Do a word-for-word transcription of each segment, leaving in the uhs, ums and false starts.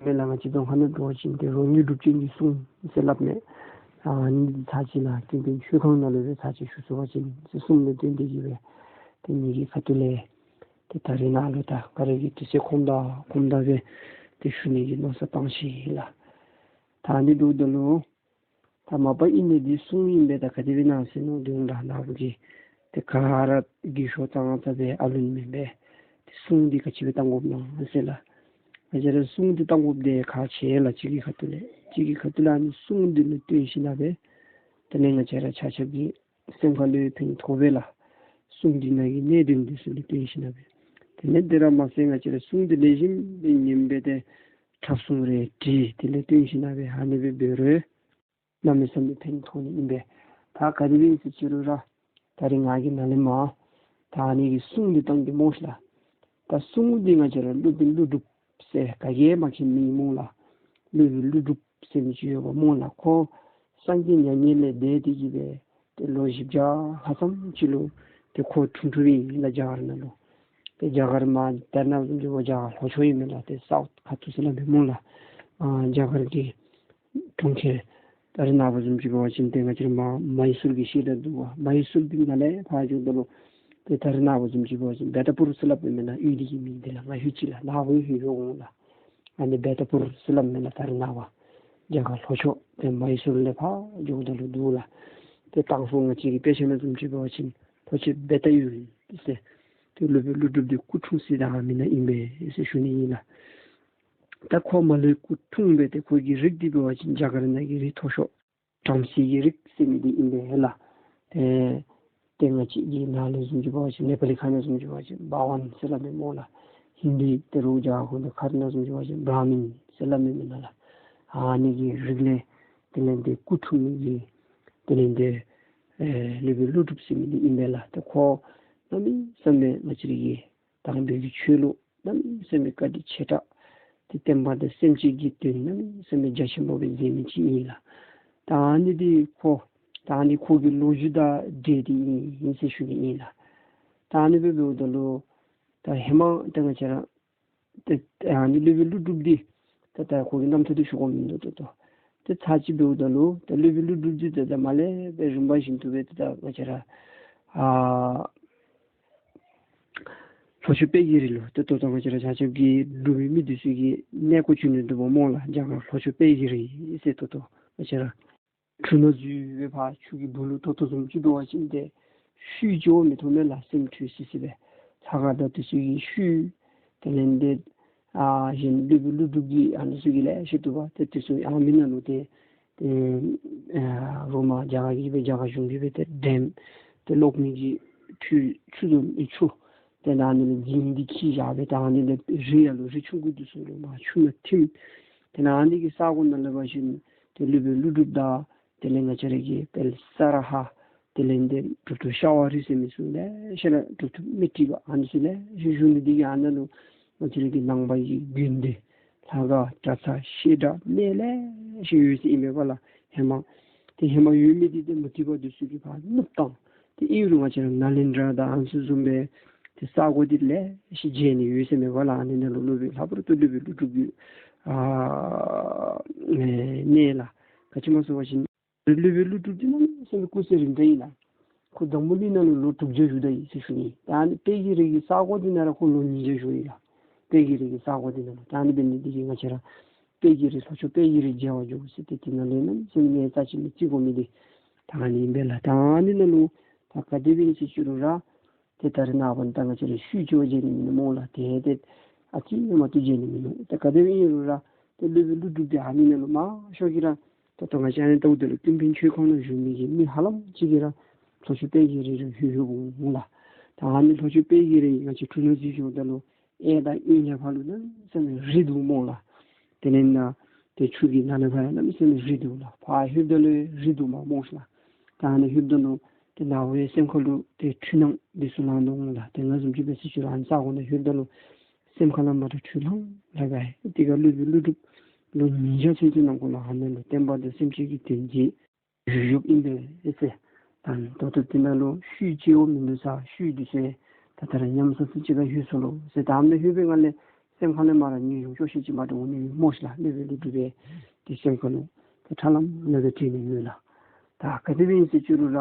མེ་ལ་ང་བཅས་རྫོང་ཁ་ནང་འགྱོ་བ་ཅིན་ཏེ་རོ་དངོས་གྲུབ་ཅན་གྱི་གསུང་ཟེར་སླབ་མས། ཨ་ནི་ཚར་གཅིག་ལགས་ཀུན་མཁྱེན་ཆོས་ཁང་ནང་ལུ་སྦེ་ཚར་གཅིག་ཞུ་ཚུགས་པ་ཅིན་ཟེར་གསུངམ་ལས་བརྟེན་ཏེ་གིས་སྦེ་ཏེ་ངེ་གི་ཁ་ཐུག་ལས་ཏེ་ད་རིས་ནཱ་ལུ་ད་ག་ར་གི་དུས་ཚོད་ཁོམ་ད་ཁོམ་ད་སྦེ་ཏེ་ཞུ་ནི་གི་མནོ་བསམ་བཏང་ཅི་ལགས། ད་ཨ་ནི་འབདཝ་ད་ལུ་ད་མ་པ་ཨིན་ནི་འདི་གསུང་ཨིན་པས། ད་ག་དེ་སྦེ་ཨིན་ན་ཟེར་མནོ་དོ་འོང་ལགས། ནཱ་བུ་གིས་ཏེ་ག་ར་གི་ཤོ་ཙང་ཙ་སྦེ་ཨ་ལུ་ཨིན་མས་པས། ཏེ་གསུང་འདི་ག་ཅི་སྦེ་བཏང་དགོཔ་ཨིན་ན་ཟེར་ལགས། ང་བཅས་ར་གསུང་འདི་བཏང་དགོཔ་འདི་ཁག་ཆེ་ལགས། གཅིག་གི་ཁ་ཐུག་ལས་གཅིག་གི་ཁ་ཐུག་ལས་ཨ་ནི་གསུང་འདི་ལུ་བརྟེན་ཞིན་ན་སྦེ་དེ་ལས་ང་བཅས་ར་ཆ་ཁྱབ་ཀྱི་སེམས་ཁ་ལུ་ཕན་ཐོགས་པས་ལགས། གསུང་འདི་ནང་གི་གནད་དོན་འདི་ཚུ་ལུ་བརྟེན་ཞིན་ན་སྦེ་དེ་ལས་དེ་ར་མ་ཚད་ང་བཅས་ར་གསུང་འདི་ལེགས་ཤོམ་སྦེ་ཉན་སྦེ་ཏེ་ཁྲབ་གསུང་རེ་བྲིས་དེ་ལས་བརྟེན་ཞིན་ན་སྦེ་ཨ་ནི་སྦེ་འབད་རུང་གནམ་མེད་ས་མེད་ཕན་ཐོགས་ནི་ཨིན་པས། ད་ག་དེ་སྦེ་ཨིན་ཟེར་ཅི་རུང་ར་ད་རིས་ང་གིས་ནཱ་ལས་མར་ད་ཨ་ནི་གི་གསུང་འདི་བཏང་གེ་སྨོ་ལགས། ད་གསུང་འདི་ང་བཅས་ར་སློབ་དཔོན་ཀླུ་སྒྲུབ་ཟེར་ག་གིས་མ་མཁྱེན་མི་སྨོ་ལགས། སློབ་དཔོན་ཀླུ་སྒྲུབ་ཟེར་མི་ཅིག་ཡོདཔ་སྨོ་ལགས། ཁོ་སངས་རྒྱས་མྱ་ངན་ལས་འདས་ཏེ་གིས་སྦེ་ཏེ་ལོ་བཞི་བརྒྱ་ལྷག་ཙམ་ཅིག་ལུ་ཏེ་ཁོ་འཁྲུངས་འཁྲུངསམ་ཨིན་ལགས་རྒྱ་གར་ནང་ལུ། ཏེ་རྒྱ་གར་མར་ད་རེས་ནངས་པ་བཟུམ་ཅིག་འབད་བ་རྒྱ་གར་ལྷོ་ཕྱོགས་ཨིན་མས་ལགས། ཏེ་སའུཐ་ཁ་ཐུག་ཟེར་སླབ་མས་སྨོ་ལགས། ཨ་རྒྱ་གར་གྱི་གྲོང་ཁྱེར་ད་རེས་ནངས་པ་བཟུམ་ཅིག་འབད་བ་ཅིན་ཏེ་ང་བཅས་ར་མ་མ་ཧེ་སུར་གྱི་ཤེས་ར་འདུག་པ། མ་ཧེ་སུར་འདི་ནང་ལས་ཕར་འགྱོཝ་ད་ལུ་ཏེ་ད་རེས་ནངས་པ་བཟུམ་ཅིག་འབད་བ་ཅིན་བེ་ཏ་པུར་ཟེར་སླབ་མས་ན་ཡུལ་འདི་གི་མིང་འདི་ལགས། ང་ལྷོད་ཅི་ལགས། ནཱ་བུ་ལྷོད་འོང་ལགས། ཨ་ནི་བེ་ཏ་པུར་ཟེར་སླབ་མས་ལགས། ད་རེས་ནངས་པ་རྒྱ་གར་ལྷོ་ཕྱོགས་ཏེ་མ་ཧེ་སུར་ལས་ཕར་འགྱོཝ་ད་ལུ་འདུག་ལགས། ཏེ་དང་ཕུ་ང་བཅས་ཀྱི་དཔེ་ཆ་ནང་བཟུམ་ཅིག་འབད་བ་ཅིན་ལྷོ་ཕྱོགས་བེ་ཏ་ཡུལ་ཟེར་ཏེ་སློབ་དཔོན་ཀླུ་སྒྲུབ་འདི་སྐུ་འཁྲུངས་ས་ད་ཨ་མི་ནང་ཨིན་པས་ཟེར་ཞུ་ནི་ཨིན་ལགས། ད་ཁོ་མར་ལས་སྐུ་འཁྲུངས་སྦེ་ཏེ་ཁོ་གི་རིགས་འདི་འབད་བ་ཅིན་རྒྱ་གར་ནང་གི་རིགས་མཐོ་ཤོས་བྲམ་ཟེ་གི་རིགས་ཟེར་མི་འདི་ཨིན་པས་ལགས། ཏེ་ཏེ་ང་བཅས་ཀྱི་ནང་ལུ་བཟུམ་ཅིག་འབད་བ་ཅིན་ནེ་པ་ལི་ཁ་ནང་བཟུམ་ཅིག་འབད་བ་ཅིན་བྷ་ཝན་ཟེར་སླབ་མས་སྨོ་ལགས། ཧིན་དུ་ཏེ་རོགས་རྒྱ་གར་ཁ་ཐུག་ནང་བཟུམ་ཅིག་འབད་བ་ཅིན་བྲ་མིན་ཟེར་སླབ་མས་མེན་ན་ལགས། ཨ་ནི་གི་རིགས་ལས་དེ་ལས་ཏེ་སྐུ་འཁྲུངས་མི་གི་དེ་ལས་ཏེ་ཨེ་སློབ་དཔོན་ཀླུ་སྒྲུབ་ཟེར་མི་འདི་ཨིན་པས་ལགས། ཏེ་ཁོ་གནམ་མེད་ས་མེད་ང་བཅས་ར་གི་དམ་པའི་གི་ཆོས་ལུ་གནམ་མེད་ས་མེད་བཀའ་དྲིན་ཆེ་དྲགས། ཏེ་བསྟན་པ་དང་སེམས་ཅན་གྱི་དོན་གནམ་མེད་ས་མེད་རྒྱ་ཆེན་པོ་སྦེ་མཛད་མི་ཅིག་ཨིན་ལགས། ད་ཨ་ནི་འདི་ཁོ་ད་ཨ་ནི་ཁོ་གི་ལོ་རྒྱུས་དང་འབྲེལ་ཏེ་ཨིན་ཨིན་ཟེར་ཞུ་ནི་ཨིན་ལགས། ད་ཨ་ནི་སྦེ་འབདཝ་ད་ལུ་ད་ཧེ་མ་ད་ང་བཅས་ར་ཏེ་ཨ་ནི་སློབ་དཔོན་ཀླུ་སྒྲུབ་འདི་ད་ད་ཁོ་གི་རྣམ་ཐར་འདི་ཞུ་དགོཔ་མིན་འདུག་ཏོ་ཏོ། ཏེ་ཚར་གཅིག་འབདཝ་ད་ལུ་ད་སློབ་དཔོན་ཀླུ་སྒྲུབ་འདི་ད་ད་མར་ལས་སྦེ་རིམ་པ་བཞིན་དུ་སྦེ་ཏེ་ད་ང་བཅས་ར་ཨ་ལྷོ་ཕྱོགས་དཔལ་གྱི་རི་ལུ་ཏེ་ད་ལྟོ་ང་བཅས་ར་ཆ་ཁྱབ་ཀྱི་འབྲུག་པའི་མི་འདི་ཚུ་གིས་གནས་སྐོར་བྱོན་ནི་འདུག་པ་སྨོ་ལགས། རྒྱ་གར་ལྷོ་ཕྱོགས་དཔལ་གྱི་རི་ཟེར་ད་ལྟོ་ང་བཅས་ར་གྲུ་ནང་འཛུལ་སྦེ་ཕར་ཆུ་གི་སྦུག་ལུ་ཏོག་ཏོ་བཟུམ་ཅིག་འབད་བ་ཅིན་ཏེ་ཤུལ་ཅིག་འོང་མི་ཐོབ་མས་ལགས། སེམས་འཁྲུལ་སི་སི་སྦེ། ལྷ་ཁང་དང་འདི་ཚུ་གི་ཤུལ་དེ་ལས་ཏེ་ཨ་གཞན་སློབ་དཔོན་ཀླུ་སྒྲུབ་ཀྱི་ཨ་ནི་ཚུ་གི་ལེ་ཤ་འདུག་པ། ཏེ་འདི་ཚུ་ཨ་མི་ནང་ལུ་ཏེ་ཏེ་ཨ་རོ་མ་རྒྱ་གར་གྱི་སྦེ་རྒྱ་གར་གཞུང་གིས་སྦེ་ཏེ་འགྲེམས་ཏེ་གློག་མེ་གི་ཆུ་ཆུ་དུ་ཆུ་ཏེ་ཨ་ནི་ལས་འཛིང་སྟེ་འཁྱིད་བཞག་སྦེ་ད་ཨ་ནི་ལས་རི་ཡ་ལུ་རི་ཆུང་ཀུ་འདི་ཚུ་ལུ་མར་ཆུ་ནང་ཐིམ། ཏེ་ཨ་ནི་གི་ས་གོ་ནང་ལས་འབད་བ་ཅིན་ཏེ་སློབ་དཔོན་ཀླུ་སྒྲུབ་དང་དེ་ལས་ང་བཅས་ར་གི་དཔལ་ས་ར་ཧ་དེ་ལས་ཏེ་གྲུབ་ཐོབ་ཤ་བ་རི་ཟེར་མི་ཚུ་ལེ་ཤ་ར་གྲུབ་ཐོབ་མེ་ཏྲི་ཀ་ཨ་ནི་ཚུ་ལེ་ཤ་བཞུགས་ནི་འདི་གིས་ཨ་ནཱ་ལུ་ང་བཅས་ར་གི་ནང་པ་གི་དགོན་སྡེ་ལྷ་ཁང་གྲྭ་ཚང་བཤད་གྲྭ་གནས་ལེ་ཤ་ཡོད་ཟེར་ཨིན་མས་པ་ལགས། ཧེ་མ་ཏེ་ཧེ་མ་ཡོད་མི་འདི་ཏེ་མུ་སྟེགས་པ་འདི་ཚུ་གིས་ཕར་བསྣུབས་བཏང་། ཏེ་ཨིན་རུང་ང་བཅས་ར་ནཱ་ལེནྡྲ་དང་ཨ་ནི་ཚུ་བཟུམ་སྦེ་ཏེ་ས་གོ་འདི་ལེ་ཤ་མཇལ་ནི་ཡོད་ཟེར་མས་པ་ལགས། ཨ་ནི་ནང་ལུ་སློབ་དཔོན་ལྷག་པར་དུ་སློབ་དཔོན་ཀླུ་སྒྲུབ་ཀྱི་ཨ་གནས་ལགས། ག་ཅི་སྨོ་ཟེར་བ་ཅིན་སློབ་དཔོན་ཀླུ་སྒྲུབ་འདི་གནམ་མེད་ས་མེད་སྐུ་ཚེ་རིང་དྲགས་ཨིན་ལགས། ཁོ་འཛམ་བུ་གླིང་ནང་ལུ་ལོ་དྲུག་བརྒྱ་བཞུགས་ད་ཡི་ཟེར་ཞུ་ནི། ད་ཨ་ནི་དཔལ་གྱི་རི་གི་ས་གོ་འདི་ནང་ར་ཁོ་ལོ་ཉིས་བརྒྱ་བཞུགས་ཡི་ལགས། དཔལ་གྱི་རི་གི་ས་གོ་འདི་ནང་ལུ། ད་ཨ་ནི་འབད་ནི་འདི་གིས་ང་བཅས་ར་དཔལ་གྱི་རི་ལྷོ་ཕྱོགས་དཔལ་གྱི་རི་མཇལ་བར་འགྱོ་ཟེར་ཏེ་དེ་ནང་ལས་གནམ་མེད་ས་མེད་རྩ་ཆེ་མི་བརྩི་དགོ་མི་འདི་ད་ཨ་ནི་ཨིན་པས་ལགས། ད་ཨ་ནི་ནང་ལུ་ད་ག་དེ་སྦེ་ཨིན་ཟེར་ཞུ་རུང་ར་ཏེ་ད་རེས་ནངས་པ་ད་ང་བཅས་ར་ཤུལ་ཅིག་བ་མཇལ་ནི་མིན་ནུག་སྨོ་ལགས། ཏེ་ཏེ་ཨ་ཙི་ཡང་མ་གཏོགས་མཇལ་ནི་མིན་ནུག། ད་ག་དེ་སྦེ་ཨིན་རུང་ར་ཏེ་སློབ་དཔོན་ཀླུ་སྒྲུབ་འདི་ཨ་ནི་ནང་ལུ་མང་ཤོས་ཀྱིས་ར་ད་ལྟོ་ང་བཅས་ཨ་ནི་ལྟཝ་ད་ལུ་ཀུན་ཕན་ཆོས་ཁང་ནང་བཞུགས་མི་གི་མི་ཧ་ལམ་ཅིག་གིས་ར་ལྷོ་ཕྱོགས་དཔལ་གྱི་རི་ར་ལྷོད་ལྷོདཔ་འོང་ལགས། ད་ཨ་ནི་ལྷོ་ཕྱོགས་དཔལ་གྱི་རི་ང་བཅས་གྲུ་ནང་འཛུལ་འགྱོཝ་ད་ལུ་གཡས་དང་གཡོན་གཉིས་ཕར་ལུ་གནམ་མེད་ས་མེད་རི་འདུག་སྨོ་ལགས། དེ་ལས་ནཱ་ཏེ་ཆུ་གི་ནང་ན་ཕར་ཡང་གནམ་མེད་ས་མེད་རི་འདུག་ལགས། ཕར་ལྷོདཔ་ད་ལུ་རི་འདུག་མས་སྨོ་ལགས། ད་ཨ་ནི་ལྷོདཔ་ད་ལུ་ཏེ་ནཱ་བུའི་སེམས་ཁ་ལུ་ཏེ་འཁྲུལ་སྣང་འདི་ཚུ་ལང་དོ་འོང་ལགས། ཏེ་ང་བཟུམ་ཅིག་འབད་ཟེར་ཞུ་རུང་ཨ་ནི་ས་གོ་ནང་ལྷོདཔ་ད་ལུ་སེམས་ཁ་ལུ་མ་ཏོག་འཁྲུལ་སྣང་ལང་ལང་། དེ་ཁར་སློབ་དཔོན་ཀླུ་སྒྲུབ་ལོ་ཉིས་བརྒྱ་ཚུན་ཚོད་ནང་འཁོད་ལུ་ཨ་ནཱ་ལུ་བསྟན་པ་དང་སེམས་ཅན་གྱི་དོན་གྱི་བཞུགས་བཞུགསཔ་ཨིན་པས་ཟེར། ད་ད་ལྟོ་དེ་ནང་ལུ་ཤུལ་ཅིག་འོང་མི་འདུག་ས། ཤུལ་འདི་ཚུ་ད་ད་ར་ཉམས་སུ་སུ་ཅིག་ཁར་ལྷོད་སོ་ལོ་ཟེར། ད་ཨ་ནཱ་ལྷོད་པའི་སྒང་ལས་ སེམས་ཁ་ལས་མར་ར་ངེས་འབྱུང་ཅོག་ཤེས་ཅིག་མ་འདྲཝ་འོང་ནི་སྨོ་ཤིག་ལགས། སློབ་དཔོན་ཀླུ་སྒྲུབ་པའི་དེ་སེམས་ཁ་ལུ་ཏེ་ཁྲ་ལམ་ལམ་སྦེ་དྲན་ནི་ཡོད་ལགས། ད་ག་དེ་སྦེ་ཨིན་ཟེར་ཅི་རུང་ར་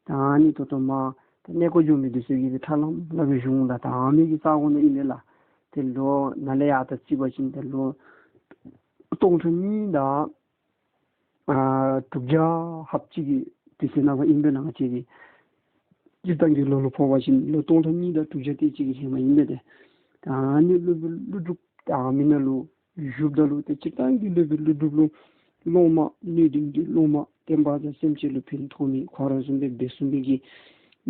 ད་ཨ་ནི་ད་ལྟོ་མར་ཏེ་གནས་སྐོར་འགྱོ་མི་འདི་ཚུ་གིས་ཏེ་ཁྲ་ལམ་ལམ་སྦེ་བཞུགས་འོང་ལགས། ད་ཨ་མི་གི་ས་གོ་ནང་ཨིན་མས་ལགས། ཏེ་ལོ་ནཱ་ལས་ཡར་ད་རྩིས་པ་ཅིན་ཏེ་ལོ་སྟོང་ཕྲག་གཉིས་དང་ཨ་དྲུག་བརྒྱ་ལྷགཔ་ཅིག་གི་དུས་ཚོད་ནང་ཨིན་པས་ལགས། ང་བཅས་ཀྱི་སྤྱིར་བཏང་གི་ལོ་ལུ་ཕོག་པ་ཅིན་ལོ་སྟོང་ཕྲག་གཉིས་དང་དྲུག་བརྒྱ་དེ་ཅིག་གི་ཧེ་མ་ཨིན་པས་ཏེ། ད་ཨ་ནི་སློབ་དཔོན་ཀླུ་སྒྲུབ་ད་ཨ་མི་ནང་ལུ་བཞུགསཔ་ད་ལུ་ཏེ་སྤྱིར་བཏང་གི་སློབ་དཔོན་ཀླུ་སྒྲུབ་ལུ་སློབ་མ་སྣོད་ལྡན་གྱི་སློབ་མ་བསྟན་པ་དང་སེམས་ཅན་ལུ་ཕན་ཐོགས་མི་ཁོ་ར་བཟུམ་སྦེ་འབད་ཚུགས་མི་གི་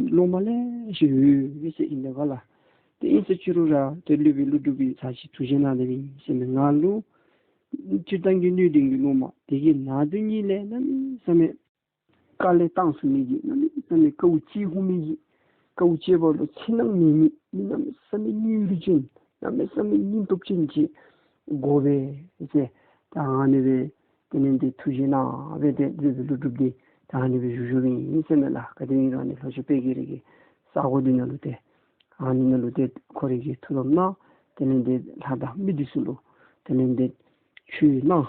སློབ་མ་ལེ་ཤ་ཡོད་ཡོད་ཟེར་ཨིན་པས་ལགས། ཏེ་ཨིན་ཟེར་ཅི་རུང་ར་ཏེ་སློབ་དཔོན་ཀླུ་སྒྲུབ་ཀྱིས་ཚར་ཅིག་ཐུགས་བཞེད་གནང་དེ་སྦེ་ཨིན་ཟེར་མས། ང་ལུ་སྤྱིར་བཏང་གི་སྣོད་ལྡན་གྱི་སློབ་མ་དེ་གི་ནང་དོན་གཉིས་ལས་གནམ་མེད་ས་མེད་དཀའ་ལས་བཏང་ཚུགས་མི་གི་གནམ་མེད་ས་མེད་དཀའཝ་སྤྱད་ཚུགས་མི་གི་དཀའཝ་སྤྱད་པ་ལུ་འཚེར་སྣང་མེད་མི་མི་གནམ་མེད་ས་མེད་སྙིང་རུས་ཅན་གནམ་མེད་ས་མེད་སྙིང་སྟོབས་ཅན་ཅིག་དགོ་པས་ཟེར་ད་ཨ་ནི་སྦེ་དེ་ལས་ཏེ་ཐུགས་བཞེད་གནང་སྦེ་ཏེ་སློབ་དཔོན་ཀླུ་སྒྲུབ་འདི་ད་ཨ་ནི་སྦེ་བཞུགས་བཞུགསཔ་ཨིན་ཟེར་མས་ལགས། ག་དེ་ཨིན་རུང་ཨ་ནི་ལྷོ་ཕྱོགས་དཔལ་གྱི་རི་གི་ས་གོ་འདི་ནང་ལུ་ཏེ་ཨ་ནི་ནང་ལུ་ཏེ་ཁོ་རའི་གི་ཐུགས་དམ་གནང་། དེ་ལས་ཏེ་ལྷ་དང་མི་འདི་ཚུ་ལུ་དེ་ལས་ཏེ་ཆོས་གནང་།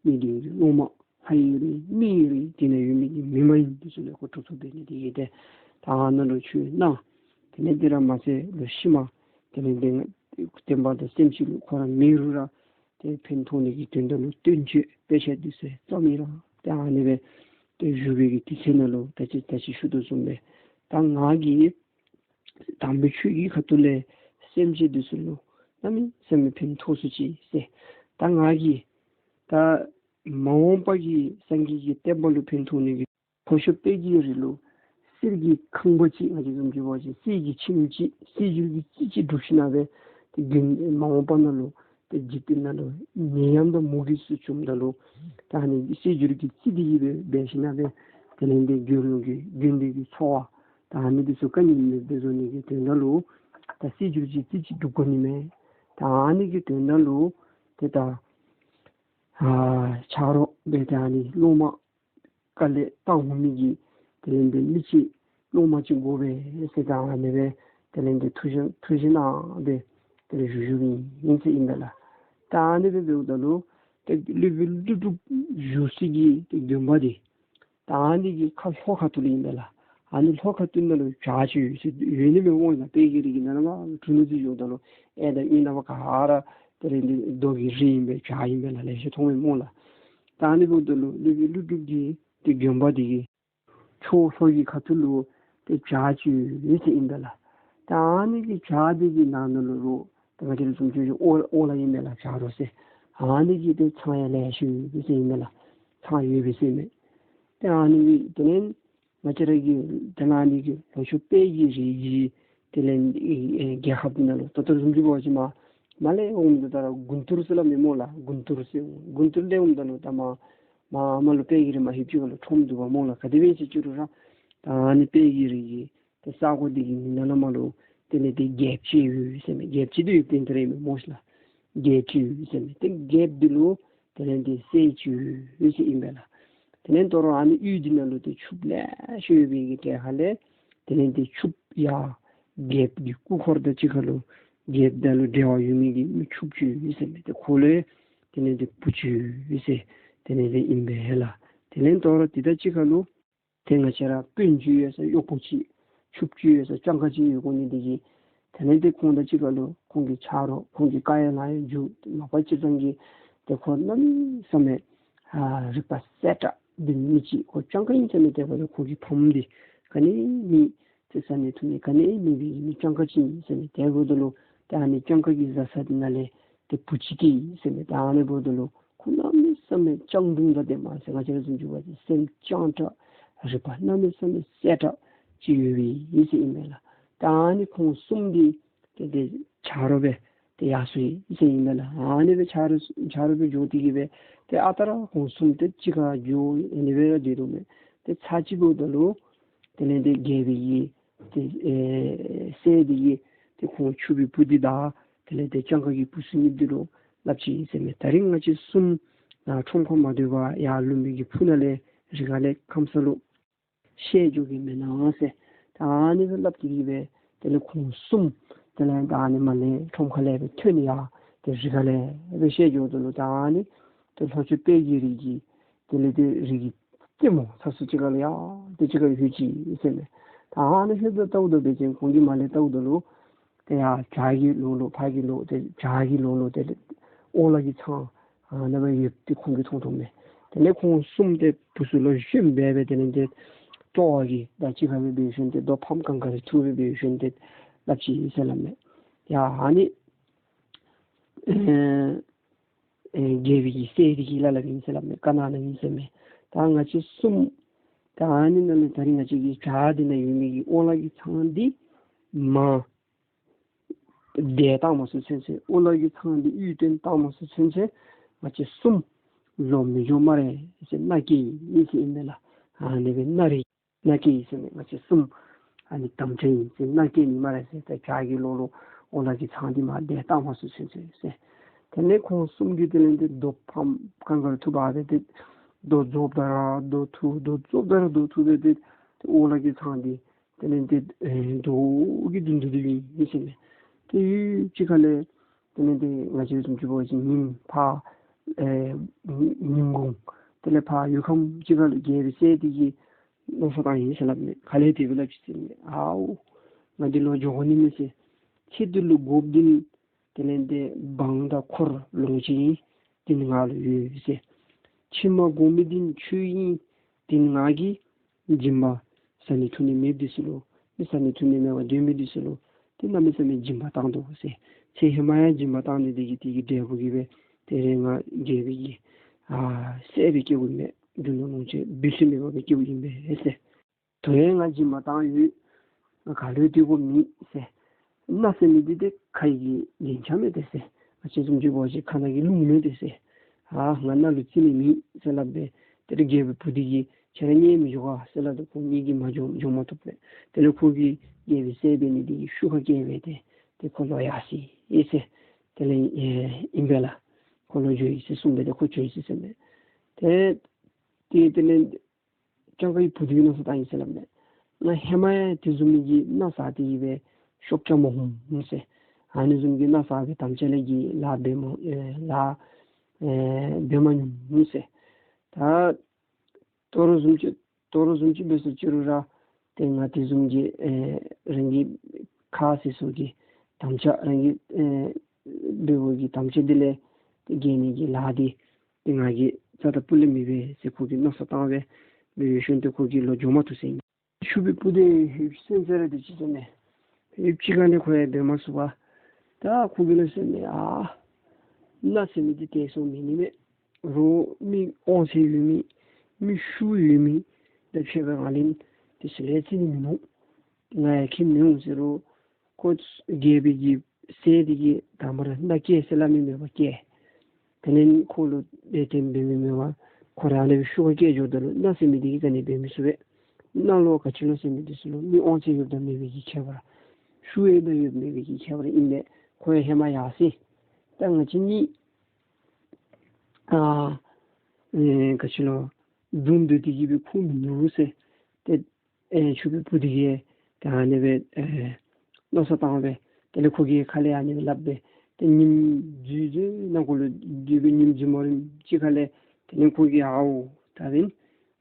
མི་འདི་སློབ་མ་ལྷ་ཨིན་རུང་མི་ཨིན་རུང་དེ་ནང་ཡོད་མི་གི་མི་མ་ཡིན་འདི་ཚུ་ལུ་ཁོ་གྲུབ་ཐོབ་འབད་ནི་དེ་གིས་ཏེ་ད་ཨ་ནཱ་ལུ་ཆོས་གནང་། དེ་ལས་དེ་ར་མ་ཚད་ལོ་ཤུལ་མ་དེ་ལས་ཏེ་བསྟན་པ་དང་སེམས་ཅན་ལུ་ཁོ་ར་མི་རུང་ར་ཏེ་ཕན་ཐོགས་ནི་གི་དོན་དག་ལུ་བསྟན་བཅོས་དཔེ་ཆ་འདི་ཚུ་བརྩམས་ཡི་ར། ཏེ་ཨ་ནི་སྦེ་ཏེ་བཞུགས་པའི་གི་དུས་ཚོད་ནང་ལུ་ད་ཅི་ད་ཅི་ཞུ་དོ་བཟུམ་སྦེ་ད་ང་གིས་དམ་པའི་ཆོས་ཀྱི་ཁ་ཐུག་ལས་སེམས་ཅན་འདི་ཚུ་ལུ་གནམ་མེད་ས་མེད་ཕན་ཐོགས་ཚུགས་ཅི་ཟེར། ད་ང་གིས་ད་མ་འོངས་པ་གི་སངས་རྒྱས་ཀྱི་བསྟན་པ་ལུ་ཕན་ཐོགས་ནི་གི་ལྷོ་ཕྱོགས་དཔལ་གྱི་རི་ལུ་གསེར་གྱི་ཁང་པ་ཅིག་ང་བཅས་བཟུམ་ཅིག་འབད་བ་ཅིན་གསེར་གྱི་ཁྱིམ་ཅིག་གསེར་འགྱུར་གྱི་རྩི་ཅིག་སྒྲུབ་ཞིནམ་སྦེ་ཏེ་དགོན་མ་འོངས་པ་ནང་ལུ་ཏེ་འཇིག་རྟེན་ནང་ལུ་ནད་ཡམས་དང་མུ་གེ་ཚུ་བྱུངམ་ད་ལུ་ད་ཨ་ནི་གསེར་འགྱུར་གྱི་རྩི་འདི་གིས་སྦེ་འབད་ཞིནམ་སྦེ་དེ་ལས་ཏེ་དགོན་ལུ་གི་དགོན་སྡེ་གི་འཚོ་བ་ད་ཨ་ནི་འདི་ཚུ་ག་ནི་མེདཔ་སྦེ་བཟོ་ནི་གི་དོན་དག་ལུ་ད་གསེར་འགྱུར་གྱི་རྩི་ཅིག་སྒྲུབ་དགོ་ནི་མས། ད་ཨ་ནི་གི་དོན་དག་ལུ་ཏེ་ད་ཨ་ཆ་རོགས་སྦེ་ད་ཨ་ནི་སློབ་མ་དཀའ་ལས་བཏང་འོང་མི་གི་དེ་ལས་ཏེ་མི་ཅིག་སློབ་མ་ཅིག་དགོ་པས་ཟེར་ད་ཨ་ནི་སྦེ་དེ་ལས་ཏེ་ཐུགས་བཞེད་ཐུགས་བཞེད་གནང་སྦེ་དེ་ལས་བཞུགས་བཞུགསཔ་ཨིན་ཟེར་ཨིན་པས་ལགས། ད་ཨ་ནི་སྦེ་འབདཝ་ད་ལུ་ཏེ་སློབ་དཔོན་ཀླུ་སྒྲུབ་བཞུགས་སའི་གི་ཏེ་དགོན་པ་འདི་ད་ཨ་ནི་གི་ཁ་ལྷོ་ཁ་ཐུག་ལུ་ཨིན་པས་ལགས། ཨ་ནི་ལྷོ་ཁ་ཐུག་ནང་ལུ་བྱག་ཅིག་ཡོད་ཟེར་ཡོད་ནི་མས་སྨོ་ལགས། དཔལ་གྱི་རི་གི་ནང་ན་མར་དྲུང་ནུབ་ཅིག་འགྱོཝ་ད་ལུ་གཡས་དང་གཡོན་ནང་པ་ག་ར་དེ་ལས་ཏེ་རྡོ་གི་རི་ཨིན་པས། བྱག་ཨིན་པས་ལགས། ལེ་ཤ་མཐོང་མས་སྨོ་ལགས། ད་ཨ་ནི་འབདཝ་ད་ལུ་སློབ་དཔོན་ཀླུ་སྒྲུབ་ཀྱི་ཏེ་དགོན་པ་འདི་གི་ཕྱོགས་ལྷོ་གི་ཁ་ཐུག་ལུ་ཏེ་བྱག་ཅིག་ཡོད་ཟེར་ཨིན་པས་ལགས། ད་ཨ་ནི་གི་བྱག་འདི་གི་ནང་ན་ལུ་རོགས་ད་ང་བཅས་ར་བཟུམ་ཅིག་འོག་འོག་ལུ་ཨིན་པས་ལགས། བྱག་རོ་ཟེར་ཨ་ནི་གི་ཏེ་ཚང་ཡང་ལེ་ཤ་ཡོད་ཟེར་ཨིན་པས་ལགས། ཚང་ཡོད་པས་ཟེར་མས། ཏེ་ཨ་ནི་གི་དེ་ལས་ང་བཅས་ར་གི་དེ་ལས་ཨ་ནི་གི་ལྷོ་ཕྱོགས་དཔལ་གྱི་རི་གི་དེ་ལས་ཨེ་རྒྱལ་ཁབ་འདི་ནང་ལུ་ད་ལྟོ་བཟུམ་ཅིག་འབད་བ་ཅིན་མར་མར་ལས་འོངམ་ད་ད་ར་དགུན་ཐུར་ཟེར་སླབ་མས་སྨོ་ལགས། དགུན་ཐུར་ཟེར་དགུན་ཐུར་ལས་འོངམ་ད་ལུ་ད་མར་མར་མར་ལུ་དཔལ་གྱི་རི་མར་ལྷོདཔ་ཅིག་ཁར་ལུ་ཁྲོམ་འདུག་པ་སྨོ་ལགས། ག་དེ་སྦེ་ཟེར་ཅི་རུང་ར་ད་ཨ་ནི་དཔལ་གྱི་རི་གི་ཏེ་ས་གོ་འདི་གི་ནང་ན་ལས་མར་ལུ་དེ་ལས་ཏེ་རྒྱལཔོ་ཅིག་ཡོད་ཟེར་མས། རྒྱལཔོ་ཅིག་འདི་ཡོདཔ་ཏན་ཏན་ར་ཨིན་མས་སྨོ་ཤིག་ལགས། རྒྱལཔོ་ཅིག་ཡོད་ཟེར་མས། ཏེ་རྒྱལཔོ་འདི་ལུ་དེ་ལས་ཏེ་སྲས་ཅིག་ཡོད་ཟེར་ཨིན་པས་ལགས། དེ་ལས་ད་རུང་ཨ་ནི་ཡུལ་འདི་ནང་ལུ་ཏེ་ཕྱུགཔོ་ལེ་ཤ་ཡོད་པའི་གི་གྲལ་ཁ་ལས་དེ་ལས་ཏེ་ཕྱུགཔོ་ཡར་རྒྱལཔོ་གི་སྐུ་འཁོར་དང་གཅིག་ཁར་ལུ་རྒྱལཔོ་དང་ལུ་འབྲེལ་བ་ཡོད་མི་གི་མི་ཕྱུགཔོ་ཅིག་ཡོད་ཟེར་མས། ཏེ་ཁོ་ལུ་དེ་ལས་ཏེ་བུ་ཅིག་ཡོད་ཟེར་དེ་ལས་ཏེ་ཨིན་པས་ལགས། དེ་ལས་ད་རུང་དེ་དང་གཅིག་ཁར་ལུ་ཏེ་ང་བཅས་ར་དཔོན་ཅིག་ཡོད་ས་གཡོགཔོ་ཅིག་ཕྱུགཔོ་ཅིག་ཡོད་ས་སྤྱང་ཀ་ཅིག་ཡོད་དགོ་ནི་འདི་གིས་དེ་ལས་ཏེ་ཁོང་དང་གཅིག་ཁར་ལུ་ཁོང་གི་ཆ་རོགས་ཁོང་གི་བཀའ་ཡང་ལན་ཡང་འཇུག་མ་པ་སྤྱིར་བཏང་གི་ཏེ་ཁོ་གནམ་མེད་ས་མེད་ཨ་རིག་པ་གསལ་དྲགས་འདི་མི་ཅིག་ཁོ་སྤྱང་ཀ་ཨིན་ཟེར་མི་དེ་འབདཝ་ད་ཁོ་གི་ཕམ་འདི་ག་ནི་མེད། ཏེ་ཟ་ནི་འཐུང་ནི་ག་ནི་མེད་པའི་མི་སྤྱང་ཀ་ཅིག་ཨིན་ཟེར་མས། དེ་འབདཝ་ད་ལུ་ཏེ་ཨ་ནི་སྤྱང་ཀ་གི་བཟའ་ས་འདི་ནང་ལས་ཏེ་བུ་ཅིག་སྐྱེས་ཟེར་མས། ད་ཨ་ནི་འབདཝ་ད་ལུ་ཁོ་གནམ་མེད་ས་མེད་སྤྱང་གྲུང་དང་ལྡནམ་ཟེར་ང་བཅས་ར་བཟུམ་ཅིག་འབད་བ་ཅིན་སེམས་སྤྱང་དྲགས་རིག་པ་གནམ་མེད་ས་མེད་གསལ་དྲགས་ཅིག་ཡོད་པའི་ཨིན་ཟེར་ཨིན་མས་ལགས། ད་ཨ་ནི་ཁོང་གསུམ་འདི་ཏེ་ཏེ་ཆ་རོགས་སྦེ་ཏེ་ཡར་སོང་ཡི་ཟེར་ཨིན་མས་ལགས། ཨ་ནི་སྦེ་ཆ་རོགས་ཆ་རོགས་སྦེ་འགྱོ་སྟེ་གི་སྦེ་ཏེ་ཨ་རྟག་ར་ཁོང་གསུམ་ཏེ་གཅིག་ཁར་འགྱོ་ཨ་ནི་སྦེ་ར་སྡོད་དོ་མས། ཏེ་ཚར་གཅིག་འབདཝ་ད་ལུ་དེ་ལས་ཏེ་རྒྱལ་པོའི་ཏེ་ཨེ་སྲས་འདི་གིས་ཏེ་ཁོང་ཕྱུག་པའི་བུ་འདི་དང་དེ་ལས་ཏེ་སྤྱང་ཀ་གི་བུ་ཚུ་གཉིས་འདི་ལུ་སླབ་ཅི་ཟེར་མས། ད་རིས་ང་བཅས་གསུམ་ནཱ་ཁྲོམ་ཁར་མ་སྡོད་པར་ཡར་ལུང་པའི་གི་ཕུ་ནང་ལས་རི་ཁ་ལས་ཁམས་སངས་ལུ་བཤལ་འགྱོ་གེ་མེན་ན་ཟེར། ད་ཨ་ནི་སྦེ་སླབ་སྟེ་གི་སྦེ་དེ་ལས་ཁོང་གསུམ་དེ་ལས་ད་ཨ་ནི་མར་ལས་ཁྲོམ་ཁ་ལས་སྦེ་ཐོན་ནི་ཡར་ ཏེ་རི་ཁ་ལས་སྦེ་བཤལ་འགྱོཝ་ད་ལུ་ད་ཨ་ནི་ཏེ་ལྷོ་ཕྱོགས་དཔལ་གྱི་རི་གི་དེ་ལས་ཏེ་རི་གི་རྩེ་མོ་ཚ་སུ་ཅིག་ཁ་ལུ་ཡར་ཏེ་ཅིག་ཁ་ལུ་ལྷོད་ཅི་ཟེར་མས། ད་ཨ་ནི་ལྷོདཔ་ད་ལྟཝ་ད་འབད་བ་ཅིན་ཁོང་གིས་མར་ལས་བལྟཝ་ད་ལུ་ཏེ་ཡར་བྱག་གི་ལོགས་ལུ་ཕར་གི་ལོགས་ཏེ་བྱག་གི་ལོགས་ལུ་ཏེ་ཨོ་ལ་གི་ཚང་ཨ་ནཱ་སྦེ་ཡོདཔ་འདི་ཁོང་གིས་མཐོང་མཐོངམ་མས། དེ་ལས་ཁོང་གསུམ་ཏེ་བུ་ཚུ་ལུ་ཞུ་བ་སྦེ་དེ་ལས་ཏེ་ལྟོ་བ་གི་ད་ཅིག་ཁ་སྦེ་འབད་ཞིནམ་ཏེ་རྡོ་ཕམ་གངས་དཀར་ཐུག་སྦེ་འབད་ཞིནམ་ཏེ་སླབ་ཅི་ཟེར་སླབ་མས། ཡ་ཨ་ནི་ཨེ་ཨེ་རྒྱལ་པོའི་གི་སྲས་འདི་གི་བླ་སླབ་ཨིན་ཟེར་སླབ་མས། ཀ་ན་ན་ཨིན་ཟེར་མས། ད་ང་བཅས་གསུམ་ད་ཨ་ནི་ནང་ལས་ད་རིས་ང་བཅས་ཀྱི་བྱག་འདི་ནང་ཡོད་མི་གི་ཨོ་ལ་གི་ཚང་འདི་མར་དེད་བཏང་མ་ཚུགས་ཚུན་ཚོད་ཨོ་ལ་གི་ཚང་འདི་གཡུག་བཏོན་བཏང་མ་ཚུགས་ཚུན་ཚོད་ང་བཅས་གསུམ་ལོག་མི་འགྱོ་སྨ་རེ་ཟེར་མནའ་སྐྱེལ་ཡི་ཟེར་ཨིན་མས་ལགས། ཨ་ནི་སྦེ་མནའ་རེ་མནའ་སྐྱེལ་ཡི་ཟེར་མས། ང་བཅས་གསུམ་ཨ་ནི་དམ་བཅའ་ཨིན་ཟེར་མནའ་སྐྱེལ་ནི་སྨ་རེ་ཟེར། ཏེ་བྱག་གི་ལོགས་ལུ་ཨོ་ལ་གི་ཚང་འདི་མར་དེད་བཏང་མ་ཚུགས་ཚུན་ཚོད་ཟེར། དེ་ལས་ཁོང་གསུམ་གྱིས་དེ་ལས་ཏེ་རྡོ་ཕམ་གངས་དཀར་ཐུག་འབག་སྦེ་ཏེ་རྡོ་རྫོགསཔ་ད་ར་རྡོ་ཐུག་རྡོ་རྫོགསཔ་ད་ར་རྡོ་ཐུག་སྦེ་ཏེ་ཏེ་ཨོ་ལ་གི་ཚང་འདི་དེ་ལས་ཏེ་ཨེ་རྡོ་གིས་བརྡུང་བརྡུང་སྟེ་ཡོད་ཟེར་མས། ཏེ་ཡུན་ཅིག་ཁ་ལས་དེ་ལས་ཏེ་ང་བཅས་བཟུམ་ཅིག་འབད་བ་ཅིན་ཉིམ་ཕར་ཨེ་ཉིམ་གུང་དེ་ལས་ཕར་ཡུལ་ཁམས་ཅིག་ཁ་ལུ་རྒྱལ་པོའི་སྲས་འདི་གིས་མནོ་བསམ་བཏང་ཡི་ཟེར་སླབ་མས། ག་ལས་དེ་སྦེ་སླབ་ཅི་ཟེར་མས། ཨའོ་ང་འདི་ལོག་འགྱོ་དགོ་ནི་མས་ཟེར། ཚེ་འདི་ལུ་དགོཔ་འདི་དེ་ལས་ཏེ་འབངས་དང་འཁོར་ལོངས་སྤྱོད་ཨིན། འདི་ནི་ང་ལུ་ཡོད་ཟེར། ཕྱི་མ་དགོ་མི་འདི་ཆོས་ཨིན། འདི་ནི་ང་གིས་སྦྱིན་པ་བཟའ་ནི་འཐུང་ནི་མེདཔ་འདི་ཚུ་ལུ་མི་བཟའ་ནི་འཐུང་ནི་མེད་པར་སྡོད་མི་འདི་ཚུ་ལུ་ཏེ་གནམ་མེད་ས་མེད་སྦྱིན་པ་བཏང་དོ་ཟེར། ཚེ་ཧེ་མ་ཡང་སྦྱིན་པ་བཏང་ནི་འདི་གིས་དེ་གི་འབྲས་བུ་གིས་སྦེ་ད་རེས་ང་རྒྱལ་པོའི་གི་ཨ་སྲས་སྦེ་སྐྱེ་དགོ་མས། རྒྱུ་ནོར་ལོངས་སྤྱོད་འབུལ་ཚུགས་མེད་པར་སྦེ་སྐྱེ་དགོཔ་ཨིན་པས་ཟེར། ད་རེས་ང་སྦྱིན་པ་བཏང་ཡོད། ང་ག་ལུ་ཡང་སྡོད་དགོཔ་མེད་ཟེར། མནའ་ཟེར་མི་འདི་ཏེ་ཁ་ཡི་གི་ལན་ཆགས་མས་ཏེ་ཟེར། ང་བཅས་བཟུམ་ཅིག་འབད་བ་ཅིན་ཁ་ནང་གི་རླུང་མས་ཏེ་ཟེར། ཨ་ང་མནའ་ལུ་བརྩི་ནི་མེད་ཟེར་སླབ་སྦེ་ཏེ་རྒྱལ་པོའི་བུ་འདི་གིས་ཁྱོད་ར་གཉིད་མི་འཇོག་ག་ཟེར་སླབ་ད་ཁོང་གཉིས་ཀྱིས་མ་འཇོག་འཇོག་མ་བཏུབ་པས། དེ་ལས་ཁོ་གིས་རྒྱལ་པོའི་སྲས་འབད་ནི་འདི་གིས་ཤུགས་ཁ་བསྐྱེད་སྦེ་ཏེ་ཏེ་ཁོ་ལོག་ཡར་སོ་ཡི་ཟེར། དེ་ལས་ཨེ་ཨིན་པས་ལགས། ཁོ་ལོག་འགྱོ་ཡི་ཟེར་གསུངས་སྦེ་ཏེ་ཁོ་བྱོན་ཡི་ཟེར་མས། ཏེ་ཏེ་དེ་ལས་སྤྱང་ཀ་གི་བུ་འདི་གིས་མནོ་བསམ་བཏང་ཡི་ཟེར་སླབ་མས། ང་ཧེ་མ་ཡང་དེ་བཟུམ་མའི་གི་མནའ་བཟའ་སྟེ་གི་སྦེ་ཤོབ་རྐྱབ་མ་འོངམ་ཟེར། ཨ་ནི་བཟུམ་གྱི་མནའ་བཟའ་བའི་དམ་བཅའ་ལས་ཀྱི་ལཱ་འབད་མ་ཨེ་ལཱ་ཨེ་འབད་མ་མྱོངམ་ཟེར། ད་དོ་རུང་བཟུམ་ཅིག་དོ་རུང་བཟུམ་ཅིག་འབད་སོ་ཅི་རུང་ར་ཏེ་ང་དེ་བཟུམ་གྱི་ཨེ་རང་གི་ཁ་བཟེད་སོགས་ཀྱི་དམ་བཅའ་རང་གི་ཨེ་འབད་བའི་གི་དམ་བཅའ་འདི་ལས་ཏེ་འགལ་ནི་གི་ལཱ་འདི་ཏེ་ང་གིས་རྩ་དང་སྤུ་ལས་མི་འབད་ཟེར་ཁོ་གིས་མནོ་བསམ་བཏང་སྦེ་འབད་ཞིནམ་ཏེ་ཁོ་གིས་ལོག་འགྱོ་མ་བཏུབ་ཟེར་ཨིན། ཕྱུག་པོའི་བུ་འདི་ཧེབ་སེམས་ཚར་ར་དེ་ཅིག་ཟེར་མས། ཧེབ་ཅིག་ཁ་ལས་ཁོ་ཡང་འབད་མ་ཚུགས་པར་ད་ཁོ་གིས་ལོག་ཟེར་མས། ཨ་མནའ་ཟེར་མི་འདི་དེ་སྦེ་མེད་ནི་མས། རོགས་མི་དབང་ཚད་ཡོད་མི་མི་ཤུགས་ཡོད་མི་དང་ཕྱད་པའི་ང་ལན་དེ་ཚུ་ལས་བརྩི་ནི་མིན་ནུག། ང་ཡང་ཁྱིམ་ནས་འོང་ཟེར་རུང་ཁོ་རྒྱལ་པོའི་གི་སྲས་འདི་གིས་དང་པ་ར་མནའ་སྐྱེལ་ཟེར་སླབ་མི་མེད་པར་སྐྱེལ། དེ་ལས་ཁོ་ལུ་དེ་དེ་འབད་མི་མེད་པར་ཁོ་ར་ཨ་ནི་སྦེ་ཤུགས་ཁ་བསྐྱེད་འགྱོཝ་ད་ལུ་མནའ་ཟེར་མི་འདི་གིས་ག་ནི་འབད་མི་ཚུགས་པས། མནའ་ལོ་ག་ཅི་ལོ་ཟེར་མི་འདི་ཚུ་ལུ་མི་དབང་ཚད་ཡོདཔ་དང་མེད་པའི་གི་ཁྱད་པར། ཤུགས་ཡོདཔ་དང་ཡོད་མེད་པའི་གི་ཁྱད་པར་ཨིན་པས། ཁོ་ཡང་ཧེ་མ་ཡར་སོ་ཡི། ད་ང་བཅས་གཉིས་ཨ་ཨེ་ག་ཅི་ལོ་འདུམ་སྡོད་དེ་གི་སྦེ་ཁུངས་མིན་འདུག་ཟེར། ཏེ་ཨེ་ཕྱུག་པོའི་བུ་འདི་གིས་ད་ཨ་ནི་སྦེ་ཨེ་མནོ་བསམ་བཏང་སྦེ་དེ་ལས་ཁོ་གིས་ཁ་ལས་ཨ་ནི་སྦེ་སླབ་སྦེ་ཏེ་ཉིམ་འཛུལ་འཛུལ་ནང་འཁོད་ལུ་སྡོད་སྦེ་ཉིམ་འཛུལ་མ་རན་ཅིག་ཁ་ལས་དེ་ལས་ཁོ་གིས་ཨའོ་ད་འབདན་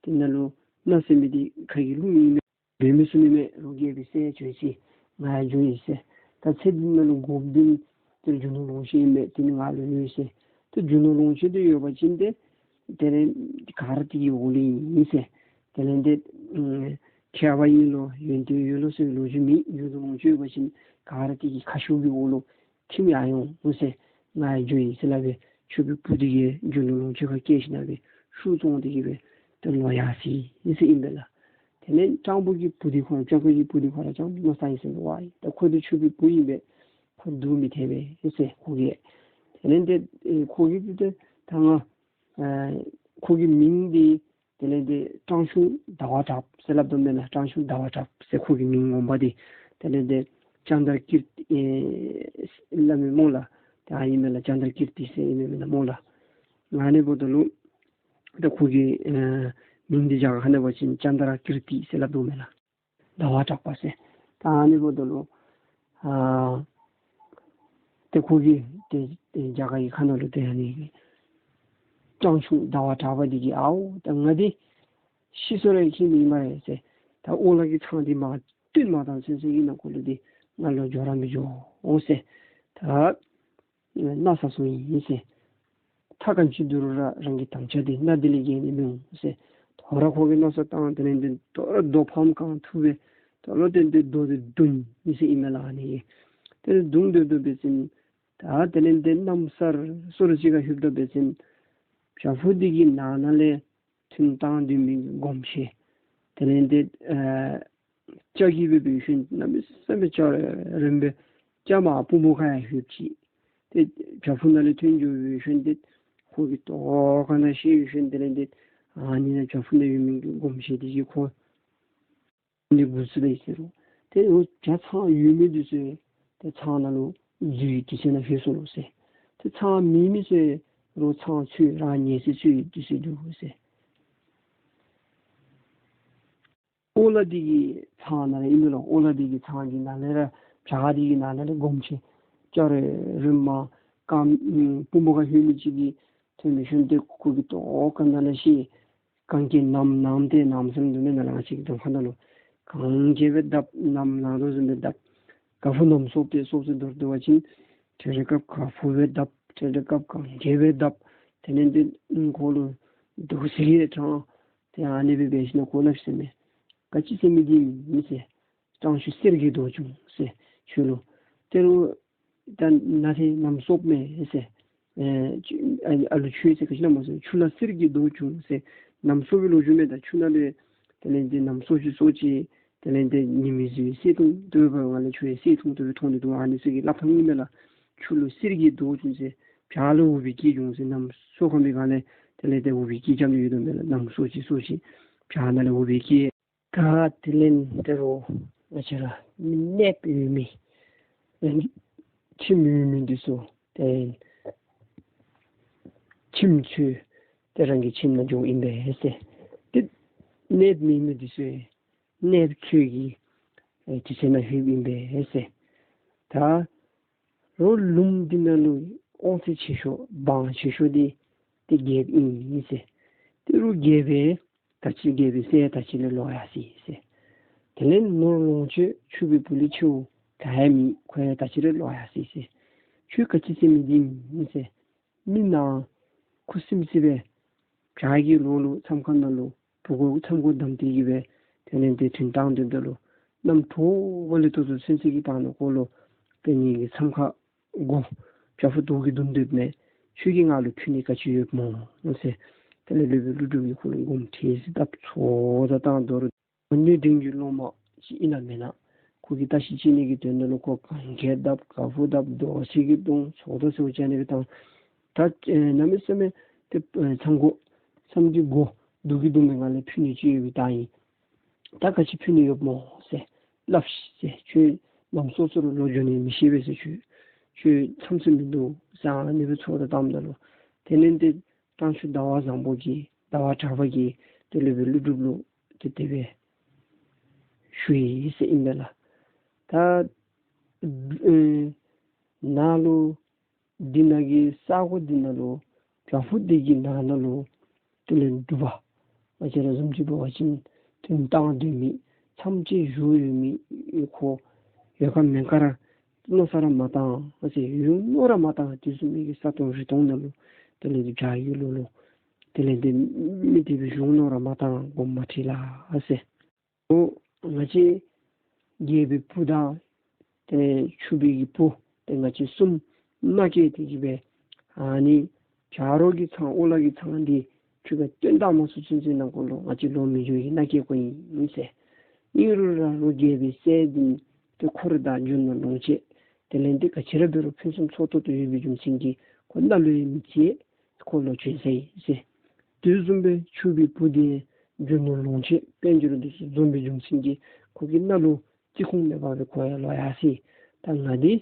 དེ་ནང་ལུ་མནའ་ཟེར་མི་འདི་ཁ་གི་རླུང་ཨིན་མས། འབད་མི་ཚུགས་ནི་མས། རོགས་རྒྱལ་པོའི་སྲས་བྱོན་ཅི། ང་ཡང་འགྱོ་ཡི་ཟེར། ད་ཚེ་འདི་ནང་ལུ་དགོཔ་འདི་ཏེ་རྒྱུ་ནོར་ལོངས་སྤྱོད་ཨིན་མས། དེ་ནི་ང་ལུ་ཡོད་ཟེར། ཏེ་རྒྱུ་ནོར་ལོངས་སྤྱོད་འདི་ཡོད་པ་ཅིན་ཏེ་དེ་ལས་ག་ར་དེ་གི་འོག་ལུ་ཨིན་ཟེར། དེ་ལས་ཏེ་ཨམ་མཁས་པ་ཨིན་ལོ་ཡོན་ཏན་ཡོད་ལོ་ཟེར་བའི་ལོ་རྒྱུས་མེད། རྒྱུ་ནོར་ལོངས་སྤྱོད་ཡོད་པ་ཅིན་ག་ར་དེ་གི་ཁ་ཤུགས་ཀྱི་འོག་ལུ་ཁྱིམ་ཡར་འོང་ཟེར། ང་ཡང་འགྱོ་ཡི་ཟེར་སླབ་སྦེ་ཕྱུག་པོའི་བུ་འདི་གིས་རྒྱུ་ནོར་ལོངས་སྤྱོད་ཁ་བསྐྱལ་ཞིནམ་ལས་ཤུགས་བཙོང་སྟེ་གི་སྦེ་ཏེ་ལོག་ཡར་སོ་ཡི་ཟེར་ཨིན་པས་ལགས། དེ་ལས་སྤྱང་པོ་གི་བུ་འདི་ཁོ་ར་སྤྱང་ཀ་གི་བུ་འདི་ཁོ་ར་སྤྱང་པོ་མནོ་བསམ་ཡི་ཟེར་མས། ཝའི་ད་ཁོ་འདི་ཕྱུག་པོའི་བུ་ཨིན་པས། ཁོ་འདུལ་མི་ཐེག་པས་ཟེར་ཁོ་གིས། དེ་ལས་ཏེ་ཨེ་ཁོ་གིས་ཏེ་ད་ང་ཨེ་ཁོ་གི་མིང་འདི་དེ་ལས་ཏེ་སྤྲང་ཆུང་ཟླ་བ་གྲགས་ཟེར་སླབ་དོ་མེན་ན། སྤྲང་ཆུང་ཟླ་བ་གྲགས་ཟེར་ཁོ་གི་མིང་ངོ་མ་འདི། དེ་ལས་ཏེ་ཅན་དྲ་ཀིརྟི་ཨེ་སླབ་མས་སྨོ་ལགས། ཏེ་ཨ་ཨིན་མས་ལགས། ཅན་དྲ་ཀིརྟི་ཟེར་ཨིན་མས་མེན་ན་སྨོ་ལགས། ཨ་ནི་འབདཝ་ད་ལུ་ད་ཁོ་གི་ཨེ་མིང་འདི་རྒྱ་གར་ཁ་ནང་འབད་བ་ཅིན་ཅན་དྲ་ཀིརྟི་ཟེར་སླབ་དོ་མེན་ན། ཟླ་བ་གྲགས་པ་ཟེར། ད་ཨ་ནི་འབདཝ་ད་ལུ་ཨ་ ཏེ་ཁོ་གིས་ཏེ་ཏེ་རྒྱ་གར་གྱི་ཁ་ནང་ལུ་ཏེ་ཨ་ནི་སྤྲང་ཕྲུག་ཟླ་བ་གྲགས་པ་འདི་གིས་ཨའོ་ད་ང་འདི་ཤི་སོང་རུང་ཁྱད་མེད་སྨ་རེ་ཟེར། ད་ཨོ་ལ་གི་ཚང་འདི་མར་བཏོན་མ་བཏང་ཚུན་ཚོད་ཀྱི་ནང་འཁོད་ལུ་འདི་ང་ལོག་འགྱོ་ར་མི་འགྱོ་འོང་ཟེར། ད་མནའ་ཟ་སོང་ཡི་ཟེར། ཐབས་གང་ཅི་འདི་རུང་ར་རང་གི་དམ་བཅའ་འདི་མནའ་འདི་ལས་འགལ་ནི་མི་འོང་ཟེར། དོ་རུང་ཁོ་གིས་མནོ་བསམ་བཏང་དེ་ལས་འདི་དོ་རུང་རྡོ་ཕམ་གང་ཐུབ་པས་དོ་རུང་ཏེ་འདི་རྡོ་འདི་བརྡུང་ནི་ཟེར་ཨིན་མས་ལགས། ཨ་ནི་ཏེ་བརྡུང་སྡོད་སྡོད་པའི་ཚེ་ད་དེ་ལས་འདི་གནམ་ས་སོར་ཅིག་ཁར་ལྷོདཔ་ད་འབད་བ་ཅིན་བྱག་ཕུག་འདི་གི་ནང་ན་ལས་ཐུན་བཏང་སྡོད་མི་གི་སྒོམ་ཆེན་དེ་ལས་འདི་ཨ་སྐྱ་གི་སྦེ་འབད་ཞིནམ་གནམ་མེད་ས་མེད་སྐྱ་རིངམོ་སྦེ་སྐྱ་མར་སྤུ་མོ་ཁར་ཡང་ལྷོད་ཅི། ཏེ་བྱག་ཕུག་ནང་ལས་ཐོན་འགྱོ་བའི་ཤུལ་འདི་ཁོ་གིས་ལྟོ་ག་ནང་ཤེས་པའི་ཤུལ་དེ་ལས་འདི་ཨ་ནི་ནང་བྱག་ཕུག་ནང་ཡོད་མི་གི་སྒོམ་ཆེན་འདི་གིས་ཁོ་འདི་འགོ་བཙུགས་ལས་ཟེར་རུང་ཏེ་འོ་བྱ་ཚང་ཡོད་མི་འདི་ཚུ་ཏེ་ཚང་ནང་ལུ་འཛུལ་ཡི་དུས་ཚོད་ནང་ལྷོད་སོང་ལོ་ཟེར། ཏེ་ཚང་མེད་མི་ཚུ་རོགས་ཚང་ཚུད་རང་ཉལ་ས་ཚུད་ཡི་དུས་ཚོད་འདུག་ཟེར། ཨོ་ལ་འདི་གི་ཚང་ནང་ལས་ཨིན་མས་ལོ། ཨོ་ལ་འདི་གི་ཚང་གི་ནང་ལས་ར་བྱག་འདི་གི་ནང་ལས་ར་སྒོམ་ཆེན་སྐྱ་རིངམོ་གང་སྤུ་མོ་ཁར་ལྷོད་མི་ཅིག་གིས་ཐོན་མི་ཤུལ་ཏེ་ཁོ་གིས་ལྟོ་ག་ནང་ལས་ཤེས། གན་རྐྱལ་ནམ་ནངམ་ཏེ་ནམ་སེམས་འདུག་མེན་ན་ལགས། ང་བཅས་ཀྱི་དོན་ཁ་ནང་ལུ་གན་རྐྱལ་སྦེ་བརྡབ་ནམ་ནངམ་དོ་བཟུམ་སྦེ་བརྡབ། ཀ་ཕུ་ནམ་སོབ་སྟེ་སོབ་སྟེ་འདོར་འདོར་བ་ཅིན་ཐེངས་རེ་སྐབས་ཀ་ཕུ་སྦེ་བརྡབ། ཐེངས་རེ་སྐབས་གན་རྐྱལ་སྦེ་བརྡབ། དེ་ལས་འདི་ཁོ་ལུ་འདུག་ཟེར་གྱི་དྲང་། ཏེ་ཨ་ནི་སྦེ་འབད་ཞིནམ་ཁོ་སླབ་ཟེར་མས། ག་ཅི་ཟེར་མི་འདི་མི་ཟེར། སྤྲང་ཕྲུག་གསེར་གྱི་མདོག་བྱུང་ཟེར་ཁྱོད་ལུ། ཏེ་རུང་ད་ནཱ་ཏེ་ནམ་སོབ་མས་ཟེར། ཨེ་ཁྱོད་ཨ་ཨ་ལུ་ཁྱོད་ཟེར་ག་ཅི་ལ་སྨོ་ཟེར། ཁྱོད་ལུ་གསེར་གྱི་མདོག་བྱུང་ཟེར། ནམ་སོབ་པའི་ལོ་རྒྱུས་མས། ད་ཁྱོད་ནཱ་ལས་དེ་ལས་འདི་ནམ་སོབ་ཅི་སོབ་ཅི་དེ་ལས་འདི་ཉི་མའི་གཟུགས་གསལ་ཐུང་ཐུང་སྦེ་ང་ལས་ཁྱོད་གསལ་ཐུང་ཐུང་སྦེ་མཐོང་ནི་འདུག། ཨ་ནི་ཚུ་གི་སླབ་ཐངས་ཨིན་མས་ལགས། ཁྱོད་ལུ་གསེར་གྱི་མདོག་བྱུང་ཟེར། བྱག་ལུ་འོ་བའི་སྐད་བྱུང་ཟེར། ནམ་སོབ་ཁ་མི་ག་ལས་དེ་ལས་འདི་འོ་བའི་སྐད་རྐྱབ་ནི་ཡོད་དོ་མས་ལགས། ནམ་སོབ་ཅི་སོབ་ཅི་བྱག་ནང་ལས་འོ་བའི་སྐད། ད་དེ་ལས་ད་རུང་ང་བཅས་ར་མི་གནསཔ་ཡོད་མི་ཁྱིམ་ཡོད་མི་འདི་ཚུ་ཏེ་ཁྱིམ་ཚུ་ཏེ་རང་གི་ཁྱིམ་ནང་འགྱོཝ་ཨིན་པས་ཟེར། ཏེ་གནསཔ་མེད་མི་འདི་ཚུ་གནསཔ་ཁྱོད་ཀྱི་ཨེ་དུས་ཚོད་ནང་ལྷོདཔ་ཨིན་པས་ཟེར། ད་རོགས་ལུངམ་འདི་ནང་ལུ་དབང་ཚད་ཆེ་ཤོས་དབང་ཆེ་ཤོས་འདི་ཏེ་རྒྱལཔོ་ཨིན་ཟེར། ཏེ་རོགས་རྒྱལཔོ་ད་ཅི་རྒྱལ་པོའི་སྲས་ད་ཅི་ལས་ལོག་ཡར་སོ་ཡི་ཟེར། དེ་ལས་ནོར་ལོངས་སྤྱོད་ཕྱུག་པོའི་བུ་ལས་ཆེཝ་ག་ཡང་མེད། ཁོ་ཡང་ད་ཅི་ལས་ལོག་ཡར་སོ་ཡི་ཟེར། ཁྱོད་ག་ཅི་ཟེར་མི་འདི་ཨིན་ཟེར། མི་ནང་ཁུ་སིམ་སི་སྦེ་བྱག་གི་ལོགས་ལུ་མཚམས་ཁང་ནང་ལུ་བུ་གུ་མཚམས་སྒོ་བསྡམས་ཏེ་གི་སྦེ་དེ་ལས་འདི་ཐུན་བཏང་སྡོདཔ་ད་ལུ་གནམ་དྲོ་པ་ལས་ཏོག་ཏོ་ཚུན་ཚོད་ཀྱི་བར་ན་ཁོ་ལུ་ཏེ་ངེ་གི་མཚམས་ཁང་སྒོ་བྱག་ཕུག་རྡོ་གིས་བརྡུང་སྡོདཔ་མས། ཁྱོད་ཀྱིས་ང་ལུ་ཕུལ་ནི་ག་ཅི་ཡོདཔ་སྨོ་ཟེར། དེ་ལས་སློབ་དཔོན་ཀླུ་སྒྲུབ་ཀྱིས་ཁོ་ལུ་སྒོམ་ཁྲིད་ཅིག་བཏབ། ཚོགས་གྲལ་བཏང་དོ་རུང་ཨ་ནི་འབྲིང་རྒྱུད་སློབ་མ་ཅིག་ཨིན་ན་མེན་ན། ཁོ་གིས་བརྟག་ཞིབ་བྱེད་ནི་གི་དོན་དག་ལུ་ཁོ་གན་རྐྱལ་བརྡབ། ཀ་ཕུ་བརྡབ། རྡོ་ཆས་ཀྱིས་བརྡུང་། ཚོགས་གྲལ་ཚུ་བཅར་ནི་སྦེ་བཏང་། ད་ཨེ་གནམ་མེད་ས་མེད་ཏེ་ཨེ་མཚམས་སྒོ་མཚམས་ཀྱི་སྒོ་རྡོ་གིས་བརྡུངམ་མས། ང་ལས་ཕུལ་ནི་ཅིག་ཡོད་པའི་རྟགས་ཨིན། ད་ག་ཅི་ཕུལ་ནི་ཡོདཔ་སྨོ་ཟེར་སླབ་ཤིག་ཟེར། ཁྱོད་ནམ་སོ་སོར་ལོག་འགྱོ་ནི་མི་ཤེས་པས་ཟེར། ཁྱོད་ཁྱོད་མཚམས་ཚུ་མིན་འདུག་ཟེར་ཨ་ནི་སྦེ་ཚོགས་གྲལ་བཏངམ་ད་ལུ་དེ་ལས་འདི་སྤྲང་ཕྲུག་ཟླ་བ་བཟང་པོ་གིས་ཟླ་བ་གྲགས་པ་གིས་ཏེ་སློབ་དཔོན་ཀླུ་སྒྲུབ་ལུ་ཏེ་དེ་སྦེ་ཞུ་ཡི་ཟེར་ཨིན་པས་ལགས། ད་ཨེ་ནཱ་ལུ་འདི་ནང་གི་ས་གོ་འདི་ནང་ལུ་བྱག་ཕུག་འདི་གི་ནང་ན་ལུ་དེ་ལས་འབྲུག་པ་ང་བཅས་ར་བཟུམ་ཅིག་འབད་བ་ཅིན་ཐུན་བཏང་སྡོད་མི་མཚམས་བཅད་བཞུགས་ཡོད་མི་ཁོ་ཡོད་ག་མེད་ག་ར་མནོ་བསམ་ར་མ་བཏང་ཟེར། ཡོད་མནོ་ར་མ་བཏང་། དེ་བཟུམ་མའི་གི་ས་སྟོང་རི་སྟོང་ནང་ལུ་དེ་ལས་འདི་བྱག་གི་ལོགས་ལུ་དེ་ལས་འདི་མི་དེ་སྦེ་བཞུགས་མནོ་ར་མ་བཏང་། སྒོམ་མ་ཁྲིད་ལགས་ཟེར། ཨོ་ང་བཅས་རྒྱལ་པོའི་བུ་དང་ཏེ་ཕྱུག་པོའི་གི་བུ་ཏེ་ང་བཅས་གསུམ་མནའ་བསྐྱལ་ཏེ་གི་སྦེ་ཨ་ནི་བྱ་རོག་གི་ཚང་ཨོ་ལ་གི་ཚང་འདི་ཁྱོད་ཀྱིས་བཏོན་བཏང་མ་ཚུགས་ཚུན་ཚོད་ནང་འཁོད་ལུ་ང་བཅས་ལོག་མི་འགྱོ་བའི་མནའ་བསྐྱལ་དགོ་ཨིན་ཟེར། ཨིན་རུང་ར་རོགས་རྒྱལ་པོའི་སྲས་འདི་ཏེ་འཁོར་དང་རྒྱུ་ནོར་ལོངས་སྤྱོད་དེ་ལས་འདི་ག་ཅི་ར་འབད་རུང་ཕུན་སུམ་ཚོགས་ཏོག་ཏོ་ཡོད་པའི་རྒྱུ་མཚན་གྱིས་ཁོ་མནའ་ལུ་ཡང་མི་བྱེད། ཁོ་ལོག་བྱོན་ཟེར་ཨིན་ཟེར། དེ་བཟུམ་སྦེ་ཕྱུག་པོའི་བུ་འདི་རྒྱུ་ནོར་ལོངས་སྤྱོད་དཔལ་འབྱོར་འདི་ཚུ་འཛོམས་པའི་རྒྱུ་མཚན་གྱིས་ཁོ་གི་མནའ་ལུ་བརྩི་ཁུངས་མེད་པར་སྦེ་ཁོ་ཡང་ལོག་ཡར་སོ་ཡི། ད་ང་འདི་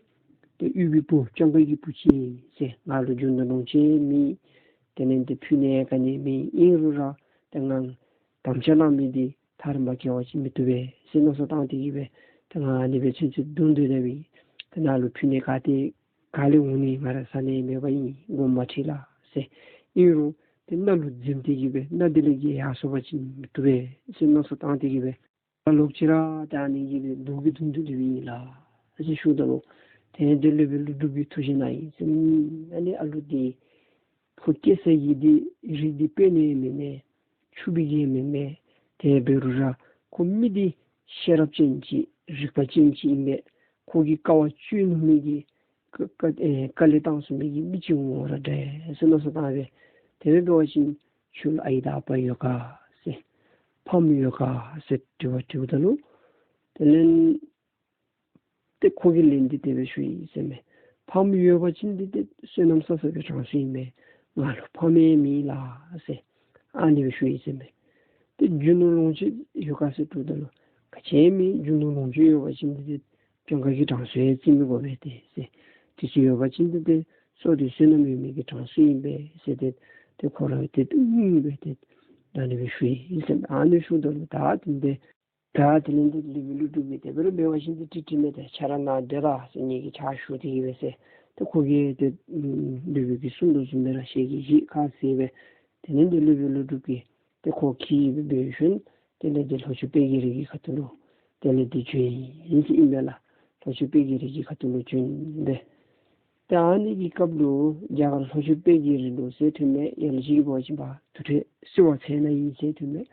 ཏེ་དབུས་པའི་བུ་སྤྱང་ཀ་གི་བུ་ཅིག་ཨིན་ཟེར། ང་ལུ་རྒྱུ་ནོར་ལོངས་སྤྱོད་མེད། དེ་ལས་འདི་ཕུལ་ནི་ག་ནི་མེད། ཨིན་རུང་ར་ཏེ་ང་དམ་བཅའ་གནང་མི་འདི་ཐག་རིང་པ་འགལ་བ་ཅིན་མི་བཏུབ་པས་ཟེར་མནོ་བསམ་བཏང་སྟེ་གི་སྦེ་ཏེ་ང་ཨ་ནི་སྦེ་ཚུན་ཚོད་སྡོད་སྡོད་ད་སྦེ་ཏེ་ནཱ་ལུ་ཕུལ་ནི་ག་ཏེ་ ག་ལས་འོང་ནི་ང་ར་ས་གནས་མེད་པ་ཨིན། དགོངསམ་མ་ཁྲེལ་ལགས་ཟེར། ཨིན་རུང་ཏེ་མནའ་ལུ་འཛེམ་སྟེ་གི་སྦེ་མནའ་དེ་ལས་ཀྱི་ཡར་སོང་པ་ཅིན་མི་བཏུབ་པས་ཟེར་མནོ་བསམ་བཏང་སྟེ་གི་སྦེ་ད་ལོག་ཅི་ར་ད་ཨ་ནི་གི་སྦེ་སྡུག་གི་དུང་དུ་སླེབས་ཨིན་ལགས་ཟེར་ཞུཝ་ད་ལུ་ཏེ་དེ་ལུ་སྦེ་ཀླུ་སྒྲུབ་ཀྱིས་ཐུགས་བཞེད་གནང་ཡི་ཟེར། ཨ་ནི་ཨ་ལུ་འདི་ཕོ་སྐྱེ་ས་གི་འདི་རིགས་འདི་དཔོན་ནི་མེན་མས། ཕྱུགཔོ་གི་མེན་མས། དེ་འབད་རུང་ར་ཁོ་མི་འདི་ཤེས་རབ་ཅན་ཅིག་རིག་པ་ཅན་ཅིག་ཨིན་པས། ཁོ་གིས་དཀའ་བ་སྤྱོད་ནི་མི་གི་དཀའ་དཀའ་ཨེ་དཀའ་ལས་བཏང་ཚུགས་མི་གི་མི་ཅིག་འོང་ར་འདྲ་ཟེར་མནོ་བསམ་བཏང་སྦེ། དེ་སྦེ་འབད་བ་ཅིན་ཁྱོད་ལུ་ཨའི་དང་ཨ་པ་ཡོད་ག་ཟེར། ཕམ་ཡོད་ག་ཟེར་དྲི་བ་དྲིཝ་ད་ལུ་དེ་ལས་ཏེ་ཁོ་གིས་ལན་འདི་དེ་སྦེ་ཞུ་ཡི་ཟེར་མས། ཕམ་ཡོད་པ་ཅིན་འདི་ཏེ་བསོད་ནམས་བསགས་བསགས་པའི་གྲངས་སུ་ཨིན་མས། ང་ལུ་ཕམ་ཡང་མེད་ལགས་ཟེར་ཨ་ནི་སྦེ་ཞུ་ཡི་ཟེར་མས། ཏེ་རྒྱུ་ནོར་ལོངས་སྤྱོད་ཡོད་ག་ཟེར་དྲིཝ་ད་ལུ་ག་ཅི་ཡང་མེད། རྒྱུ་ནོར་ལོངས་སྤྱོད་ཡོད་པ་ཅིན་འདི་ཏེ་སྤྱང་ཀ་གི་གྲངས་སུ་ཡང་བརྩི་མི་དགོ་པས་ཏེ་ཟེར། དེ་ཚུ་ཡོད་པ་ཅིན་འདི་ཏེ་སོ་ཏེ་བསོད་ནམས་ཡོད་མི་གི་གྲངས་སུ་ཨིན་པས་ཟེར་ཏེ་ཏེ་ཁོ་ར་ཏེ་ཏེ་ཨུམ་སྦེ་ཏེ་ད་ཨ་ནི་སྦེ་ཞུ་ཡི་ཟེར་མས། ཨ་ནི་ཞུཝ་ད་ལུ་ད་དེ་ལས་ཏེ་ད་དེ་ལས་ཏེ་སློབ་དཔོན་ཀླུ་སྒྲུབ་ཀྱིས་དེ་སྦེ་ར་འབད་བ་ཅིན་ཏེ་ཏེ་ཏེ་མེན་ཏེ་ཁྱོད་ར་ནཱ་སྡོད་ར་ཟེར་ངེ་གི་ཕྱག་ཞུ་སྟེ་གི་སྦེ་ཟེར། ཏེ་ཁོ་གིས་ཏེ་སློབ་དཔོན་གྱིས་གསུངས་དོ་བཟུམ་སྦེ་ར་ཞལ་གྱིས་བཞེས་ཁ་བཟེད་སྦེ། དེ་ལས་ཏེ་སློབ་དཔོན་ཀླུ་སྒྲུབ་ཀྱིས་ཏེ་ཁོ་འཁྱིད་སྦེ་འབད་ཞིནམ་དེ་ལས་ཏེ་ལྷོ་ཕྱོགས་དཔལ་གྱི་རི་གི་ཁ་ཐུག་ལུ་དེ་ལས་ཏེ་བྱོན་ཡི་ཟེར་ཨིན་པས་ལགས། ལྷོ་ཕྱོགས་དཔལ་གྱི་རི་གི་ཁ་ཐུག་ལུ་བྱོན་སྦེ། ཏེ་ཨ་ནི་གི་སྐབས་ལུ་རྒྱ་གར་ལྷོ་ཕྱོགས་དཔལ་གྱི་རི་ལུ་ཟེར་དོ་མས། ཡང་ཅིན་འབད་བ་ཅིན་པ་དུར་ཁྲོད་བསིལ་བ་ཚལ་ནང་ཨིན་ཟེར་དོ་མས།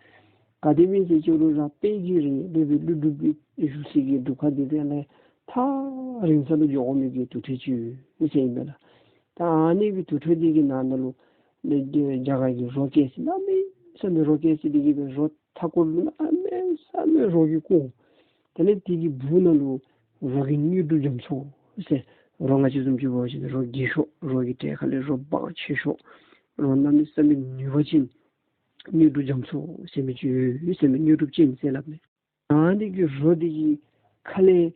ག་དེ་སྦེ་ཟེར་ཅི་རུང་ར་དཔལ་གྱི་རི་སློབ་དཔོན་ཀླུ་སྒྲུབ་ཀྱི་བཞུགས་སའི་གི་རྒྱུད་ཁ་འདི་དེ་ལས་ཐག་རིང་ས་ལུ་འགྱོ་དགོ་མི་གི་དུར་ཁྲོད་ཅིག་ཡོད་ཟེར་ཨིན་པས་ལགས། ད་ཨ་ནི་གི་དུར་ཁྲོད་འདི་གི་ནང་ན་ལུ་ནི་རྒྱ་གར་གྱི་རོ་བཀལ་ས་གནམ་མེད་ས་མེད་རོ་བཀལ་ས་འདི་གིས་སྦེ་རོ་མཐའ་འཁོར་ལུ་གནམ་མེད་ས་མེད་རོ་གིས་བསྐོར། དེ་ལས་དེ་གི་སྦུག་ན་ལུ་རོ་གི་དངོས་གྲུབ་རྒྱ་མཚོ་ཟེར། རོ་ང་བཅས་བཟུམ་ཅིག་འབད་བ་ཅིན་རོ་རྒྱས་ཤོས། རོ་གི་གྲས་ཁ་ལས་རོ་དབང་ཆེ་ཤོས། རོ་གནམ་མེད་ས་མེད་ནུས་པ་ཅན། དངོས་གྲུབ་རྒྱ་མཚོ་ཟེར་མི་ཅིག་ཡོད་ཟེར་མས། དངོས་གྲུབ་ཅན་ཟེར་སླབ་མས། ཨ་ནི་གི་རོ་འདི་གི་ཁ་ལས་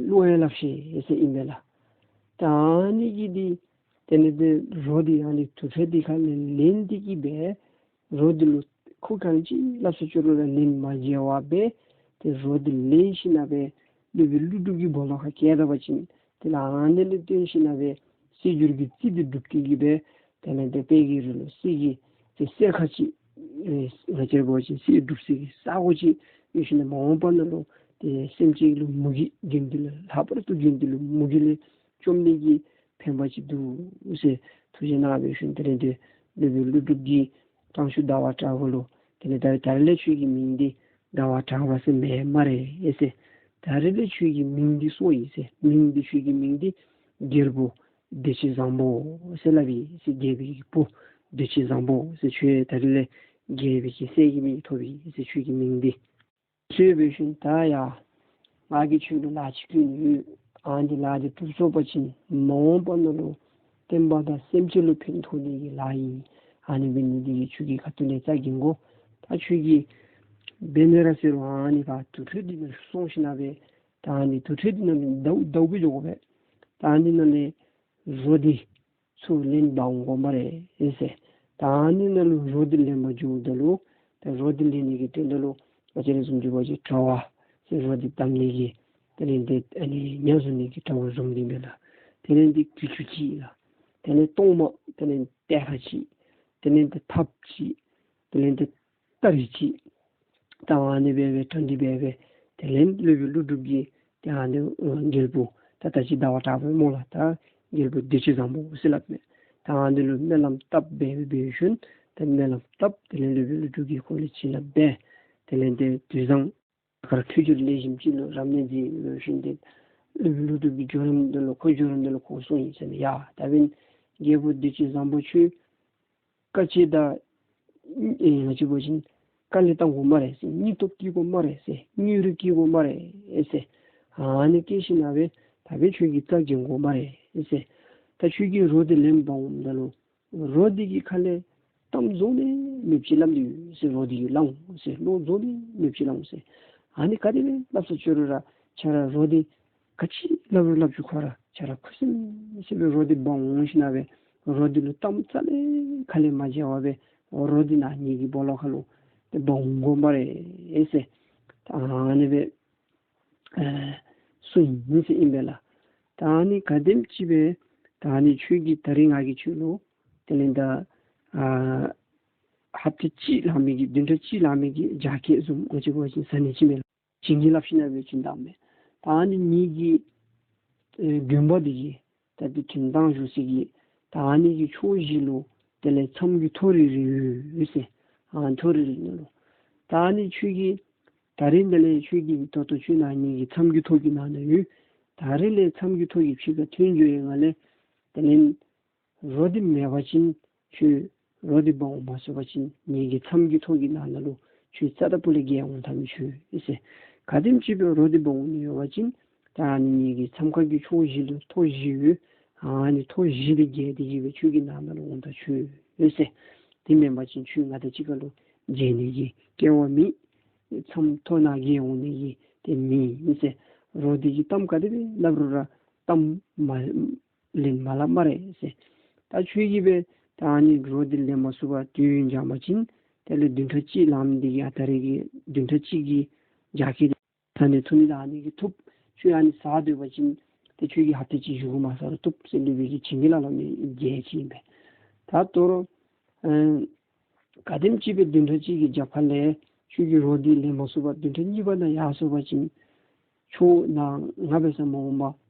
གླུ་ཡང་སླབ་ཤེས་ཟེར་ཨིན་པས་ལགས། ད་ཨ་ནི་གི་འདི་དེ་ལས་ཏེ་རོ་འདི་ཨ་ནི་དུར་ཁྲོད་འདི་ཁ་ལས་ལེན་ཏེ་གི་སྦེ་རོ་འདི་ལུ་ཁོ་ག་ཅི་སླབ་ས་ཅི་རུང་ར་ལན་མ་འཇལ་བར་སྦེ་ཏེ་རོ་འདི་ལེན་ཞིནམ་སྦེ་སློབ་དཔོན་ཀླུ་སྒྲུབ་ཀྱི་སྦོ་ལོགས་ཁར་བསྐྱལ་ད་པ་ཅིན་དེ་ལས་ཨ་ནི་ལས་བརྟེན་ཞིནམ་སྦེ་གསེར་འགྱུར་གྱི་རྩི་འདི་བསྒྲུབས་ཏེ་གི་སྦེ་དེ་ལས་ཏེ་དཔལ་གྱི་རི་ལུ་གསེར་གྱི་ཏེ་གསེར་ཁ་ཅིག་ཨེ་ང་བཅས་འབད་བ་ཅིན་གསེར་སྒྲུབ་ས་གི་ས་གོ་ཅིག་ཡོད་ཞིནམ་མ་འོངས་པ་ནང་ལུ་ཏེ་སེམས་ཅན་ལུ་མུ་གེ་གི་དོན་ལུ་ལྷག་པར་དུ་གི་དོན་ལུ་མུ་གེ་ལས་བཅོམ་ནི་གི་ཕན་པ་ཅིག་འདུག་ཟེར་ཐུགས་བཞེད་གནང་སྦེ་ཞིནམ་དེ་ལས་ཏེ་སློབ་དཔོན་ཀླུ་སྒྲུབ་ཀྱིས་གྲངས་ཆུང་ཟླ་བ་གྲགས་པ་ལུ་དེ་ལས་ད་ད་རིས་ལས་ཁྱོད་ཀྱི་མིང་འདི་ཟླ་བ་གྲགས་པ་ཟེར་མེན་སྨ་རེ་ཟེར། ད་རིས་ལས་ཁྱོད་ཀྱི་མིང་འདི་སོར་ཡི་ཟེར། མིང་འདི་ཁྱོད་ཀྱི་མིང་འདི་རྒྱལ་པོ་བདེ་སྤྱོད་བཟང་པོ་ཟེར་སླབ་ཡི་ཟེར། རྒྱལ་པོའི་གི་བུ་བདེ་སྤྱོད་བཟང་པོ་ཟེར། ཁྱོད་ད་རིས་ལས་རྒྱལ་པོའི་གི་སྲས་ཀྱི་མིང་ཐོབ་ཡི་ཟེར། ཁྱོད་ཀྱི་མིང་འདི་ཟེར་སྦེ་ཞིནམ་ད་ཡ་ང་གིས་ཁྱོད་ལུ་ལཱ་ཅིག་བསྐུལ་ནི་ཡོད། ཨ་ནི་ལཱ་འདི་གྲུབ་སོང་པ་ཅིན་མ་འོངས་པ་ནང་ལུ་བསྟན་པ་དང་སེམས་ཅན་ལུ་ཕན་ཐོགས་ནི་གི་ལཱ་ཨིན། ཨ་ནི་འབད་ནི་འདི་གིས་ཁྱོད་ཀྱི་ཁ་ཐུག་ལས་རྩ་འགེངས་དགོ། ད་ཁྱོད་ཀྱིས་འབད་ནི་ར་ཟེར་རུང་ཨ་ནི་ག་དུར་ཁྲོད་འདི་ནང་སོང་ཞིནམ་སྦེ་ད་ཨ་ནི་དུར་ཁྲོད་འདི་ནང་ལུ་ཟླཝ་ཟླཝ་སྦེ་འགྱོ་དགོ་པས། ད་ཨ་ནི་ནང་ལས་རོ་འདི་ཚུར་ལེན་འབག་འོང་དགོ་སྨ་རེ་ཟེར། ད་ཨ་ནི་ནང་ལུ་རོ་འདི་ལེན་པར་འགྱོཝ་ད་ལུ་ད་རོ་འདི་ལེན་ནི་གི་དོན་དག་ལུ་ང་བཅས་ར་བཟུམ་ཅིག་འབད་བ་ཅིན་གྲྭ་པ་ཟེར་རོ་འདི་བསྡམ་ནི་གི་དེ་ལས་ཏེ་ཨ་ནི་ཉ་བཟུང་ནི་གི་གྲྭ་པ་བཟུམ་འདི་མས་ལགས། དེ་ལས་ཏེ་གྱི་ཅུང་ཅིག་ལགས། དེ་ལས་གཏོར་མ་དེ་ལས་ཏེ་ཏེ་ར་ཅིག། དེ་ལས་ཏེ་ཐགཔ་ཅིག། དེ་ལས་ཏེ་སྟ་རེ་ཅིག། ད་ཨ་ནི་སྦེ་སྦེ་དྲངས་ཏེ་སྦེ་སྦེ་དེ་ལས་སློབ་དཔོན་ཀླུ་སྒྲུབ་ཀྱིས་ཏེ་ཨ་ནི་ཨ་རྒྱལ་པོ་ད་ད་ཅི་ཟླ་བ་གྲགས་པ་སྨོ་ལགས། ད་རྒྱལ་པོ་བདེ་སྤྱོད་བཟང་པོ་ཟེར་སླབ་མས། ད་ཨ་ནི་ལུ་སྨོན་ལམ་བཏབ་སྦེ་སྦེ་འབད་ཞིནམ་ད་སྨོན་ལམ་བཏབ། དེ་ལས་སློབ་དཔོན་ཀླུ་སྒྲུབ་ཀྱིས་ཁོ་ལུ་བྱིན་རླབས་འབད། དེ་ལས་ཏེ་དུས་བཟང་ག་ར་ཐུགས་རྗེ་ལེགས་ཤོམ་ཅིག་ལུ་རབ་གནས་མཛད་ཞིནམ་ཏེ་སློབ་དཔོན་ཀླུ་སྒྲུབ་ཀྱི་རྒྱུད་རིམ་འདི་ལུ་ཁོ་རྒྱུད་རིམ་འདི་ལུ་ཁོ་གསུངས་ཡི་ཟེར་མས། ཡ་ད་འབདན་རྒྱལ་པོ་བདེ་སྤྱོད་བཟང་པོ་ཁྱོད་དཀའ་སྤྱད་དང་ཨེ་ང་བཅས་འབད་བ་ཅིན་དཀའ་ལས་བཏང་དགོ་སྨ་རེ་ཟེར། སྙིང་སྟོབས་བསྐྱེད་དགོ་སྨ་རེ་ཟེར། སྙིང་རུས་བསྐྱེད་དགོ་སྨ་རེ་ཟེར། ཨ་ནི་བསྐྱེད་ཞིནམ་སྦེ་ད་འབདན་ཁྱོད་ཀྱིས་རྩ་འགེངས་དགོ་སྨ་རེ་ཟེར། ད་ཁྱོད་ཀྱིས་རོ་འདི་ལེན་འབག་འོངམ་ད་ལུ་རོ་འདི་གི་ཁ་ལས་གཏམ་རྫོགས་ནི་མེདཔ་ཅིག་སླབ་སྟེ་ཡོད་ཟེར། རོ་འདི་གིས་སླབ་འོང་ཟེར། བློ་རྫོགས་ནི་མེདཔ་ཅིག་སླབ་འོང་ཟེར། ཨ་ནི་ག་དེ་སྦེ་སླབ་ས་ཅི་རུང་ར་ཁྱོད་ར་རོ་འདི་ག་ཅི་སླབ་རུང་སླབ་ཅི་ཁོ་ར་ཁྱོད་ར་ཁུ་སིམ་སིམ་སྦེ་རོ་འདི་འབག་འོང་ཞིནམ་སྦེ་རོ་འདི་ལུ་གཏམ་རྩ་ལས་ཁ་ལས་མ་འཇལ་བར་སྦེ་རོ་འདི་ནཱ་ངེ་གི་སྦོ་ལོགས་ཁ་ལུ་ཏེ་འབག་འོང་དགོ་སྨ་རེ་ཟེར། ད་ཨ་ནི་སྦེ་ཨེ་གསུངས་ཡི་ཟེར་ཨིན་པས་ལགས། ད་ཨ་ནི་ག་དེམ་ཅིག་སྦེ་ད་ཨ་ནི་ཁྱོད་ཀྱིས་ད་རིས་ང་གིས་ཁྱོད་ལུ་དེ་ལས་ད་ཨ་ཧབ་ཏ་གཅིག་ལང་མི་གི་བདུན་ཕྲག་གཅིག་ལང་མི་གི་རྒྱགས་སྐལ་བཟུམ་ང་བཅས་འབད་བ་ཅིན་ཟ་ནི་ཅིག་མས་ལགས། བྱིན་གྱིས་བརླབས་ཞིནམ་ལས་སྦེ་བྱིན་བཏང་མས། ད་ཨ་ནི་ངེ་གི་ཨེ་དགོན་པ་འདི་གི་ད་འདི་བྱིན་བཏང་བཞུགས་སའི་གི་ད་ཨ་ནི་གི་ཕྱོགས་བཞི་ལུ་དེ་ལས་མཚམས་ཀྱི་ཐོ་རེ་རེ་ཡོད་ཟེར། ཨ་ཐོ་རེ་རེ་ནང་ལུ་ད་ཨ་ནི་ཁྱོད་ཀྱིས་ད་རིས་འདི་ལས་ཁྱོད་ཀྱིས་ད་ལྟོ་ཁྱོད་ནཱ་ངེ་གི་མཚམས་ཀྱི་ཐོ་གི་ནང་ན་ཡོད། ད་རིས་ལས་མཚམས་ཀྱི་ཐོ་གི་ཕྱི་ཁར་ཐོན་འགྱོ་བའི་སྒང་ལས་དེ་ལས་རོ་འདི་མེད་པ་ཅིན་ཁྱོད་རོ་འདི་འབག་འོང་མ་ཚུགས་པ་ཅིན་ངེ་གི་མཚམས་ཀྱི་ཐོ་གི་ནང་ན་ལུ་ཁྱོད་རྩ་དང་པོ་ལས་འགྱེལ་འོང་ད་མི་ཆོག་ཟེར། ག་དེམ་ཅིག་སྦེ་རོ་འདི་འབག་འོང་ནི་ཡོད་པ་ཅིན་ད་ཨ་ནི་ངེ་གི་མཚམས་ཁང་གི་ཕྱོགས་བཞི་ལུ་ཐོ་བཞི་ཡོད། ཨ་ནི་ཐོ་བཞི་འདི་བརྒལ་ཏེ་གི་སྦེ་ཁྱོད་ཀྱི་ནང་ན་ལུ་འོང་ད་ཆོག་ཟེར། དེ་མེན་པ་ཅིན་ཁྱོད་ང་དང་གཅིག་ཁར་ལུ་མཇལ་ནི་གི་སྐལ་བ་མེད། མཚམས་ཐོ་ནང་འགྱེལ་འོང་ནི་གི་དེ་མེད་ཟེར། རོ་འདི་གིས་གཏམ་ག་དེ་སྦེ་སླབ་རུང་ར་གཏམ་མ་ལན་མ་སླབ་སྨ་རེ་ཟེར། ད་ཁྱོད་ཀྱིས་སྦེ་ད་ཨ་ནི་རོ་འདི་ལེན་མ་ཚུགས་པར་དུས་ཡུན་འགྱངས་པ་ཅིན་དེ་ལས་བདུན་ཕྲག་གཅིག་ལངམ་འདི་གིས་ཨ་ད་རིས་ཀྱི་བདུན་ཕྲག་གཅིག་གི་རྒྱགས་སྐལ་འདི་ད་ཨ་ནི་ཐུབ་ནི་ད་ཨ་ནི་གིས་ཐུབ། ཁྱོད་ཨ་ནི་ཟ་སྡོད་པ་ཅིན་ཏེ་ཁྱོད་ཀྱིས་ཧབ་ཏ་གཅིག་བཞུགས་དགོ་མ་ཚུགས་རུང་ཐུབ་ཟེར་སློབ་དཔོན་གྱིས་བྱིན་གྱིས་བརླབས་བརླབས་མི་རྒྱགས་ཅིག་ཨིན་པས། ད་ད་རུང་ཨ་ག་དེམ་ཅིག་སྦེ་བདུན་ཕྲག་གཅིག་གི་རྒྱབ་ཁ་ལས་ཁྱོད་ཀྱིས་རོ་འདི་ལེན་མ་ཚུགས་པར་བདུན་ཕྲག་གཉིས་པ་ནང་ཡར་སོང་པ་ཅིན་ཁྱོད་ནཱ་ང་འབད་ས་མ་འོངས་པ་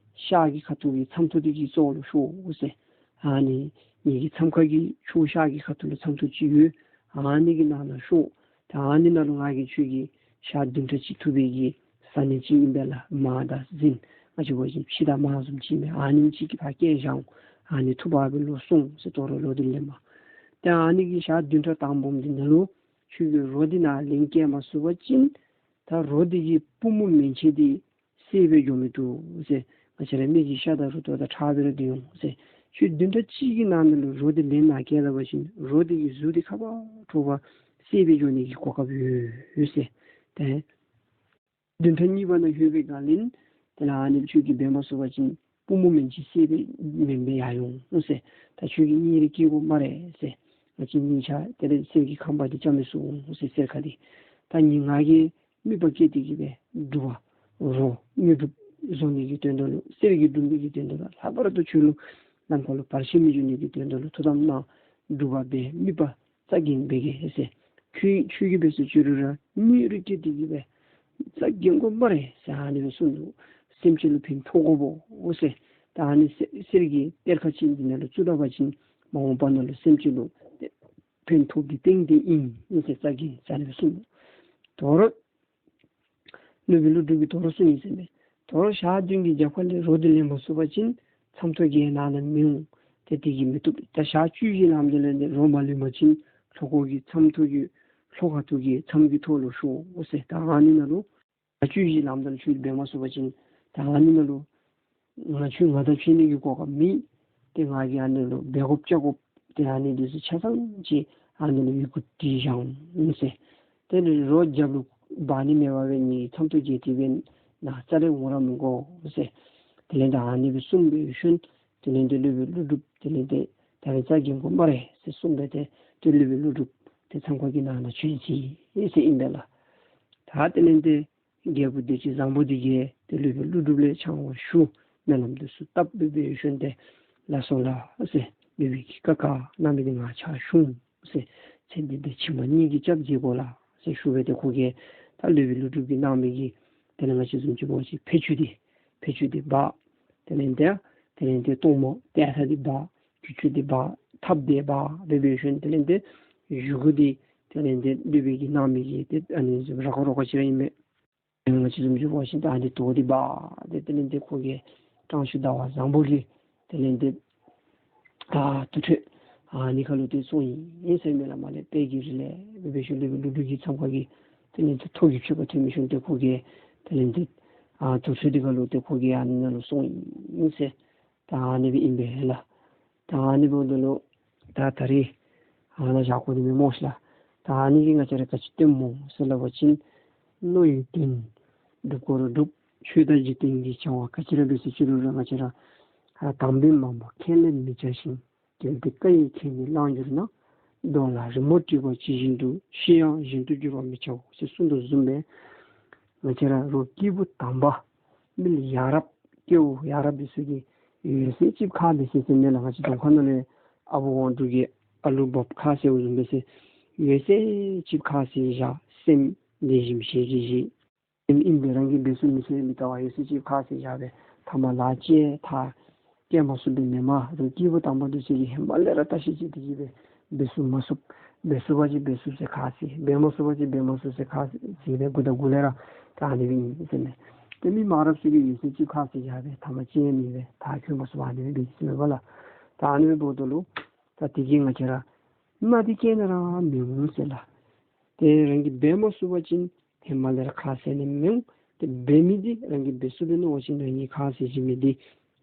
ཤར་གྱི་ཁ་ཐུག་གི་མཚམས་ཐོ་འདི་གི་ཚུར་ལུ་ཤོག་ཟེར། ཨ་ནི་ངེ་གི་མཚམས་ཁང་གི་ཕྱོགས་ཤར་གྱི་ཁ་ཐུག་ལུ་མཚམས་ཐོ་ཅིག་ཡོད། ཨ་ནི་གི་ནང་ན་ཤོག། ད་ཨ་ནི་ནང་ལུ་ང་གིས་ཁྱོད་ཀྱི་ཞག་བདུན་ཕྲག་གཅིག་ཐུབ་པའི་གི་ཟ་ནི་ཅིག་ཨིན་པས་ལགས། མར་དང་རྫུན་ང་བཅས་འབད་བ་ཅིན་ཕྱེ་དང་མར་བཟུམ་ཅིག་ཨིན་པས། ཨ་ནེམ་ཅིག་གི་ཕར་བཀལ་བཞག་འོང་། ཨ་ནི་ཐུབ་པ་སྦེ་ལོག་སོང་ཟེར། ད་རུང་རོ་འདི་ལེན་པར། ཏེ་ཨ་ནི་གི་ཞག་བདུན་ཕྲག་དང་པམ་འདི་ནང་ལུ་ཁྱོད་ཀྱིས་རོ་འདི་ནཱ་ལེན་བཀལ་མ་ཚུགས་པ་ཅིན་ད་རོ་འདི་གིས་པུས་མོ་མན་ཆད་འདི་བསད་སྦེ་འགྱོ་མི་བཏུབ་ཟེར། ང་བཅས་ར་མི་གི་ཤ་དང་རུ་ཏོ་དང་ཁྲག་སྦེ་ར་སྡོད་འོང་ཟེར། ཁྱོད་བདུན་ཕྲག་གཅིག་གི་ནང་ན་ལུ་རོ་འདི་ལེན་ནཱ་བསྐྱལ་ད་པ་ཅིན་རོ་འདི་གི་གཟུགས་འདི་ཁ་ཕར་འཕྲོ་བར་བསད་སྦེ་འགྱོ་ནི་གི་གོ་སྐབས་ཡོད་ཟེར། ཏེ་བདུན་ཕྲག་གཉིས་པ་ནང་ལྷོད་པའི་སྒང་ལས་དེ་ལས་ཨ་ནི་ཁྱོད་ཀྱིས་འབད་མ་ཚུགས་པ་ཅིན་པུས་མོ་མན་ཆད་བསད་སྦེ་མེན་པར་ཡར་འོང་ཟེར། ད་ཁྱོད་ཀྱིས་གཉིད་རེ་སྐྱིད་དགོ་སྨ་རེ་ཟེར། ང་བཅས་གཉིས་ཆ་དེ་ལས་གསེར་གྱི་ཁང་པ་འདི་རྐྱབ་མི་ཚུགས་འོང་ཟེར། གསེར་ཁ་འདི་ད་ངེ་ང་གིས་མིད་པ་བསྐྱེད་དེ་གི་སྦེ་སྒྲུབ་པ་རོ་དངོས་གྲུབ་བཟོ་ནི་གི་དོན་དག་ལུ་གསེར་གྱིས་སྒྲུབ་ནི་གི་དོན་དག་ལུ་ལྷག་པར་དུ་ཁྱོད་ལུ་ནམ་མཁའ་ལུ་བར་ཆད་མི་འབྱུང་ནི་གི་དོན་དག་ལུ་ཐུགས་དམ་གནང་སྒྲུབ་པ་འབད་མིད་པ་རྩ་འགེངས་འབད་གེ་ཟེར། ཁྱོད་ཁྱོད་ཀྱིས་འབད་ཟེར་ཅི་རུང་ར་གཉིད་རེ་སྐྱིད་དེ་གི་སྦེ་རྩ་འགེངས་དགོ་སྨ་རེ་ཟེར་ཨ་ནི་སྦེ་གསུངས་ནུག། སེམས་ཅན་ལུ་ཕན་ཐོགས་དགོ་པས་ཟེར། ད་ཨ་ནི་གསེར་གསེར་གྱི་གཏེར་ཁ་ཅིག་འདི་ནང་ལུ་བཙུགས་ད་པ་ཅིན་མ་འོངས་པ་ནང་ལུ་སེམས་ཅན་ལུ་ཕན་ཐོགས་ཏེ་ཏན་ཏན་ཨིན་ཟེར་རྩ་འགེངས་ཟེར་ཨ་ནི་སྦེ་གསུངས་ནུག། ད་རུང་སློབ་དཔོན་ཀླུ་སྒྲུབ་ཀྱིས་ད་རུང་གསུངས་ཡི་ཟེར་མས། ད་རུང་ཞག་བདུན་གྱི་རྒྱབ་ཁ་ལས་རོ་འདི་ལེན་མ་ཚུགས་པ་ཅིན་མཚམས་ཐོ་གི་ནང་ན་མི་འོང་། ཏེ་དེ་གིས་མི་བཏུབ། ད་ཞག་བཅུ་བཞི་ལངམ་ད་ལས་ཏེ་རོ་མ་ལེན་པ་ཅིན་ལྷོ་སྒོ་གི་མཚམས་ཐོ་གི་ལྷོ་ཁ་ཐུག་གི་མཚམས་ཀྱི་ཐོ་ལུ་ཤོག་འོང་ཟེར། ད་ཨ་ནི་ནང་ལུ་ཞག་བཅུ་བཞི་ལངམ་ད་ལུ་ཁྱོད་འབད་མ་ཚུགས་པ་ཅིན་ད་ཨ་ནི་ནང་ལུ་ང་ཁྱོད་ང་དང་ཕྱད་ནི་གི་གོ་སྐབས་མེད། ཏེ་ང་གིས་ཨ་ནི་ལུ་འབད་དགོཔ་བཅའ་དགོཔ་ཏེ་ཨ་ནི་འདི་ཚུ་ཆ་ཚང་ཅིག་ཨ་ནི་ལུ་ཡི་གུ་བྲིས་བཞག་འོང་ཟེར། དེ་ལས་རོ་རྒྱབ་ལུ་འབག་ནི་མེད་པར་སྦེ་ངེའི་མཚམས་ཐོ་བརྒལ་ཏེ་སྦེ་ནཱ་རྩ་ལས་འོང་ར་མི་དགོ་ཟེར། དེ་ལས་ད་ཨ་ནི་སྦེ་གསུངས་པའི་ཤུལ་དེ་ལས་ཏེ་སློབ་དཔོན་ཀླུ་སྒྲུབ་དེ་ལས་ཏེ་ད་རེས་རྩ་འགེངས་དགོ་སྨ་རེ་ཟེར་གསུངས་པས། ཏེ་ཏེ་སློབ་དཔོན་ཀླུ་སྒྲུབ་ཏེ་མཚམས་ཁང་གི་ནང་ན་བྱོན་ཅི་ཟེར་ཨིན་པས་ལགས། ད་དེ་ལས་ཏེ་རྒྱལ་པོ་བདེ་སྤྱོད་བཟང་པོ་འདི་གིས་ཏེ་སློབ་དཔོན་ཀླུ་སྒྲུབ་ལས་ཕྱག་དབང་ཞུ། སྨོན་ལམ་འདི་ཚུ་བཏབ་སྦེ་འབད་ཞིནམ་ཏེ་ལགས་སོ་ལགས་ཟེར་སློབ་དཔོན་གྱིས་བཀའ་བཀའ་གནང་མི་འདི་ང་ཕྱག་ཞུ་འོང་ཟེར། ཚེ་འདི་ཏེ་ཕྱི་མ་གཉིས་ཀྱི་སྐྱབས་མཛད་དགོ་ལགས་ཟེར་ཞུ་སྦེ་ཏེ་ཁོ་གིས་ད་སློབ་དཔོན་ཀླུ་སྒྲུབ་ཀྱིས་གནང་མི་གི་དེ་ལས་ང་བཅས་བཟུམ་ཅིག་འབད་བ་ཅིན་ཕད་ཅུང་འདི་ཕད་ཅུང་འདི་འབག། དེ་ལས་ཏེ་དེ་ལས་ཏེ་གཏོར་མ་ཏེ་ཨ་ཐ་འདི་འབག། ཁྱུ་ཁྱུ་འདི་འབག། ཐགཔ་འདི་འབག་སྦེ་འབད་ཞིནམ་དེ་ལས་ཏེ་བཞེས་སྒོ་འདི་དེ་ལས་ཏེ་སློབ་དཔོན་གྱིས་གནང་མི་གི་ཏེ་ཨ་ནི་ར་ཁ་རོ་ཁ་ཅིག་ར་ཨིན་པས། ང་བཅས་བཟུམ་ཅིག་འབད་བ་ཅིན་ད་ཨ་ནི་དོས་འདི་འབག་སྟེ་དེ་ལས་ཏེ་ཁོ་གིས་དྲང་ཤོས་ཟླ་བ་བཟང་པོ་གི་དེ་ལས་ཏེ་ཨ་དུར་ཁྲོད་ཨ་ནི་ཁ་ལུ་ཏེ་སོང་ཡི་ཟེར་མས་ལགས། མ་ལས་དཔལ་གྱི་རི་ལས་སྦེ་འབད་ཞིནམ་སློབ་དཔོན་ཀླུ་སྒྲུབ་ཀྱི་མཚམས་ཁང་གི་དེ་ལས་ཏེ་ཐོ་གི་ཕྱོགས་ཁར་ཐོན་མི་ཤུལ་ཏེ་ཁོ་གིས་དེ་ལས་ཏེ་ཨ་དུར་ཁྲོད་འདི་ཁ་ལུ་ཏེ་ཁོ་གིས་ཨ་ནི་ནང་ལུ་སོང་ཡི་ཟེར། ད་ཨ་ནི་སྦེ་ཨིན་པས་ལགས། ད་ཨ་ནི་འབདཝ་ད་ལུ་ད་ད་རིས་ཨ་ནཱ་བཞག་དགོ་ནི་མས་སྨོ་ལགས། ད་ཨ་ནི་གིས་ང་བཅས་ར་ག་ཅི་སྟོནམ་སྨོ་ཟེར་སླབ་པ་ཅིན་མནོ་ཡི་དོན་སྒྲུབ་དགོ་རུང་སྒྲུབ། ཆོས་དང་འཇིག་རྟེན་གྱི་བྱ་བ་ག་ཅི་ར་འབད་ཟེར་ཅི་རུང་ར་ང་བཅས་ར་ཨ་དམ་པའི་མ་མོ་ཁས་ལེན་མི་བྱ་ཞིང་། དེ་ལྟར་བཀའ་ཡི་ཁས་ནི་བླངས་གྱུར་ན། གདོང་ལ་རི་མོ་བྲིས་པ་ཇི་བཞིན་དུ། ཤེས་ཡོན་བཞིན་དུ་བསྒྱུར་བར་མི་བྱའོ་ཟེར་གསུངས་དོ་བཟུམ་སྦེ་ང་བཅས་ར་རོགས་སྐྱེས་བུ་དམ་པ་མི་ལ་ཡ་རབས་ སྐྱེ་བོ་ཡ་རབས་པའི་ཚུ་གིས་ཡོད་ཚད་ཅིག་ཁ་འབད་ཟེར་ཟེར་མས་ལགས། ང་བཅས་རྫོང་ཁ་ནང་ལས་ཨ་བུ་དབང་འབྲུག་གིས་ཨ་ལུ་འབག་ཁ་ཟེརཝ་བཟུམ་སྦེ་ཟེར་ཡོད་ཚད་ཅིག་ཁ་ཟེར་བཞག་སེམས་ལེགས་ཤོམ་ཤེས་ཀྱི་ཤེས། ཨིན་པས། རང་གིས་འབད་ཚུགས་མི་ཚུགས་མི་བལྟ་བར་ཡོད་ཚད་ཅིག་ཁ་ཟེར་བཞག་སྦེ་ཐ་མ་ལཱ་ཅིག་ད་སྐྱེལ་མ་ཚུགས་པའི་མི་མ་རུང་སྐྱེས་བུ་དམ་པ་འདི་ཚུ་གིས་ཧེ་མ་ལས་ར་བརྟག་ཞིབ་བྱས་ཏེ་གིས་སྦེ་འབད་ཚུགས་མ་ཚུགས། འབད་ཚུགས་པ་ཅིན་འབད་ཚུགས་ཟེར་ཁ་ཟེར། འབད་མ་ཚུགས་པ་ཅིན་འབད་མ་ཚུགས་ཟེར་ཁ་ཟེར་སྦེ་འགོ་དང་འགོ་ལས་ར་ད་ཨ་ནི་སྦེ་ཨིན་ཟེར་མས། ཏེ་མི་མ་རབས་ཚུ་གིས་ཡོད་ཚད་ཅིག་ཁ་ཟེར་བཞག་སྦེ་ཐ་མ་ཅིག་མེད་པར་ད་ཁྱོད་མ་ཚུགས་པར་ཨ་ནི་སྦེ་འབད་ཟེར་མས་པ་ལགས། ད་ཨ་ནི་སྦེ་འབདཝ་ད་ལུ་ད་དེ་གིས་ང་བཅས་ར་མ་འདི་སྐྱེལ་ན་ར་མི་འོང་ཟེར་ལགས། ཏེ་རང་གིས་འབད་མ་ཚུགས་པ་ཅིན་ཧེ་མ་ལས་ར་ཁ་ཟེར་ནི་མི་འོང་། ཏེ་འབད་མི་འདི་རང་གིས་འབད་ཚུགས་པའི་མནོ་བ་ཅིན་རང་གིས་ཁ་ཟེར་བཞག་མི་འདི་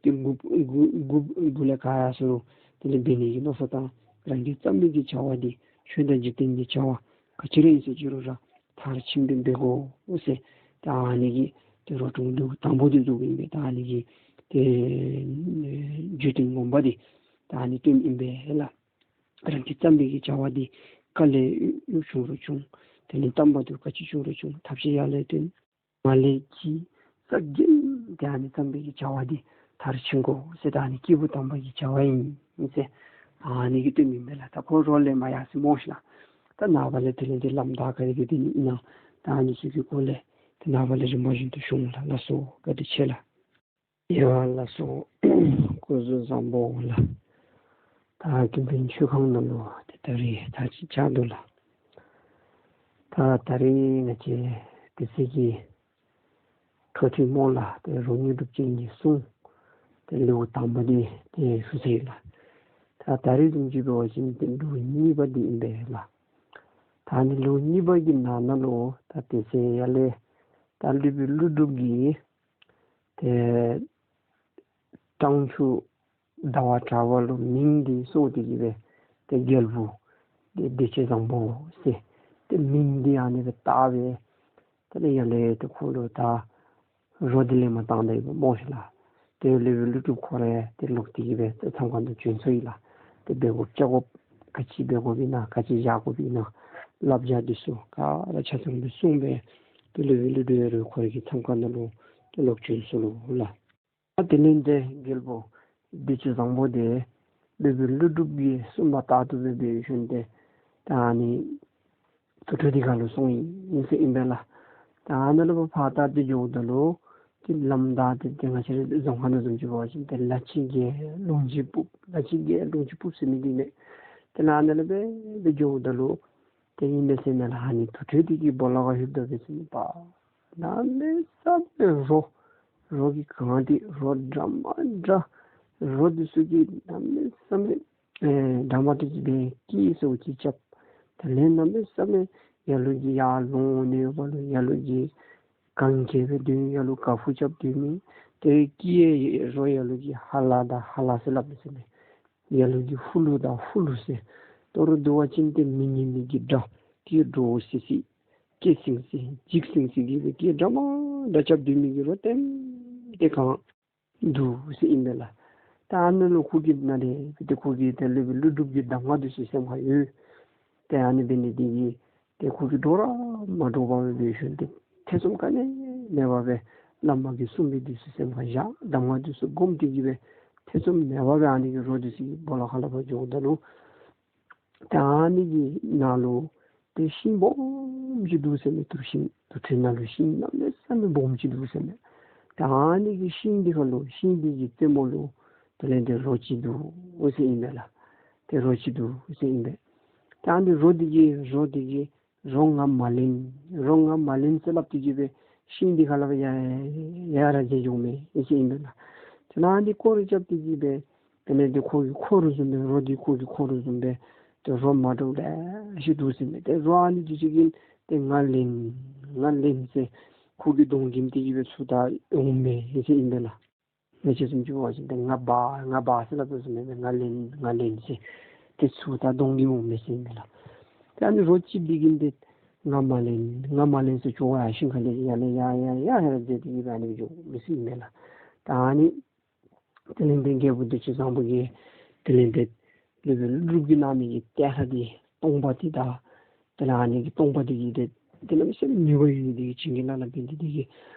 ཏེ་འགོ་འགོ་འགོ་འགོ་ལས་ག་ཡར་སོང་རུང་དེ་ལས་འབད་ནི་གི་མནོ་བསམ་དང་རང་གིས་བརྩམས་མི་གི་བྱ་བ་འདི་ཆོས་དང་འཇིག་རྟེན་གྱི་བྱ་བ་ག་ཅི་ར་ཨིན་ཟེར་ཅི་རུང་ར་མཐར་ཕྱིན་སྦེ་འབད་དགོ་ཟེར། ད་ཨ་ནི་གི་ཏེ་རོ་ཏྲོང་ལུ་དང་པོ་འདི་བཟོ་བའི་ཨིན་པས། ད་ཨ་ནི་གི་ཏེ་བརྒྱུད་འཕྲིན་ངོ་མ་འདི་ད་ཨ་ནི་སྟོནམ་ཨིན་པས་ལགས། རང་གིས་བརྩམས་པའི་གི་བྱ་བ་འདི་དཀའ་ལས་ཡོད་བྱུང་རུང་བྱུང་། དེ་ལས་དམ་པ་འདི་ག་ཅི་བྱུང་རུང་བྱུང་ཐབས་ཤེས་ཡར་ལས་བཏོན། མར་ལས་གྱིས་ས་རྒྱན་ཏེ་ཨ་ནི་བརྩམས་པའི་གི་བྱ་བ་འདི་མཐར་ཕྱིན་དགོ་ཟེར། ད་ཨ་ནི་སྐྱེས་བུ་དམ་པ་གི་བྱ་བ་ཨིན་ཟེར་ཨ་ནི་གི་སྟོནམ་ཨིན་པས་ལགས། ད་ཁོ་རོགས་ལས་མར་ཡར་སོ་སྨོ་ཤིག་ལགས། ད་ནངས་པ་ལས་དེ་ལས་འདི་ལམ་བདའ་ག་དེ་སྦེ་འདི་ནི་ཨིན་ན་ད་ཨ་ནི་ཚུ་གི་སྐོར་ལས་ཏེ་ནངས་པ་ལས་རིམ་པ་བཞིན་དུ་ཞུ་འོང་ལགས། ལགས་སོ། བཀའ་དྲིན་ཆེ་ལགས། ཡ་ལགས་སོ། སྐུ་གཟུགས་བཟང་པོ་ལགས། ད་ཀུན་ཕན་ཆོས་ཁང་ནང་ལུ་ཏེ་ད་རིས་ད་ཅི་བཅར་དོ་ལགས། ད་ད་རིས་ང་བཅས་དེ་ཚེ་གི་འཕྲོ་མཐུད་སྨོ་ལགས། ཏེ་རོ་དངོས་གྲུབ་ཅན་གྱི་གསུང་ཏེ་ལེའུ་དང་པ་འདི་ཏེ་ཞུ་ཚར་ཡི་ལགས། ད་ད་རིས་བཟུམ་ཅིག་འབད་བ་ཅིན་ཏེ་ལེའུ་གཉིས་པ་འདི་ཨིན་པས་ལགས། ད་ཨ་ནི་ལེའུ་གཉིས་པ་གི་ནང་ན་ལུ་ད་དེ་ཚེ་ཡར་ལས་ད་སློབ་དཔོན་ཀླུ་སྒྲུབ་ཀྱིས་ཏེ་གྲང་ཆུ་ཟླ་བ་གྲགས་པ་ལུ་མིང་འདི་གསོལ་ཏེ་གིས་སྦེ་ཏེ་རྒྱལ་པོ་ཏེ་བདེ་སྤྱོད་བཟང་པོ་ཟེར་ཏེ་མིང་འདི་ཨ་ནི་སྦེ་བཏགས་སྦེ་དེ་ལས་ཡར་ལས་ཏེ་ཁོ་ལུ་ད་རོ་འདི་ལེན་པར་བཏང་ད་ཡི་སྨོ་ཤིག་ལགས། ཏེ་སློབ་དཔོན་ཀླུ་སྒྲུབ་ཁོ་ར་ཏེ་ལོག་སྟེ་གིས་སྦེ་ཏེ་མཚམས་ཁང་དུ་བྱོན་སོ་ཡི་ལགས། ཏེ་འབད་དགོཔ་བྱ་དགོཔ་ག་ཅི་འབད་དགོཔ་ཨིན་ན་ག་ཅི་བཞག་དགོཔ་ཨིན་ན་བསླབ་བྱ་འདི་ཚུ་ག་ར་ཆ་ཚང་སྦེ་གསུངས་སྦེ་ཏེ་སློབ་དཔོན་ཀླུ་སྒྲུབ་ཡང་རུང་ཁོ་རའི་གི་མཚམས་ཁང་ནང་ལུ་ཏེ་ལོག་བྱོན་སོ་ལོ་ལགས། ཨ་དེ་ལས་ཏེ་རྒྱལ་པོ་བདེ་སྤྱོད་བཟང་པོ་འདི་སློབ་དཔོན་ཀླུ་སྒྲུབ་ཀྱིས་གསུངས་པ་ལྟར་དུ་སྦེ་འབད་ཞིནམ་ཏེ་ད་ཨ་ནི་དུར་ཁྲོད་འདི་ཁར་ལུ་སོང་ཡི་ཟེར་ཨིན་པས་ལགས། ད་ཨ་ནཱ་ལུ་ཕར་ད་ཏེ་འགྱོཝ་ད་ལུ་ཏེ་ལམ་བདའ་སྟེ་ཏེ་ང་བཅས་རའི་རྫོང་ཁ་ནང་བཟུམ་ཅིག་འབད་བ་ཅིན་ཏེ་ལ་ཕྱི་བརྒལ་ལུང་ཕྱི་སྤུབས་ལ་ཕྱི་བརྒལ་ལུང་ཕྱི་སྤུབས་ཟེར་མི་འདི་མས། ཏེ་ཨ་ནཱ་ལུ་སྦེ་ཏེ་འགྱོཝ་ད་ལུ་ཏེ་ཨིན་མས་ཟེར་མས་ལགས། ཨ་ནི་དུར་ཁྲོད་འདི་གི་སྦོ་ལོགས་ཁར་ལྷོདཔ་ད་འབད་ཞིནམ་པ་གནམ་མེད་ས་མེད་རོ་རོ་གིས་གང་སྟེ་རོ་འདྲ་མ་འདྲ་རོ་འདི་ཚུ་གིས་གནམ་མེད་ས་མེད་ཨེ་འདྲ་མ་འདྲ་ཅིག་སྦེ་སྐད་ཚུ་ཅིག་རྐྱབ། དེ་ལས་གནམ་མེད་ས་མེད་ལ་ལུ་གིས་ཡར་ལོང་འོང་ནི་ཡོདཔ་ལུ་ལ་ལུ་གིས་གན་རྐྱབ་སྦེ་སྡོད་མི་ལ་ལུ་ཁ་ཕུ་རྐྱབ་སྡོད་མི་ཏེ་སྐད་རོ་ལ་ལུ་གིས་ཧ་ལ་དང་ཧ་ལ་ཟེར་སླབ་མས་ཟེར་མས། ལ་ལུ་གིས་ཧུ་ལུ་དང་ཧུ་ལུ་ཟེར། ད་རུང་འདུག་པ་ཅིན་ཏེ་མི་སྙན་མི་གི་སྒྲ་སྐད་འདྲོག་སི་སི་སྐད་སིང་སི་འཇིགས་སིང་སི་གི་སྦེ་སྐད་འདྲ་མ་འདྲ་རྐྱབ་སྡོད་མི་གི་རོ་ལྟེམ་ལྟེ་གང་འདུག་ཟེར་ཨིན་པས་ལགས། ད་ཨ་ནཱ་ལུ་ཁོ་གིས་ནཱ་ལས་ཏེ་ཁོ་གིས་ཏེ་སློབ་དཔོན་ཀླུ་སྒྲུབ་ཀྱི་གདམས་ངག་འདི་ཚུ་སེམས་ཁར་ཡོད། ཏེ་ཨ་ནི་འབད་ནི་འདི་གིས་ཏེ་ཁོ་གིས་འདྲོག་ར་མ་འདྲོག་པར་སྦེ་འབད་ཞིནམ་ཏེ་ཐེ་ཚོམ་ག་ནི་མེད་པར་སྦེ་བླ་མ་གིས་གསུངས་མི་འདི་ཚུ་སེམས་ཁར་བཞག་གདམས་ངག་འདི་ཚུ་སྒོམ་སྟེ་གིས་སྦེ་ཐེ་ཚོམ་མེད་པར་སྦེ་ཨ་ནི་གི་རོ་འདི་ཚུ་གི་སྦོ་ལོགས་ཁར་ལུ་ཕར་འགྱོཝ་ད་ལུ་ཏེ་ཨ་ནི་གི་ནང་ལུ་ཏེ་ཤིང་སྦོམ་ཅིག་འདུག་ཟེར་མས། དུར་ཤིང་དུར་ཁྲོད་ནང་ལུ་ཤིང་གནམ་མེད་ས་མེད་སྦོམ་ཅིག་འདུག་ཟེར་མས། ཏེ་ཨ་ནི་གི་ཤིང་འདི་ཁར་ལུ་ཤིང་འདི་གི་རྩེ་མོ་ལུ་དེ་ལས་ཏེ་རོ་ཅིག་འདུག་ཟེར་ཨིན་པས་ལགས། ཏེ་རོ་ཅིག་འདུག་ཟེར་ཨིན་པས། ཏེ་ཨ་ནི་རོ་འདི་གིས་རོ་འདི་གིས་རོ་ང་མ་ལེན། རོ་ང་མ་ལེན་ཟེར་སླབ་སྟེ་གིས་སྦེ་ཤིང་འདི་ཁར་ལུ་ཡར་ཡར་ར་འགྱེལ་འགྱོཝ་མས་ཟེར་ཨིན་པས་ལགས། ཏེ་ཨ་ནི་སྐོར་ར་རྐྱབ་སྟེ་གིས་སྦེ་དེ་ལས་ཏེ་ཁོ་གི་འཁོར་བཟུམ་སྦེ་རོ་འདི་ཁོ་གི་འཁོར་བཟུམ་སྦེ་ཏེ་རོ་མ་འདྲཝ་ལེ་ཤ་འདུག་ཟེར་མས། ཏེ་རོ་ཨ་ནི་འདི་ཚུ་གིས་ཏེ་ང་ལེན་ང་ལེན་ཟེར་ཁོ་གི་གདོང་བསྒྱིམ་སྟེ་གིས་སྦེ་ཚུར་ད་འོངམ་མས་ཟེར་ཨིན་པས་ལགས། ང་བཅས་བཟུམ་ཅིག་འབད་བ་ཅིན་ཏེ་ང་འབག་ང་འབག་ཟེར་སླབ་དོ་བཟུམ་སྦེ་ང་ལེན་ང་ལེན་ཟེར་ཏེ་ཚུར་ད་གདོང་བསྒྱིམ་འོངམ་མས་ཟེར་ཨིན་པས་ལགས། ཏེ་ཨ་ནི་རོ་ཅིག་འདི་གིས་ཏེ་ང་མ་ལེན་ང་མ་ལེན་ཟེར་ཁྱོད་ཡར་ཤིང་ཁ་ལས་ཡར་ལས་ཡར་ཡར་ཡར་ཡར་འཛེགས་ཏེ་གིས་སྦེ་ཨ་ནི་འགྱོཝ་མས་ཟེར་ཨིན་པས་ལགས། ཏེ་ཨ་ནི་དེ་ལས་ཏེ་རྒྱལ་པོ་བདེ་སྤྱོད་བཟང་པོ་གིས་དེ་ལས་ཏེ་སློབ་དཔོན་ཀླུ་སྒྲུབ་ཀྱིས་གནང་མི་གི་གཏད་ལྷ་འདི་སྟོང་པ་འདི་དང་དེ་ལས་ཨ་ནི་གི་སྟོང་པ་འདི་གིས་ཏེ་དེ་ལས་མི་སེམས་ནུས་པ་ཡོད་ནི་འདི་གིས་བྱིན་གྱིས་བརླབས་བརླབས་འབད་ནི་འདི་གིས་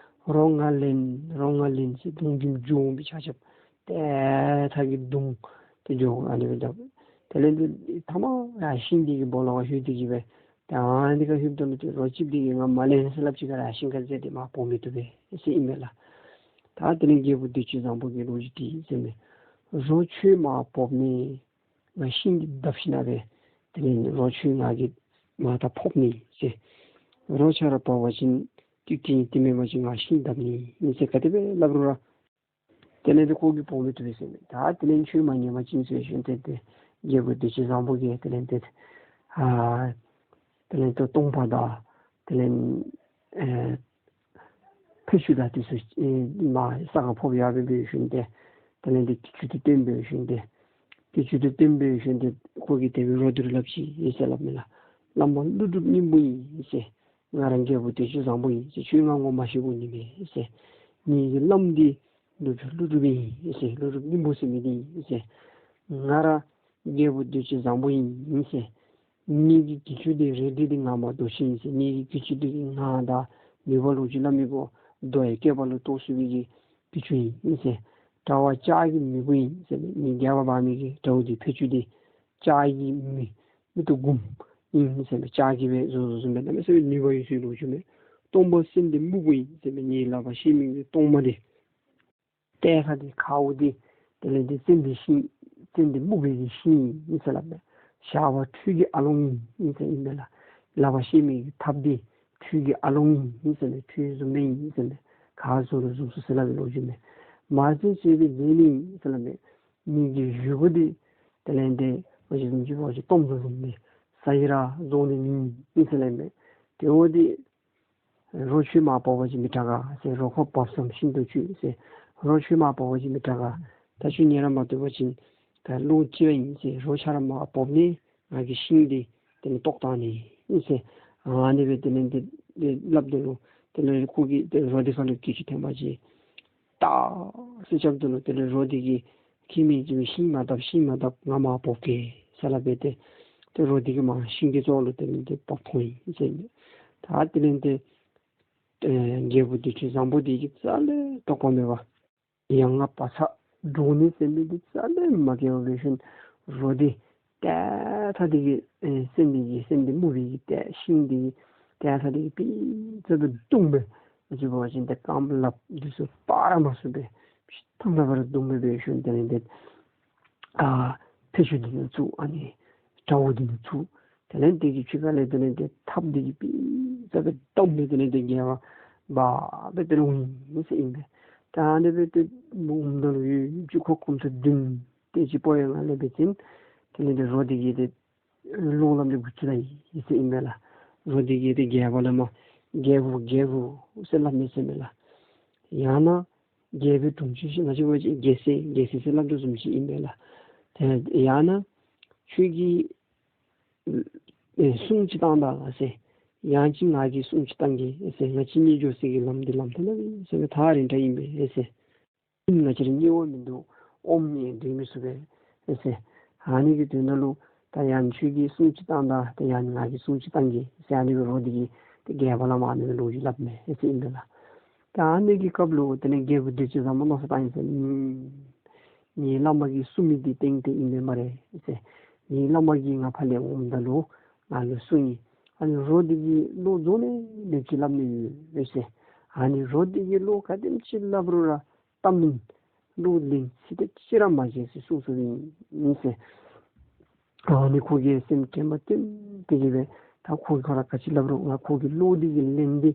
རོ་ལྔ་ལེན་རོ་ལྔ་ལེན་ཟེར་དུང་ཁྱིམ་འགྱོ་འོང་པའི་ཆ་ཁྱབ་ཏེ་ཐག་གི་དུང་དེ་འགྱོ་ཨ་ནི་སྦེ་བརྡབ། དེ་ལས་དེ་ཐ་མ་ཡར་ཤིང་འདི་གི་སྦོ་ལོགས་ཁར་ལྷོད་དེ་གི་སྦེ་ད་ཨ་ནི་ཁར་ལྷོདཔ་ད་ལུ་ཏེ་རོ་གཅིག་འདི་གིས་ང་མ་ལེན་ཟེར་སླབ་ཅི་ག་ར་ཤིང་ཁར་འཛེགས་ཏེ་མར་འབོ་མི་བཏུབ་པས་ཟེར་ཨིན་མས་ལགས། ད་དེ་ལས་རྒྱལ་པོ་བདུད་ཅུ་བཟང་པོ་གིས་ལོ་རྒྱུས་དྲིས་ཟེར་མས། རོ་ཁྱོད་མར་འབོ་ནི་ང་ཤིང་འདི་བརྡབ་ཞིན་ན་སྦེ་དེ་ལས་རོ་ཁྱོད་ང་གིས་མར་ད་འབོ་ནི་ཟེར། རོ་ཁྱོད་ར་འབབ་པ་ཅིན་ཏིག་ཏིག་དེ་མེན་པ་ཅིན་ང་ཤིང་བརྡབ་ནི་ཨིན་ཟེར་ག་དེ་སྦེ་སླབ་རུང་ར་དེ་ལས་དེ་ཁོ་གིས་འབོ་མི་བཏུབ་པས་ཟེར་མས། ད་དེ་ལས་ཁྱོད་མ་ཉན་པ་ཅིན་ཟེར་ཞིནམ་ཏེ་དེ་རྒྱལ་པོ་བདུད་ཅུ་བཟང་པོ་གིས་དེ་ལས་དེ་ཨ་དེ་ལས་དེ་སྟོང་པ་དང་དེ་ལས་ཨེ་ཕད་ཅུང་དང་དེ་ཚུ་ཨེ་མར་ས་ཁར་ཕབ་ཡར་སྦེ་འབད་ཞིནམ་ཏེ་དེ་ལས་དེ་གྱི་ཅུང་དེ་བཏོན་འབད་ཞིནམ་ཏེ་གྱི་ཅུང་དེ་བཏོན་འབད་ཞིནམ་ཏེ་ཁོ་གིས་དེ་སྦེ་རོ་དེ་ལུ་སླབ་ཅི་ཟེར་སླབ་མས་ལགས། བླ་མ་ཀླུ་སྒྲུབ་སྙིང་པོ་ཨིན་ཟེར། ང་ར་རྒྱལ་པོ་བདུད་ཅུ་བཟང་པོ་ཨིན་ཟེར། ཁྱོད་ང་ངོ་མ་ཤེས་དགོ་ནི་མས་ཟེར། ངེ་གི་བླམ་འདི་ཀླུ་སྒྲུབ་ཀླུ་སྒྲུབ་ཨིན་ཟེར། ཀླུ་སྒྲུབ་སྙིང་པོ་ཟེར་མི་འདི་ཨིན་ཟེར། ང་ར་རྒྱལ་པོ་བདུད་ཅུ་བཟང་པོ་ཨིན་ཟེར། ངེ་གི་གྱི་ཅུང་འདི་རལ་གྲི་འདི་ངང་པ་རྡོ་རྗེ་ཨིན་ཟེར། ངེ་གི་གྱི་ཅུང་འདི་ངང་དང་མེད་པ་ལུ་ཅིག་སླབ་མི་དགོ། རྡོ་ཡི་སྐེད་པ་ལུ་གཏོགས་ཚུགས་པའི་གི་གྱི་ཅུང་ཨིན་ཟེར། དྲ་བ་ལྕགས་ཀྱི་མི་བུ་ཨིན་ཟེར། ངེ་རྒྱབ་ཁར་འབག་མི་གི་དྲའུ་འདི་ཕད་ཅུང་འདི་ལྕགས་ཀྱི་མི་མིག་ཏོ་དགུ་ཨིན་ཟེར་མས། ལྕགས་ཀྱིས་སྦེ་བཟོ་བཟོ་བཟོཝ་མས། གནམ་མེད་ས་མེད་ནུས་པ་ཡོད་ཚད་ལུ་ཅིག་མས། སྟོང་པ་སེང་ལྡེང་སྨུག་པོ་ཨིན་ཟེར་མས། ངེའི་ལག་པར་བཤེད་མི་གི་གཏོར་མ་འདི་ཏེ་ཁ་འདི་ཁའུ་འདི་དེ་ལས་འདི་སེང་ལྡེང་ཤིང་སེང་ལྡེང་སྨུག་པོའི་གི་ཤིང་ཨིན་ཟེར་སླབ་མས། ཞགས་པ་འཕྲུལ་གྱི་ཨ་ལོང་ཨིན་ཟེར་ཨིན་མས་ལགས། ལག་པར་བཤེད་མི་གི་ཐགཔ་འདི་འཕྲུལ་གྱི་ཨ་ལོང་ཨིན་ཟེར་མས། འཕྲུལ་བཟུམ་སྦེ་ཨིན་ཟེར་མས། ག་བཟུམ་རུང་བཟུམ་ཚུགས་ཟེར་སླབ་པའི་ལོ་རྒྱུས་མས། མ་བྱིན་བྱེད་པའི་རྫས་ནི་ཨིན་ཟེར་སླབ་མས། ངེ་གི་བཞེས་སྒོ་འདི་དེ་ལས་འདི་ང་བཅས་བཟུམ་ཅིག་འབད་བ་ཅིན་གཏོརམ་བཟུམ་བཟུམ་འདི་ཟ་ཡི་ར་བཟོ་ནི་མེད་ཨིན་ཟེར་སླབ་མས། དེ་འོ་འདི་རོ་ཁྱོད་མར་འབབ་པ་ཅིན་མི་དྲག་ག་ཟེར། རོ་ཁོ་འབབ་ཙམ་ཤིན་ཏུ་འཕྱུག་ཟེར། རོ་ཁྱོད་མར་འབབ་པ་ཅིན་མི་དྲག་ག། ད་ཁྱོད་ཉན་ར་མ་བཏུབ་པ་ཅིན་ད་ལོག་ཅི་བ་ཨིན་ཟེར། རོ་ཁྱོད་ར་མར་འབབ་ནི་ང་གིས་ཤིང་འདི་དེ་ལས་བཏོག་བཏང་ནི་ཨིན་ཟེར། ཨ་ནི་སྦེ་དེ་ལས་འདི་འདི་སླབ་དོ་ལོ། དེ་ལས་ཁོ་གིས་དེ་རོ་འདི་ཁ་ལུ་གྱི་ཅུང་འཐེན་པ་ཅིན་ཏག་ཟེར་རྐྱབ་དོ་ལོ། དེ་ལས་རོ་འདི་གིས་ཁྱིམ་མི་ཅིག་ཤིང་མ་བཏབ་ཤིང་མ་བཏབ། ང་མར་འབབ་གེ་ཟེར་སླབ་སྦེ་ཏེ་ཏེ་རོ་འདི་གིས་མར་ཤིང་གི་ཙོག་ལུ་དེ་ལས་ཏེ་འབབ་འཐོན་ཡི་ཟེར་མས། ད་དེ་ལས་ཏེ་ཨེ་རྒྱལ་པོ་བདུད་ཅུ་བཟང་པོ་འདི་གིས་རྩ་ལས་དོགས་པ་མེད་པར་ཡང་ང་བག་ཚ་འདྲོག་ནི་ཟེར་མི་འདི་རྩ་ལས་མ་སྐྱེ་བར་འབད་ཞིནམ་རོ་འདི་ཏེ་ཐག་འདི་གིས་ཨེ་སེང་ལྡེང་གི་སེང་ལྡེང་སྨུག་པོའི་གི་ཏེ་ཤིང་འདི་ཏེ་ཐག་འདི་གིས་ཕྱི་ཙམ་སྦེ་བརྡུངམ་སྦེ་ཨ་ཙི་འབད་བ་ཅིན་ཏེ་རྐངམ་ལགཔ་འདི་ཚུ་སྤར་ར་མ་ཚུགས་པར་ཕྱི་ཐམ་ཐམ་སྦེ་ར་བརྡུངམ་སྦེ་འབད་ཞིནམ་དེ་ལས་ཏེ་ཨ་ཕད་ཅུང་འདི་ནང་ཚུད། ཨ་ནི་དྲའུ་འདི་ནང་ཚུད། དེ་ལས་འདི་གི་ཕྱི་ཁ་ལས་དེ་ལས་ཏེ་ཐགཔ་འདི་གིས་ཕྱི་ཙམ་སྦེ་བརྡུངམ་སྦེ་དེ་ལས་ཏེ་རྒྱལ་པོ་འབག་སྦེ་དེ་ལས་འོང་ཡི་ཟེར་ཨིན་པས། ད་ཨ་ནི་སྦེ་ཏེ་འོངམ་ད་ལུ་ཡུན་ཅིག་ཁོ་སྐོམ་ཚོད་བདུན་དེ་ཅིག་འགོར་ཡར་སླེབས་པའི་ཚེ་དེ་ལས་ཏེ་རོ་འདི་གིས་ཏེ་གློ་ལམ་འདི་འགོ་བཙུགས་ད་ཡི་ཟེར་ཨིན་པས་ལགས། རོ་འདི་གིས་ཏེ་རྒྱལ་པོ་ལུ་མར་རྒྱལ་པོ་རྒྱལ་པོ་ཟེར་སླབ་མས་ཟེར་མས་ལགས། ཡང་ན་རྒྱལ་པོའི་དྲུང་ཆེན་ཞིག་ང་བཅས་འབད་བ་ཅིན་རྒྱལ་སྲས་རྒྱལ་སྲས་ཟེར་སླབ་དོ་བཟུམ་ཅིག་ཨིན་པས་ལགས། ཏེ་ཡང་ན་ཁྱོད་ཀྱིས་ཨེ་སྲུང་ཅིག་བཏང་ད་ཟེར། ཡང་ཅིན་ང་གིས་སྲུང་ཅིག་བཏང་གེ་ཟེར། ང་བཅས་གཉིས་འགྱོ་སའི་གི་ལམ་འདི་ལམ་ཐ་ན་ཨིན་ཟེར་མས། ཐག་རིང་དྲགས་ཨིན་པས་ཟེར། ང་བཅས་ར་གཉིས་དབོག་མིན་འདུག། དབོག་མི་འདི་མི་ཚུགས་པས་ཟེར། ཨ་ནི་གི་དོན་དག་ལུ་ད་ཡང་ཁྱོད་ཀྱིས་སྲུང་ཅིག་བཏང་ད། ད་ཡང་ང་གིས་སྲུང་ཅིག་བཏང་གེ་ཟེར། ཨ་ནི་གི་རོ་འདི་གིས་ཏེ་རྒྱལ་པོ་ལུ་མར་ཨ་ནི་གི་ལོ་རྒྱུས་སླབ་མས་ཟེར་ཨིན་པས་ལགས། ད་ཨ་ནི་གི་སྐབས་ལུ་དེ་ལས་རྒྱལ་པོ་བདུད་ཅུ་བཟང་པོ་མནོ་བསམ་བཏང་ཡི་ཟེར། ངེའི་བླ་མ་གིས་གསུངས་མི་འདི་ཏན་ཏན་ཨིན་པས་སྨ་རེ་ཟེར། ངེའི་བླ་མ་གིས་ང་ཕར་ལས་འོངམ་ད་ལུ་ང་ལུ་གསུངས་ཡི། ཨ་ནི་རོ་འདི་གིས་གློ་རྫོགས་ནི་མེདཔ་ཅིག་སླབ་ནི་ཡོད་ཟེར། ཨ་ནི་རོ་འདི་གིས་གློ་ག་དེམ་ཅིག་སླབ་རུང་ར་བཏབ་མིན། གློ་ལན་ཚིག་དེ་ཅིག་ར་མ་བརྗེད་ཟེར་གསུངས་གསུངསམ་ཨིན་ཟེར། ཨ་ནི་ཁོ་གིས་སེམས་དྲན་པ་བཏོན་ཏེ་གི་སྦེ་ད་ཁོ་གིས་ཁོ་ར་ག་ཅི་སླབ་རུང་ང་ཁོ་གི་གློ་འདི་གི་ལན་འདི་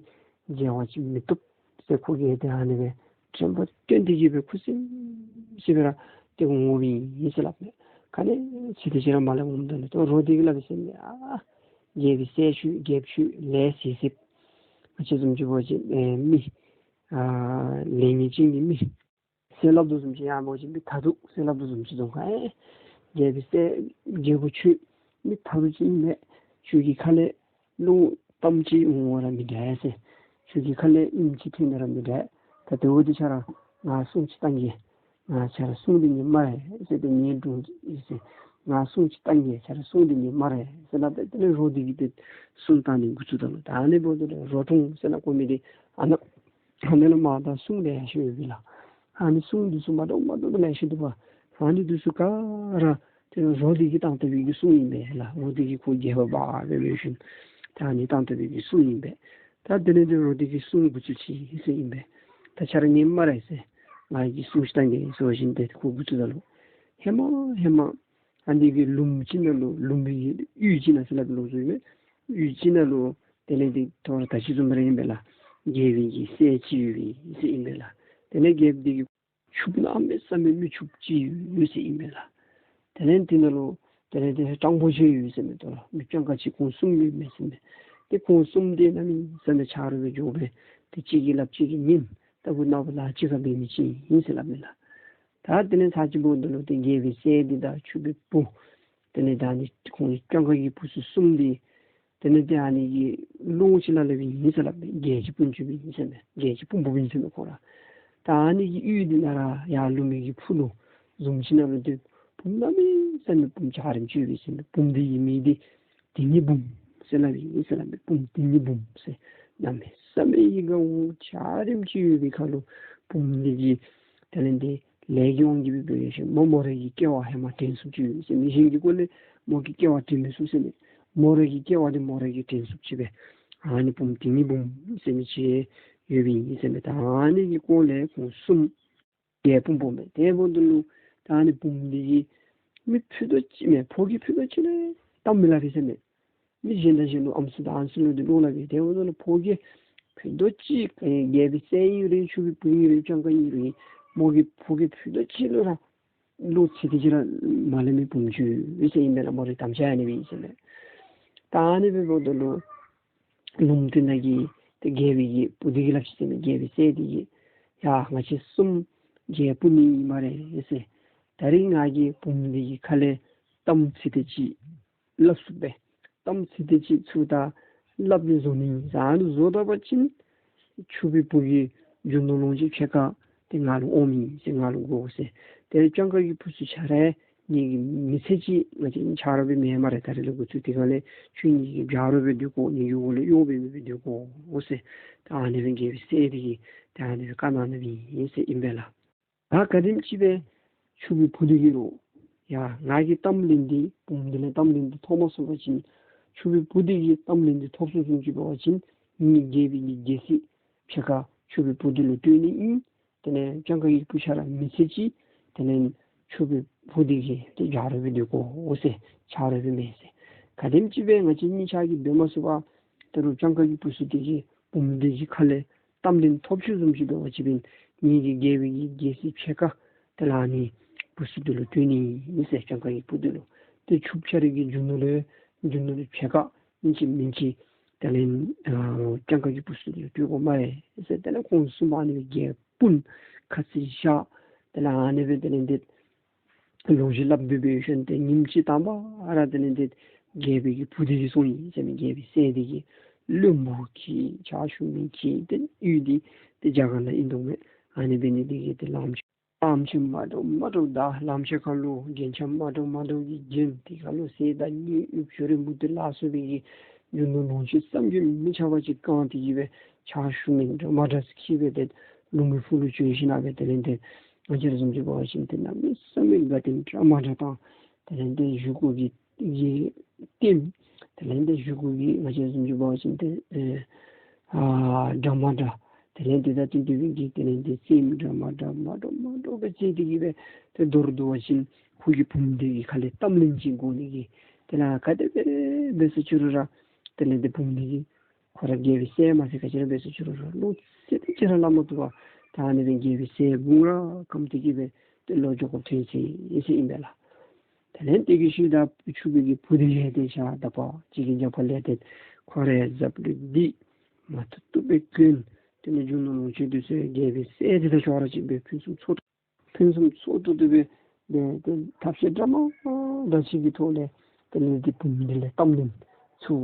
འཇལ་བ་ཅིན་མི་བཏུབ་ཟེར་ཁོ་གིས་ཏེ་ཨ་ནི་སྦེ་དྲན་པ་བཏོན་ཏེ་གི་སྦེ་ཁུ་སིམ་སིམ་སྦེ་ར་ཏེ་འོངམ་ཨིན་ཟེར་སླབ་མས། ག་ནི་ཚིག་དེ་ཅིག་ར་མ་སླབ་འོངམ་ད་ལུ་ཏེ་རོ་འདི་གིས་སླབ་ཟེར་མས། ཨ་རྒྱལ་པོའི་སྲས་ཁྱོད་རྒྱལཔོ་ཁྱོད་ལས་སི་སི་ང་བཅས་བཟུམ་ཅིག་འབད་བ་ཅིན་ཨེ་མི་ཨ་ལས་ངན་ཅན་གྱི་མི་ཟེར་སླབ་དོ་བཟུམ་ཅིག། ཡང་མེན་པ་ཅིན་མི་ཐ་དུག་ཟེར་སླབ་དོ་བཟུམ་ཅིག་འདུག་ག། ཨེ་རྒྱལ་པོའི་སྲས་རྒྱལ་པོ་ཁྱོད་མི་ཐ་དུག་ཅིག་ཨིན་མས། ཁྱོད་ཀྱི་ཁ་ལས་གློ་གཏམ་ཅིག་འོང་བ་ར་མི་འདྲ་ཟེར། ཁྱོད་ཀྱི་ཁ་ལས་ཨིནམ་ཅིག་ཐོན་ནི་ར་མི་འདྲ། ད་དེ་འབདཝ་ད་ཁྱོད་ར་ང་སྲུང་ཅིག་བཏང་གེ། ང་ཁྱོད་ར་སྲུང་སྟེ་ཉན་སྨ་རེ་ཟེར། ཏེ་ངེའི་དྲུང་ཡོད་ཟེར། ང་སྲུང་ཅིག་བཏང་གེ། ཁྱོད་ར་སྲུང་སྟེ་ཉན་སྨ་རེ་ཟེར་སླབ་སྦེ་དེ་ལས་རོ་འདི་གིས་ཏེ་སྲུང་བཏང་ནི་འགོ་བཙུགས་ད་ལོ། ད་ཨ་ནི་འབདཝ་ད་ལུ་རོ་དྲུང་ཟེར་སླབ་དགོ་མི་འདི་ཨ་ནཱ་ ཨ་ནི་ལུ་མར་ད་སྲུང་ལེ་ཤ་ཡོད་པས་ལགས། ཨ་ནི་སྲུང་འདི་ཚུ་མ་འདྲཝ་མ་འདྲཝ་ལེ་ཤ་འདུག་པ། ཨ་ནི་འདི་ཚུ་ག་ར་ཏེ་རོ་འདི་གིས་བཏང་བཏང་བའི་གི་སྲུང་ཨིན་པས་ལགས། རོ་འདི་གིས་ཁོ་རྒྱལ་པོ་འབག་འབད་འབད་ཞིནམ་ད་ཨ་ནི་བཏང་བཏང་བའི་གི་སྲུང་ཨིན་པས། ད་དེ་ལས་ཏེ་རོ་འདི་གིས་སྲུང་འགོ་བཙུགས་ཅི་ཟེར་ཨིན་པས། ད་ཁྱོད་ར་ཉན་སྨ་རེ་ཟེར། ང་གིས་སྲུང་ཅིག་བཏང་གེ་ཟེར་བ་ཅིན་ཏེ་ཁོ་འགོ་བཙུགས་ད་ལུ་ཧེ་མ་ཧེ་མ་ཨ་ནི་གི་ལུངམ་ཅིག་ནང་ལུ་ལུངམ་གི་གཡུས་ཅིག་ནང་ཟེར་སླབ་པའི་ལོ་རྒྱུས་ཡོད། གཡུས་ཅིག་ནང་ལུ་དེ་ལས་ཏེ་ཐོ་རངས་ད་ཅི་བཟུམ་སྦེ་ར་ཨིན་པས་ལགས། རྒྱལ་པོའི་གི་སྲས་ཅིག་ཡོད་པས་ཟེར་ཨིན་པས་ལགས། དེ་ལས་རྒྱལཔོ་འདི་གི་ཕྱུགཔོ་གནམ་མེད་ས་མེད་མི་ཕྱུགཔོ་ཅིག་ཡོད་ཟེར་ཨིན་པས་ལགས། དེ་ལས་འདི་ནང་ལུ་དེ་ལས་ཏེ་སྤྲང་པོ་ཅིག་ཡོད་ཟེར་མས། ད་རུང་མི་སྤྱང་ཀ་ཅིག་ཁོང་གསུམ་ཡོད་མས་ཟེར་མས། ཏེ་ཁོང་གསུམ་འདི་གནམ་མེད་ས་མེད་ཆ་རོགས་སྦེ་འགྱོ་སྦེ་ཏེ་གཅིག་གིས་སླབ་གཅིག་གིས་ཉན། ལྟ་བུ་ན་བུ་ལཱ་གཅིག་ཁར་འབད་མི་ཅིག་ཨིན་ཟེར་སླབ་མས་ལགས། ད་དེ་ལས་ཚར་གཅིག་འབདཝ་ད་ལུ་ཏེ་རྒྱལ་པོའི་སྲས་འདི་དང་ཕྱུག་པོའི་བུ་དེ་ལས་ད་ཨ་ནི་ཁོང་སྤྱང་ཀ་གི་བུ་ཚུ་གསུམ་འདི་དེ་ལས་ཏེ་ཨ་ནི་གི་ལོང་ཅིག་ལ་ལུ་སྦེ་ཨིན་ཟེར་སླབ་མས། རྒྱལ་གྱི་དཔུང་བཅུ་སྦེ་ཨིན་ཟེར་མས། རྒྱལ་གྱི་དཔུང་འབུམ་ཨིན་ཟེར་མས་ཁོང་ར། ད་ཨ་ནི་གི་གཡུས་འདི་ནང་ར་ཡར་ལུངམ་གི་ཕུ་ལུ་བཟུམ་ཅིག་ནང་ལུ་ཏེ་བུམོ་གནམ་མེད་ས་མེད་བུམོ་འཇའ་རིསམོ་ཅིག་ཡོད་པས་ཟེར་མས། བུམོ་འདི་གི་མིང་འདི་དིང་ནི་འབུམ་ཟེར་སླབ་ཨིན་ཟེར་སླབ་མས། བུམོ་དིང་ནི་འབུམ་ཟེར་གནམ་མེད་ས་མེད་ཡིད་ཁར་འོང་འཇའ་རིསམོ་ཅིག་ཡོད་པའི་ཁར་ལུ་བུམོ་འདི་གིས་དེ་ལས་ཏེ་ལས་ཀྱི་དབང་གིས་སྦེ་འབད་ཞིནམ་མོ་མོ་ར་གི་སྐྱེ་བ་ཧེ་མ་དྲན་སུ་ཅིག་ཡོད་ཟེར་མས། མི་གཞན་གྱི་སྐོར་ལས་མོ་གི་སྐྱེ་བ་དྲན་མི་ཚུགས་ཟེར་མས། མོ་ར་གི་སྐྱེ་བ་འདི་མོ་ར་གིས་དྲན་སུ་ཅིག་སྦེ་ཨ་ནི་བུམོ་དིང་ནི་འབུམ་ཟེར་མི་ཅིག་ཡོད་པའི་ཨིན་ཟེར་མས། ད་ཨ་ནི་གི་སྐོར་ལས་ཁོང་གསུམ་རྒྱལ་དཔུང་འབུམ་སྦེ་དེ་འབདཝ་ད་ལུ་ད་ཨ་ནི་བུམོ་འདི་གིས་མི་ཕུད་རྡོག་གཅིག་མེན་ཕོ་སྐྱེས་ཕུད་རྡོག་གཅིག་ལས་གཏམ་མི་སླབ་པས་ཟེར་མས། མི་གཞན་དང་གཞན་ལུ་ཨམ་སྲུ་དང་ཨ་ནི་ཚུ་ལུ་འདི་ལོག་སླབ་པས། དེ་འབདཝ་ད་ལུ་ཕོ་སྐྱེས་ཕུད་རྡོག་གཅིག་རྒྱལ་པོའི་སྲས་ཨིན་རུང་ཕྱུག་པོའི་བུ་ཨིན་རུང་སྤྱང་ཀ་ཨིན་རུང་མོ་གིས་ཕོ་སྐྱེས་ཕུད་རྡོག་གཅིག་ལུ་ར་ལོག་ཚིག་དེ་ཅིག་ར་མ་སླབ་མི་བུམོ་ཅིག་ཡོད་ཟེར་ཨིན་པས་ལགས། མོ་རའི་དམ་བཅའ་ཨ་ནི་སྦེ་ཨིན་ཟེར་མས། ད་ཨ་ནི་སྦེ་འབདཝ་ད་ལུ་ལུངམ་འདི་ནང་གི་ཏེ་རྒྱལ་པོའི་གི་བུ་འདི་གིས་སླབ་ཅི་ཟེར་མས། རྒྱལ་པོའི་སྲས་འདི་གིས་ཡ་ང་བཅས་གསུམ་རྒྱལ་དཔུང་ནི་ཨིན་སྨ་རེ་ཟེར། ད་རིས་ང་གིས་བུམོ་འདི་གི་ཁ་ལས་གཏམ་ཚིག་དེ་ཅིག་སླབ་ཚུགས་པས། གཏམ་ཚིག་དེ་ཅིག་ཚུར་ད་སླབ་ནི་བཟོ་ནི་ཨིན་ཟེར། ཨ་ནི་བཟོ་ད་པ་ཅིན་ཕྱུག་པོའི་བུ་གི་རྒྱུ་ནོར་ལོངས་སྤྱོད་ཕྱེད་ཀ་དེ་ང་ལུ་འོང་མི་ཨིན་ཟེར། ང་ལུ་དགོ་ཟེར། དེ་སྤྱང་ཀ་གི་བུ་ཚུ་ཆ་ར་ངེ་གི་མི་ཚེ་གཅིག་ང་བཅས་ཆ་རོགས་སྦེ་མེན་སྨ་རེ། ད་རིས་ལས་འགོ་བཙུགས་དེ་ཁ་ལས་ཁྱོད་ངེ་གི་ཆ་རོགས་སྦེ་སྡོད་དགོ། ངེ་གི་འོག་ལས་གཡོག་འབད་མི་སྦེ་སྡོད་དགོ་ཟེར། ད་ཨ་ནི་སྦེ་རྒྱལ་པོའི་སྲས་འདི་གིས་ད་ཨ་ནི་སྦེ་བཀའ་གནང་ནི་ཨིན་ཟེར་ཨིན་པས་ལགས། ད་ག་དེམ་ཅིག་སྦེ་ཕྱུག་པོའི་བུ་འདི་གིས་ར་ཡ་ང་གི་གཏམ་ལན་འདི་བུམོ་འདི་ལས་གཏམ་ལན་འདི་ཐོབ་མ་ཚུགས་པ་ཅིན་ཕྱུག་པོའི་བུ་འདི་གིས་གཏམ་ལན་འདི་ཐོབ་སོང་བཟུམ་ཅིག་འབད་བ་ཅིན་ངེ་རྒྱལ་པོའི་གི་རྒྱལ་སྲིད་ཕྱེད་ཀ་ཕྱུག་པོའི་བུ་འདི་ལུ་སྤྲོད་ནི་ཨིན། དེ་ལས་སྤྱང་ཀ་གི་བུ་ཆ་ར་མི་ཚེ་གཅིག་དེ་ལས་ཕྱུག་པོའི་བུ་འདི་གི་ཏེ་ཆ་རོགས་སྦེ་སྡོད་དགོ་ཟེར། ཆ་རོགས་སྦེ་མེན་ཟེར། ག་དེམ་ཅིག་སྦེ་ང་བཅས་གཉིས་ཆ་གིས་འབད་མ་ཚུགས་པར་ད་རུང་སྤྱང་ཀ་གི་བུ་ཚུ་འདི་གིས་བུམོ་འདི་གི་ཁ་ལས་གཏམ་ལན་ཐོབ་ཚུགས་བཟུམ་ཅིག་འབད་བ་ཅིན་ངེ་གི་རྒྱལ་པོའི་གི་རྒྱལ་སྲིད་ཕྱེད་ཀ་དེ་ལས་ཨ་ནི་བུ་ཚུ་འདི་ལུ་སྤྲོད་ནི་ཨིན་ཟེར། སྤྱང་ཀ་གི་བུ་འདི་ལུ། ཏེ་ཕྱུགཔོ་ཆ་ར་གི་རྒྱུ་ནོར་ལུ་རྒྱུ་ནོར་ལུ་ཕྱེད་ཀ་ཨིན་ཅི་མིན་ཅི་དེ་ལས་ཨ་སྤྱང་ཀ་གི་བུ་ཚུ་འདི་ལུ་སྤྲོད་དགོ་སྨ་རེ་ཟེར། དེ་ལས་ཁོང་གསུམ་ཨ་ནི་སྦེ་རྒྱལ་དཔུང་ཁ་ཚིག་བཞག། དེ་ལས་ཨ་ནི་སྦེ་དེ་ལས་ཏེ་ལོ་རྒྱུས་སླབ་སྦེ་འབད་ཞིནམ་ཏེ་ཉིནམ་གཅིག་དང་པ་ར་དེ་ལས་ཏེ་རྒྱལ་པོའི་གི་བུ་འདི་གིས་སོང་ཡི་ཟེར་མས། རྒྱལ་པོའི་སྲས་འདི་གིས་བློན་པོ་གིས་ཕྱག་ཞུ་མི་གིས་ཏེ་གཡུས་འདི་ཏེ་རྒྱ་གར་ནང་ཨིན་དོ་མས། ཨ་ནི་འབད་ནི་འདི་གིས་ཏེ་ལམ་ལམ་ཆེན་མ་འདྲཝ་མ་འདྲཝ་དང་ལམ་ཆེན་ཁ་ལུ་རྒྱན་ཆ་མ་འདྲཝ་མ་འདྲཝ་གིས་བརྒྱན། དེ་ཁ་ལུ་གསེར་དང་དངུལ་གཡུ་བྱུ་རུ་མུ་ཏིག་ལ་སོགས་པའི་གི་རྒྱུ་ནོར་ལོངས་སྤྱོད་བསམ་གྱིས་མི་ཁྱབ་པ་ཅིག་བཀང་སྟེ་གིས་སྦེ་ཕྱག་ཞུ་མི་འདྲ་མ་འདྲཝ་ཅིག་གིས་སྦེ་ཏེ་ལུངམ་གི་ཕུ་ལུ་བྱོན་ཞིནམ་སྦེ་དེ་ལས་ཏེ་ང་བཅས་ར་བཟུམ་ཅིག་འབད་བ་ཅིན་ཏེ་གནམ་མེད་ས་མེད་དགའ་སྟོན་འདྲ་མ་འདྲཝ་དང་དེ་ལས་ཏེ་བཞེས་སྒོ་གི་གི་ལྟདམོ་དེ་ལས་ཏེ་བཞེས་སྒོ་གི་ང་བཅས་ར་བཟུམ་ཅིག་འབད་བ་ཅིན་ཏེ་ཨེ་ཨ་འདྲ་མ་འདྲཝ་དེ་ལས་ཏེ་ད་དེ་འདི་བའི་གི་དེ་ལས་ཏེ་སེམས་འདྲ་མ་འདྲཝ་མ་འདྲཝ་མ་འདྲཝ་སྦེ་རྩེ་སྟེ་གིས་སྦེ་ཏེ་མདོར་བསྡུ་བ་ཅིན་ཁོ་གི་བུམོ་འདི་གི་ཁ་ལས་གཏམ་ལན་ཅིག་དགོ་ནི་གི་དེ་ལས་ག་དེ་སྦེ་འབད་ས་ཅི་རུང་ར་དེ་ལས་ཏེ་བུམོ་འདི་གིས་ཁོ་ར་རྒྱལ་པོའི་སྲས་མ་ཚད་ག་ཅི་ར་འབད་ས་ཅི་རུང་ར་ལོག་ཚིག་དེ་ཅིག་ར་སླབ་མ་བཏུབ་པར་ད་ཨ་ནི་སྦེ་རྒྱལ་པོའི་སྲས་དགུང་ར་སྐམ་སྟེ་གིས་སྦེ་ཏེ་ལོག་འགྱོ་དགོཔ་ཐོན་ཅི་ཟེར་ཨིན་པས་ལགས། དེ་ལས་དེ་གི་ཤུལ་ད་ཕྱུག་པོའི་གི་བུ་འདི་ལས་ཏེ་ཤ་དང་པ་གཅིག་གི་རྒྱབ་ཁ་ལས་ཏེ་ཁོ་རའི་ཟབ་ལུས་འདི་མ་ཐུབ་ཐུབ་སྦེ་གྱོན། དེ་ལས་རྒྱུ་ནོར་ལོངས་སྤྱོད་འདི་ཚུ་རྒྱལ་པོའི་སྲས་འདི་དང་ཅོག་ར་གཅིག་སྦེ་ཕུན་སུམ་ཚོགས་ཕུན་སུམ་ཚོགས་ཏོག་ཏོ་སྦེ་ཏེ་ཐབས་ཤེས་འདྲ་མ་འདྲ་ཅིག་གི་ཐོག་ལས་དེ་ལས་ཏེ་བུམོ་འདི་ལས་གཏམ་ལན་ཚུ་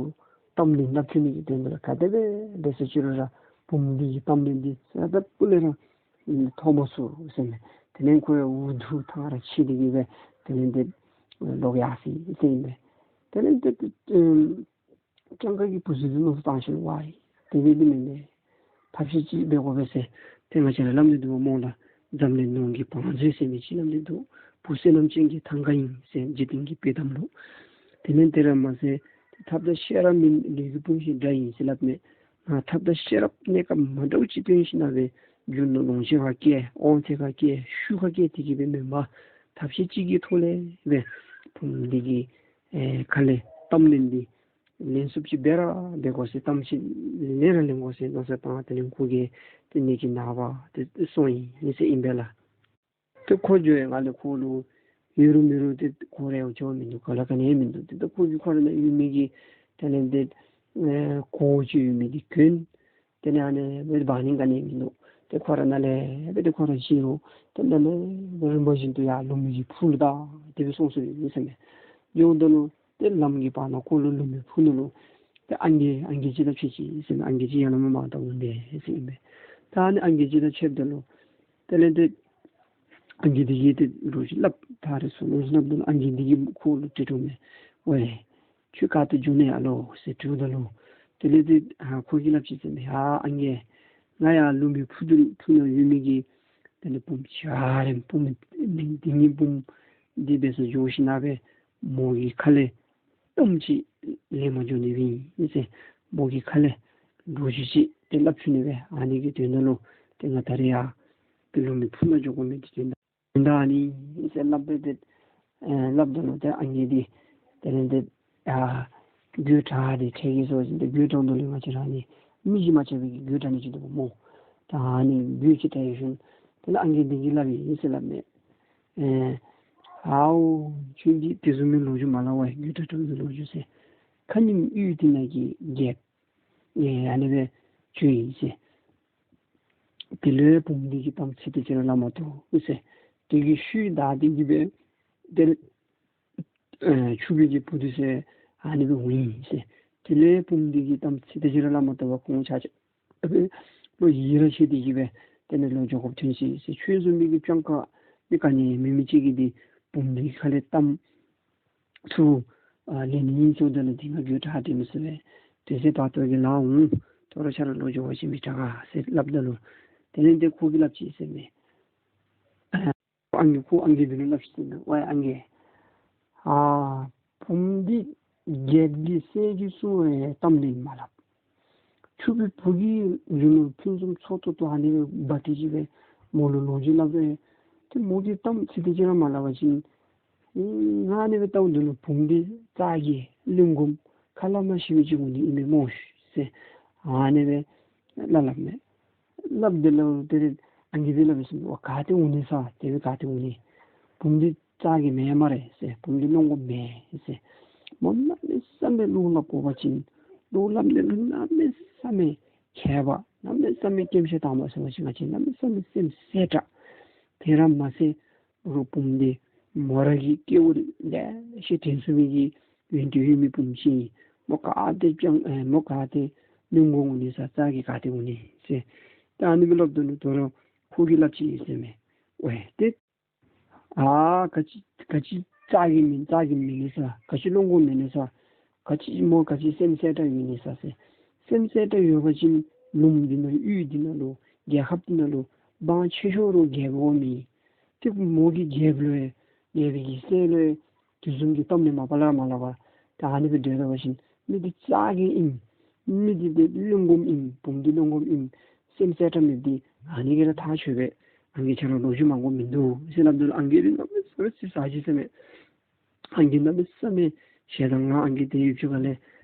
གཏམ་ལན་སླབ་བཅུག་ནི་གི་དོན་ལུ་ག་དེ་སྦེ་འབད་ས་ཅི་རུང་ར་བུམོ་འདི་གི་གཏམ་ལན་འདི་རྩ་དང་སྤུ་ལས་ར་ཐོབ་མ་ཚུགས་ཟེར་མས། དེ་ལས་ཁོ་ཡང་འུ་སྡུག་ཐང་ར་ཆད་དེ་གིས་སྦེ་དེ་ལས་ཏེ་ལོག་ཡར་སོ་ཡི་ཟེར་ཨིན་པས། དེ་ལས་ཏེ་ཨེམ་སྤྱང་ཀ་གི་བུ་ཚུ་འདི་མནོ་བསམ་བཏང་ཞིནམ་ལས་ཝའི་དེ་སྦེ་འདི་མེན་པས། ཐབས་ཤེས་ཅིག་འབད་དགོ་པས་ཟེར་ཏེ་ང་བཅས་ལུ་སླབ་ནི་འདུག་སྨོ་ལགས། འཛམ་གླིང་ནང་གི་བང་མཛོད་ཟེར་མི་ཅིག་སླབ་ནི་འདུག། བུ་བསོད་ནམས་ཅན་གྱི་ཐང་ག་ཡིན་ཟེར་འཇིག་རྟེན་གྱི་དཔྱེ་གཏམ་ལུ། དེ་ལས་དེ་ར་མ་ཚད་ཐབས་དང་ཤེས་རབ་མེད་ལུས་ཀྱི་ཕུང་ཤིང་འདྲ་ཡིན་ཟེར་སླབ་མས། ང་ཐབས་དང་ཤེས་རབ་གནས་སྐབས་མ་འདྲཝ་ཅིག་བཏོན་ཞིནམ་ལས་རྒྱུ་ནོར་ལོངས་སྤྱོད་ཁར་བཀལ། དབང་ཚད་ཁར་བཀལ། ཤུགས་ཁར་བཀལ་ཏེ་གི་སྦེ་མེན་པར་ཐབས་ཤེས་ཅིག་གི་ཐོག་ལས་སྦེ་བུམོ་འདི་གི་ཨེ་ཁ་ལས་གཏམ་ལན་འདི་ལེན་ཚུགསཔ་ཅིག་འབད་ར་འབད་དགོ་ཟེར། གཏམ་ཅིག་ལན་ར་ལེན་དགོ་ཟེར་མནོ་བསམ་བཏང་། དེ་ལས་ཁོ་གིས་ཏེ་ནད་ཀྱི་ནངས་པ་ཏེ་སོང་ཡི་ཟེར་ཨིན་པས་ལགས། ཏེ་ཁོ་འགྱོ་ཡི་ང་ལས་ཁོ་ལུ་ཡོད་རུང་མེད་རུང་ཏེ་ཁོ་ར་ཡང་ཆོ་མིན་འདུག། ག་ལ་ག་ནི་མིན་འདུག། ཏེ་ད་ཁོ་གིས་ཁོ་ར་ནང་ཡོད་མི་གི་དེ་ལས་ཏེ་ཨེ་གོ་ཅིག་ཡོད་མི་འདི་གྱོན། དེ་ལས་ཨ་ནི་སྦེ་འབག་ནི་ག་ནི་མིན་འདུག། ཏེ་ཁོ་ར་ནང་ལས་སྦེ་ཏེ་ཁོ་ར་བཞེས་རུང་ཏེ་ནང་ལས་སྦེ་རིམ་པ་བཞིན་དུ་ཡར་ལུང་མའི་ཕུག་ལུ་ད་དེ་སྦེ་སོང་སོ་ཡི་ཟེར་མས། འགྱོཝ་ད་ལུ་ཏེ་ལམ་གྱི་བར་ན་ཁོ་ལུ་ལུང་མའི་ཕུག་ནང་ལུ་ཏེ་ཨང་རྒས་ཨང་རྒས་ཅིག་ལུ་ཕྱད་ཅི་ཟེར་མས། ཨང་རྒས་ཅིག་ཡར་ལས་མར་མར་ད་འོང་དེས་ཟེར་ཨིན་པས། ད་ཨ་ནི་ཨང་རྒས་ཅིག་ལུ་ཕྱདཔ་ད་ལུ་དེ་ལས་ཏེ་ཨང་རྒས་འདི་གིས་ཏེ་ལོ་རྒྱུས་སླབ་ད་རེས་སོ་ལོ་རྒྱུས་སླབ་ད་ལུ་ཨང་རྒས་འདི་གིས་ཁོ་ལུ་དྲི་དོ་མས། ཝའེ་ཁྱོད་ག་ཏེ་འགྱོ་ནི་ཨ་ལོ་ཟེར་དྲིཝ་ད་ལུ་དེ་ལས་ཏེ་ཨ་ཁོ་གིས་སླབ་ཅི་ཟེར་མས། ཨ་ཨང་རྒས་ང་ཡར་ལུང་མའི་ཕུག་ཏུ་ཕུག་ནང་ཡོད་མི་གི་དེ་ལས་བུམོ་ཅིག་ཨ་རེམ་བུམོ་འདི་ངེའི་བུམོ་འདི་འབད་སར་འགྱོ་ཞིནམ་ལས་སྦེ་མོ་གི་ཁ་ལས་གཏམ་ཅིག་ལེན་པར་འགྱོ་ནི་སྦེ་ཨིན་ཟེར། མོ་གི་ཁ་ལས་ལོ་རྒྱུས་ཅིག་ཏེ་སླབ་བཅུག་ནི་སྦེ། ཨ་ནི་གི་དོན་དག་ལུ་ཏེ་ང་ད་རེས་ཡར་ཏེ་ལུང་མའི་ཕུག་ནང་འགྱོ་དགོ་མི་འདི་དོན་དག་ཨ་ནི་ཟེར་སླབ་སྦེ་ཏེ་ཨེ་སླབ་ད་ལུ་ཏེ་ཨང་རྒས་འདི་དེ་ལས་ཏེ་ཨ་དགོད་བྲ་སྟེ་ཁྲེལ་གྱིས་སོ་ཅིན་ཏེ་དགོད་བྲ་ད་ལུ་ང་བཅས་ར་ནི་མི་གིས་མ་ཆགས་པའི་གི་དགོད་བྲ་ནི་ཅིག་འདུག་སྨོ། ད་ཨ་ནི་དགོད་ཅིག་བྲ་ཡི་ཤུལ་དེ་ལས་ཨང་རྒས་འདི་གིས་སླབ་ཡི་ཟེར་སླབ་མས། ཨེ་ཨའོ་ཁྱོད་འདི་དེ་བཟུམ་མའི་ལོ་རྒྱུས་མ་སླབ་པར་དགོད་བྲ་བྲ་བའི་ལོ་རྒྱུས་ཟེར། ཁ་ཉིནམ་གཡུས་འདི་ནང་གི་རྒྱལཔོ་ཨེ་ཨ་ནི་སྦེ་བྱོན་ཡི་ཟེར། དེ་ལས་བུམོ་འདི་གིས་གཏམ་ཚིག་དེ་ཅིག་ར་སླབ་མ་བཏུབ་ཟེར། དེ་གི་ཤུལ་བདའ་སྟེ་གི་སྦེ་དེ་ལས་ཨེ་ཕྱུག་པོའི་གི་བུ་འདི་ཚུ་ཨ་ནི་སྦེ་འོང་ཡི་ཟེར། དེ་ལས་བུམོ་འདི་གིས་གཏམ་ཚིག་དེ་ཅིག་ར་སླབ་མ་བཏུབ་པར་ཁོང་ཆ་ཁྱབ་ཨ་ལོ་ཡིད་ར་ཆད་དེ་གི་སྦེ་དེ་ལས་ལོག་འགྱོ་དགོཔ་ཐོན་ཅི་ཟེར། ཁྱོད་བཟུམ་མའི་གི་སྤྱང་ཀ་མི་ག་ནི་མེད་མི་ཅིག་གིས་འདི་བུམོ་འདི་ཁ་ལས་གཏམ་ཚུ་ཨ་ལེན་ནི་ཨིན་ཟེརཝ་ད་ལུ་འདི་ང་དགོད་བྲ་སྟེ་མི་ཚུགས་པས། དེ་ཚེ་བར་དོ་གི་ལཱ་འོང་། ད་རུང་ཁྱོད་ར་ལོག་འགྱོ་བ་ཅིན་མི་དྲག་ག་ཟེར་སླབ་ད་ལུ་དེ་ལས་ཏེ་ཁོ་གིས་སླབ་ཅི་ཟེར་མས། ཨ་ཨང་རྒས་ཁོ་ཨང་རྒས་འདི་ལུ་སླབ་ཅི་ཟེར་མས། ཝའེ་ཨང་རྒས། ཨ་བུམོ་འདི་རྒྱལཔོ་གི་སྲས་ཀྱིས་གསུངས་པའི་གཏམ་ལན་མ་སླབ། ཕྱུག་པོའི་བུ་གིས་རྒྱུ་ནོར་ཕུན་སུམ་ཚོགས་ཏོག་ཏོ་ཨ་ནི་སྦེ་འབག་སྟེ་གི་སྦེ་མོ་ལུ་ལོ་རྒྱུས་སླབ་རུང་ཏེ་མོ་གིས་གཏམ་ཚིག་དེ་ཅིག་ར་མ་སླབ་པ་ཅིན་ཨེ་ང་ཨ་ནི་སྦེ་བལྟཝ་ད་ལུ་བུམོ་འདི་རྩྭ་རྒས་གླིང་གོམས་ཁ་སླབ་མ་ཤེས་པའི་ཅིག་འོང་ནི་ཨིན་མས་སྨོ་ཟེར་ཨ་ནི་སྦེ་སླབ་སླབ་མས། སླབ་དེ་ལུ་དེ་ལས་ཨང་རྒས་འདི་སླབ་ཡི་ཟེར་མས། ཨོ་ག་ཏེ་འོང་ནི་ཟེར། དེ་སྦེ་ག་ཏེ་འོང་ནི། བུམོ་འདི་རྩྭ་རྒས་མེན་སྨ་རེ་ཟེར། བུམོ་འདི་གླང་གོམ་མེན་ཟེར། མོ་གནམ་མེད་ས་མེད་བློ་སླབ་དགོ་པ་ཅིན་བློ་སླབ་ནི་ལུ་གནམ་མེད་ས་མེད་མཁས་པ་གནམ་མེད་ས་མེད་སྐྱེམས་ཤ་དྭངས་པ་ཟེར་བ་ཅིན་ང་བཅས་གནམ་མེད་ས་མེད་སེམས་གསལ་དྲགས། དེ་ར་མ་ཚད་རོགས་བུམོ་འདི་མོ་ར་གི་སྐྱེ་བོ་ལེ་ཤ་དྲན་ཚུགས་མི་གི་ཡོན་ཏན་ཡོད་མི་བུམོ་ཅིག་ཨིན། མོ་ག་ཏེ་སྤྱང་ཨེ་མོ་ག་ཏེ་གླིང་གོམ་འོང་ནི་ཟེར། རྩྭ་རྒས་ག་ཏེ་འོང་ནི་ཟེར། ད་ཨ་ནི་སྦེ་སླབ་ད་ལུ་ད་རུང་ཁོ་གིས་སླབ་ཅི་ཟེར་མས། ཝའེ་ཏེ་ཨ་ག་ཅི་ག་ཅི་རྩྭ་རྒས་མེན་རྩྭ་རྒས་མེན་ནི་ཟེར། ག་ཅི་གླང་གོམ་མེན་ནི་ཟེར། ག་ཅི་མོ་ག་ཅི་སེམས་གསལ་དྲགས་ཡོད་ནི་ཟེར་ཟེར། སེམས་གསལ་དྲགས་ཡོད་པ་ཅིན་ལུངམ་འདི་ནང་གཡུས་འདི་ནང་ལུ་རྒྱལ་ཁབ་འདི་ནང་ལུ་འབངས་ཆེ་ཤོས་ར་རྒྱལཔོ་འོང་མི་ཏེ་མོ་གིས་རྒྱལཔོ་ལུ་ཡང་རྒྱལཔོ་གི་སྲས་ལུ་ཡང་དེ་བཟུམ་གྱི་གཏམ་ལན་མ་པ་ལ་མ་སླབ་པར་ད་ཨ་ནི་སྦེ་སྡོད་ད་པ་ཅིན་མི་འདི་རྩྭ་རྒས་ཨིན། མི་འདི་ཏེ་གླང་གོམ་ཨིན། བུམོ་འདི་གླང་གོམ་ཨིན། སེམས་གསལ་དྲགས་མི་འདི་ཨ་ནི་གིས་ར་ཐག་ཆོད་པས། ཨང་རྒས་ཁྱོད་ར་ལོ་རྒྱུས་མང་པོ་མིན་འདུག་ཟེར་སླབ་ད་ལུ་ཨང་རྒས་འདི་གནམ་མེད་ས་མེད་ཙིགཔ་ཟ་ཅི་ཟེར་མས། ཨང་རྒས་གནམ་མེད་ས་མེད་ཞེ་སྡང་ང་ཨང་རྒས་དེ་ཡུདཔ་ཅིག་ཁ་ལས་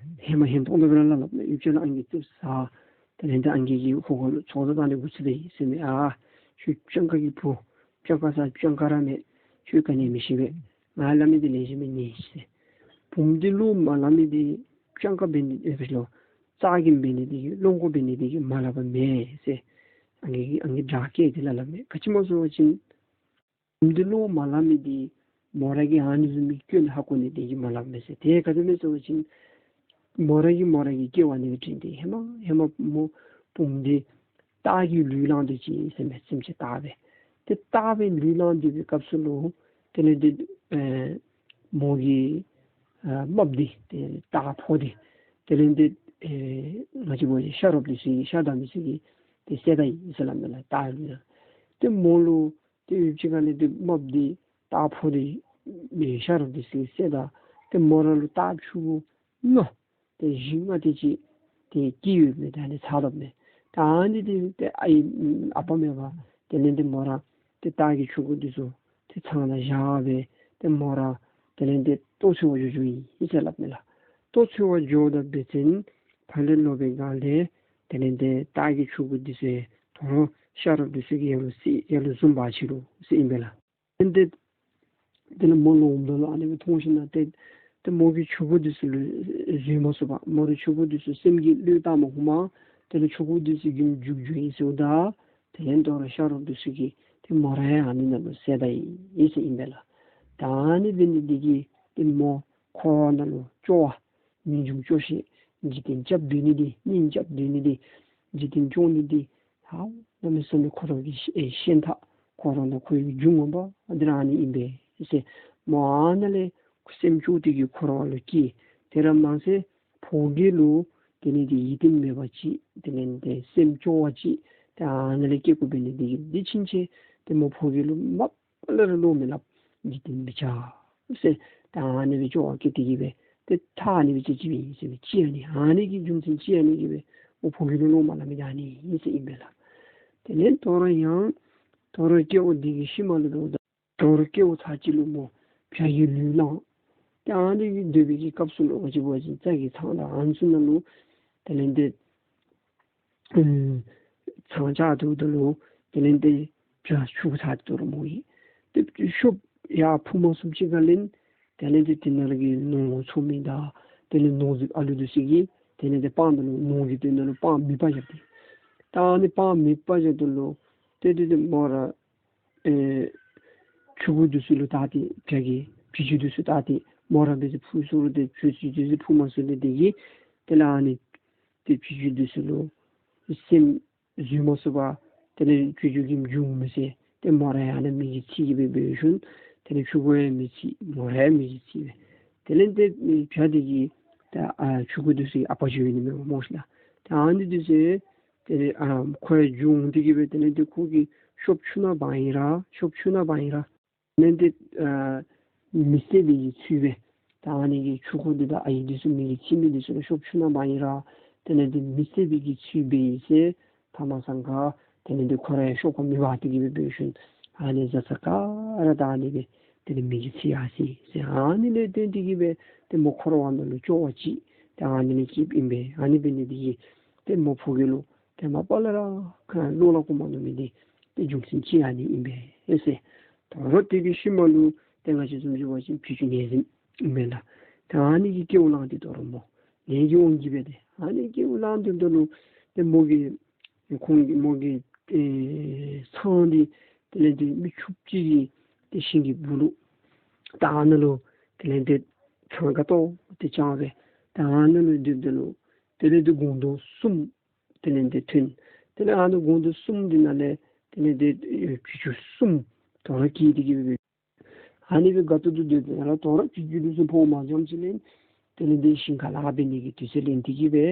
ཧེ་མ་ཧན་ཏོང་ཏོ་སྦེ་ར་སླབ་སླབ་མས། ཡུདཔ་ཅིག་ལས་ཨང་རྒས་ཙིགཔ་ཟ། དེ་ལས་ཏེ་ཨང་རྒས་ཀྱིས་ཧོ་ཧོ་ལུ་ཚོགས་བསགས་བཏང་ནི་འགོ་བཙུགས་ཏེ་ཟེར་མས། ཨ་ཁྱོད་སྤྱང་ཀ་གི་བུ་སྤྱང་ཀ་ཟེར་སྤྱང་ཀ་ར་མེད། ཁྱོད་ག་ནི་མི་ཤེས་པས། ང་སླབ་མི་འདི་ལེགས་ཤོམ་སྦེ་ཉན་ཟེར། བུམོ་འདི་བློ་མ་སླབ་མི་འདི་སྤྱང་ཀ་འབད་ནི་འདི་ཨེ་ཕི་ལོ་རྩྭ་རྒས་འབད་ནི་འདི་གིས་གླང་གོམ་འབད་ནི་འདི་གིས་མ་སླབ་པ་མེན་ཟེར། ཨང་རྒས་ཀྱིས་ཨང་རྒས་དྲག་སྐད་དེ་སླབ་སླབ་མས། ག་ཅི་སྨོ་ཟེར་བ་ཅིན་བུམོ་འདི་བློ་མ་སླབ་མི་འདི་མོ་ར་གིས་ཨ་ནི་བཟུམ་མའི་སྐྱོན་ཧ་གོ་ནི་འདི་གིས་མ་སླབ་མས་ཟེར། དེ་ག་དེ་སྦེ་ཟེར་བ་ཅིན་མོ་ར་གིས་མོ་ར་གི་སྐྱེ་བ་ནི་དྲན་ཏེ་ཧེ་མ་ཧེ་མ་མོ་བུམོ་འདི་སྟག་གི་ལུས་བླངས་ཏེ་ཅིག་ཟེར་མས། སེམས་ཅན་སྟག་སྦེ། ཏེ་སྟག་སྦེ་ལུས་བླངས་ཏེ་སྦེ་སྐབས་སུ་ལུ་དེ་ལས་ཏེ་ཨེ་མོ་གི་ཨ་རྨགཔ་འདི་ཏེ་སྟག་ཕོ་འདི་དེ་ལས་ཏེ་ཨེ་ང་བཅས་འབད་བ་ཅིན་ཤ་རོགཔ་འདི་ཚུ་གིས་ཤ་དང་འདི་ཚུ་གིས་ ཏེ་བསད་ད་ཡི་ཟེར་སླབ་མས་ལགས། སྟག་ལུ་ཡང་ཏེ་མོ་ལུ་ཏེ་ཡུདཔ་ཅིག་ཁ་ལས་ཏེ་རྨགཔ་འདི་སྟག་ཕོ་འདི་ཤ་རོགཔ་འདི་ཚུ་གིས་བསད་ད། ཏེ་མོ་ར་ལུ་སྟག་ཕྱུག་པོ་ལྔ་ཏེ་བཞི་ལྔ་དེ་ཅིག་ཏེ་སྐྱེས་ཡོདཔ་མས། ད་ཨ་ནི་ཚར་དོ་མས། ད་ཨ་ནི་འདི་ཏེ་ཨའི་ཨ་པ་མེད་པར་དེ་ལས་ཏེ་མོ་ར་ཏེ་སྟག་གི་ཕྱུག་པོ་འདི་ཚུ་ཏེ་ཚང་ལུ་བཞག་སྦེ་ཏེ་མོ་ར་དེ་ལས་ཏེ་ལྟོ་འཚོལ་བར་འགྱོ་འགྱོཝ་ཨིན་ཟེར་སླབ་མས་ལགས། ལྟོ་འཚོལ་བར་འགྱོཝ་ད་འབད་བ་ཅིན་ཕར་ལས་ལོག་པའི་སྒང་ལས་དེ་ལས་ཏེ་སྟག་གི་ཕྱུག་པོ་འདི་ཚུ་ཡང་དོ་རུང་ཤ་རོགཔ་འདི་ཚུ་གིས་ཡར་ལུ་བསད་ཡར་ལུ་བཟུང་འབག་ཅི་རུང་ཟེར་ཨིན་པས་ལགས། ཏེ་དེ་ལས་མོ་ལོགཔ་ད་ལུ་ཨ་ནི་སྦེ་མཐོང་ཞིནམ་ལས་ཏེ་ཏེ་མོ་གིས་ཕྱུག་པོ་འདི་ཚུ་ལུ་བཟོད་མ་ཚུགས་པར་མོ་རའི་ཕྱུག་པོ་འདི་ཚུ་སེམས་ཀྱིས་བློས་བཏང་མ་ནུམ་པར་དེ་ལས་ཕྱུག་པོ་འདི་ཚུ་རྒྱུན་འཇུག་འགྱོཝ་ཨིན་ཟེརཝ་ད་དེ་ལས་དོ་རུང་ཤ་རོགཔ་འདི་ཚུ་གིས་ཏེ་མོ་ར་ཡང་ཨ་ནི་ནང་ལུ་བསད་ད་ཡི་ཟེར་ཨིན་པས་ལགས། ད་ཨ་ནི་འབད་ནི་འདི་གིས་ཏེ་མོ་འཁོར་བ་ནང་ལུ་སྐྱོ་བ་ངེས་འབྱུང་སྐྱོ་ཤས་འཇིག་རྟེན་སྐྱབས་སྡོད་ནི་འདི་སྙིང་རྗེ་སྐྱབས་སྡོད་ནི་འདི་འཇིག་རྟེན་སྐྱོང་ནི་འདི་ཧ་གནམ་མེད་ས་མེད་ཁོ་ར་གི་ཤེས་ཨེ་ཤེས་མཐའ་ཁོ་ར་དང་ཁོ་གི་རྒྱུ་ངོ་མ་འདི་ར་ཨ་ནི་ཨིན་པས་ཟེར། མོ་ཨ་ནཱ་ལས་སེམས་སྐྱོ་སྟེ་གིས་འཁོར་བ་ལུ་སྐྱེས། དེ་ར་མ་ཚད་ཕོ་རྒྱས་ལུ་དེ་ལས་ཏེ་ཡིད་བརྟན་མེད་པ་ཅིག་དེ་ལས་ཏེ་སེམས་སྐྱོ་བ་ཅིག་ཏེ་ཨ་ནཱ་ལས་སྐྱེ་དགོ་པས་ནི་འདི་གིས་འདི་ཕྱིན་ཆད་ཏེ་མོ་ཕོ་རྒྱས་ལུ་མ་པ་ལས་ར་བློ་མི་སླབ། འཇིག་རྟེན་མི་བྱ་ཟེར། ད་ཨ་ནི་སྦེ་སྐྱོ་བ་སྐྱེ་སྟེ་གིས་སྦེ་ཏེ་ཐག་ཨ་ནི་སྦེ་བཅད་བཅདཔ་ཨིན་ཟེར་སྦེ་བཅད་ཨ་ནི་ཨ་ནི་གི་རྒྱུ་མཚན་བཅད་ཨ་ནི་གིས་སྦེ་མོ་ཕོ་རྒྱས་ལུ་བློ་མ་སླབ་མི་འདི་ཨ་ནི་ཨིན་ཟེར་ཨིན་པས་ལགས། དེ་ལས་དོ་རུང་ཡང་དོ་རུང་སྐྱེ་བ་འདི་གི་ཤུལ་མ་ལུ་དོ་རུང་དོ་རུང་སྐྱེ་བ་ཚར་གཅིག་ལུ་མོ་བྱ་ཡི་ལུས་བླངས། ཏེ་ཨ་ནི་གི་སྡོད་པའི་གི་སྐབས་སུ་ལུ་ང་བཅས་འབད་བ་ཅིན་རྩྭ་གི་ཚང་དང་ཨ་ནི་ཚུ་ནང་ལུ་དེ་ལས་ཏེ་ཨམ་ཚང་བཅའ་སྡོདཔ་ད་ལུ་དེ་ལས་ཏེ་བྱ་ཕྱུག་ཚར་ཏེ་དོ་རུང་མོ་ཡི་ཏེ་ཤོབ་ཡར་འཕུར་མ་ཚུགསཔ་ཅིག་ཁ་ལས་དེ་ལས་ཏེ་དེ་ནང་གི་ནོར་འཚོ་མི་དང་དེ་ལས་ནོར་རྫིཔ་ཨ་ལུ་འདི་ཚུ་གིས་དེ་ལས་ཏེ་སྤང་ད་ལུ་ནོར་གྱི་དོན་དག་ལུ་སྤང་མེདཔ་བཞག་སྟེ། ད་ཨ་ནི་སྤང་མེདཔ་བཞགཔ་ད་ལུ་ཏེ་ཏེ་ཏེ་མོ་ར་ཨེ་ཕྱུ་གུ་འདི་ཚུ་ལུ་བལྟ་སྟེ་བྱ་གི་བྱི་ཅུང་འདི་ཚུ་བལྟ་སྟེ་མོ་ར་འབད་ཚེ་འཕུར་སོང་རུང་ཏེ་བྱི་ཅུང་འདི་ཚུ་འཕུར་མ་ཚུགས་ནི་འདི་གིས་དེ་ལས་ཨ་ནི་ཏེ་བྱི་ཅུང་འདི་ཚུ་ལུ་སེམས་བཟོད་མ་ཚུགས་པར་དེ་ལས་བྱི་ཅུང་གི་མཇུག་མི་གསལ་ཏེ་མོ་ར་ཡང་ཨ་ནི་མེ་གིས་འཚིག་གི་སྦེ་འབད་ཞིནམ་དེ་ལས་ཕྱུ་གུ་ཡང་མེ་འཚིག་མོ་ར་ཡང་མེ་གིས་འཚིག་སྦེ་དེ་ལས་ཏེ་བྱ་འདི་གིས་ད་ཨ་ཕྱུ་གུ་འདི་ཚུ་གི་ཨ་པ་འགྱོ་ནི་མས་སྨོ་ཤིག་ལགས། ད་ཨ་ནི་འདི་ཚུ་དེ་ལས་ཨ་ཁོ་ཡང་མཇུག་འདི་གིས་སྦེ་དེ་ལས་ཏེ་ཁོ་གིས་ཤོབ་ཆུང་ནང་འབག་ཡི་ར་ཤོབ་ཆུང་ནང་འབག་ཡི་ར་དེ་ལས་ཏེ་ཨ་མེ་གསལ་བའི་གི་ཚུལ་སྦེ་ད་ཨ་ནི་གི་ཕྱུ་གུ་འདི་དང་ཨའི་འདི་ཚུ་མེ་གིས་འཚིག་མི་འདི་ཚུ་ལུ་ཤོབ་ཆུང་ནང་འབག་ཡི་ར་དེ་ལས་ཏེ་མེ་གསལ་བའི་གི་ཚུལ་འབད་ཡི་ཟེར། ཐ་མ་སང་ག་དེ་ལས་ཏེ་ཁོ་ར་ཡང་ཤོབ་ཁར་མེ་འབག་སྟེ་གིས་སྦེ་འབད་ཞིནམ་ཨ་ནི་བཟའ་ཚང་ག་ར་ད་ཨ་ནི་སྦེ་དེ་ལས་མེ་གིས་འཚིག་ཡར་སོ་ཡི་ཟེར། ཨ་ནི་ལས་བརྟེན་ཏེ་གིས་སྦེ་ཏེ་མོ་འཁོར་བ་ནང་ལུ་སྐྱོ་བ་ཅིག་ཏེ་ཨ་ནི་ལས་སྐྱེསཔ་ཨིན་པས། ཨ་ནི་འབད་ནི་འདི་གིས་ཏེ་མོ་ཕོ་རྒྱས་ལུ་ཏེ་མ་པ་ལས་ར་ཁོ་བློ་སླབ་དགོ་མ་མནོ་མི་འདི་ཏེ་རྒྱུ་མཚན་ཅིག་ཨ་ནི་ཨིན་པས་ཟེར། དོ་རུང་དེ་གི་ཤུལ་མ་ལུ་ཏེ་ང་བཅས་བཟུམ་ཅིག་འབད་བ་ཅིན་བྱི་ཅུང་ནད་གཟིམ་ཨིན་མས་ལགས། ཏེ་ཨ་ནི་གིས་སྐྱེ་བ་བླངས་ཏེ་དོ་རུང་མོ་ནད་ཀྱི་དབང་གིས་སྦེ་ཏེ་ཨ་ནི་སྐྱེ་བ་བླངས་ཏེ་དོ་རུང་ཏེ་མོ་གི་ཁོང་གི་མོ་གི་ཨེ་ཚང་འདི་དེ་ལས་ཏེ་མི་ཕྱུགཔོ་ཅིག་གི་ཏེ་ཤིང་གི་སྦུག་ལུ་ད་ཨ་ནཱ་ལུ་དེ་ལས་ཏེ་ཚང་དགའ་ཏོག་ཏོ་ཅིག་བརྐྱངས་སྦེ་ད་ཨ་ནཱ་ལུ་སྡོདཔ་ད་ལུ་དེ་ལས་ཏེ་སྒོང་རྡོག་གསུམ་དེ་ལས་ཏེ་ཐོན། དེ་ལས་ཨ་ནི་སྒོང་རྡོག་གསུམ་འདི་ནང་ལས་དེ་ལས་ཏེ་ཨེ་བྱི་ཅུང་གསུམ་དོ་རུང་སྐྱེས་ཏེ་གིས་སྦེ་ཨ་ནི་སྦེ་དགའ་ཏོག་ཏོ་སྡོད་པའི་ཨ་ར་དོ་རུང་བྱི་ཅུང་འདི་ཚུ་འཕོ་མ་འགྱངམ་ཅིག་ལས་དེ་ལས་ཏེ་ཞིང་ཁ་ལཱ་འབད་ནི་གི་དུས་ཚོད་ལེན་ཏེ་གིས་སྦེ་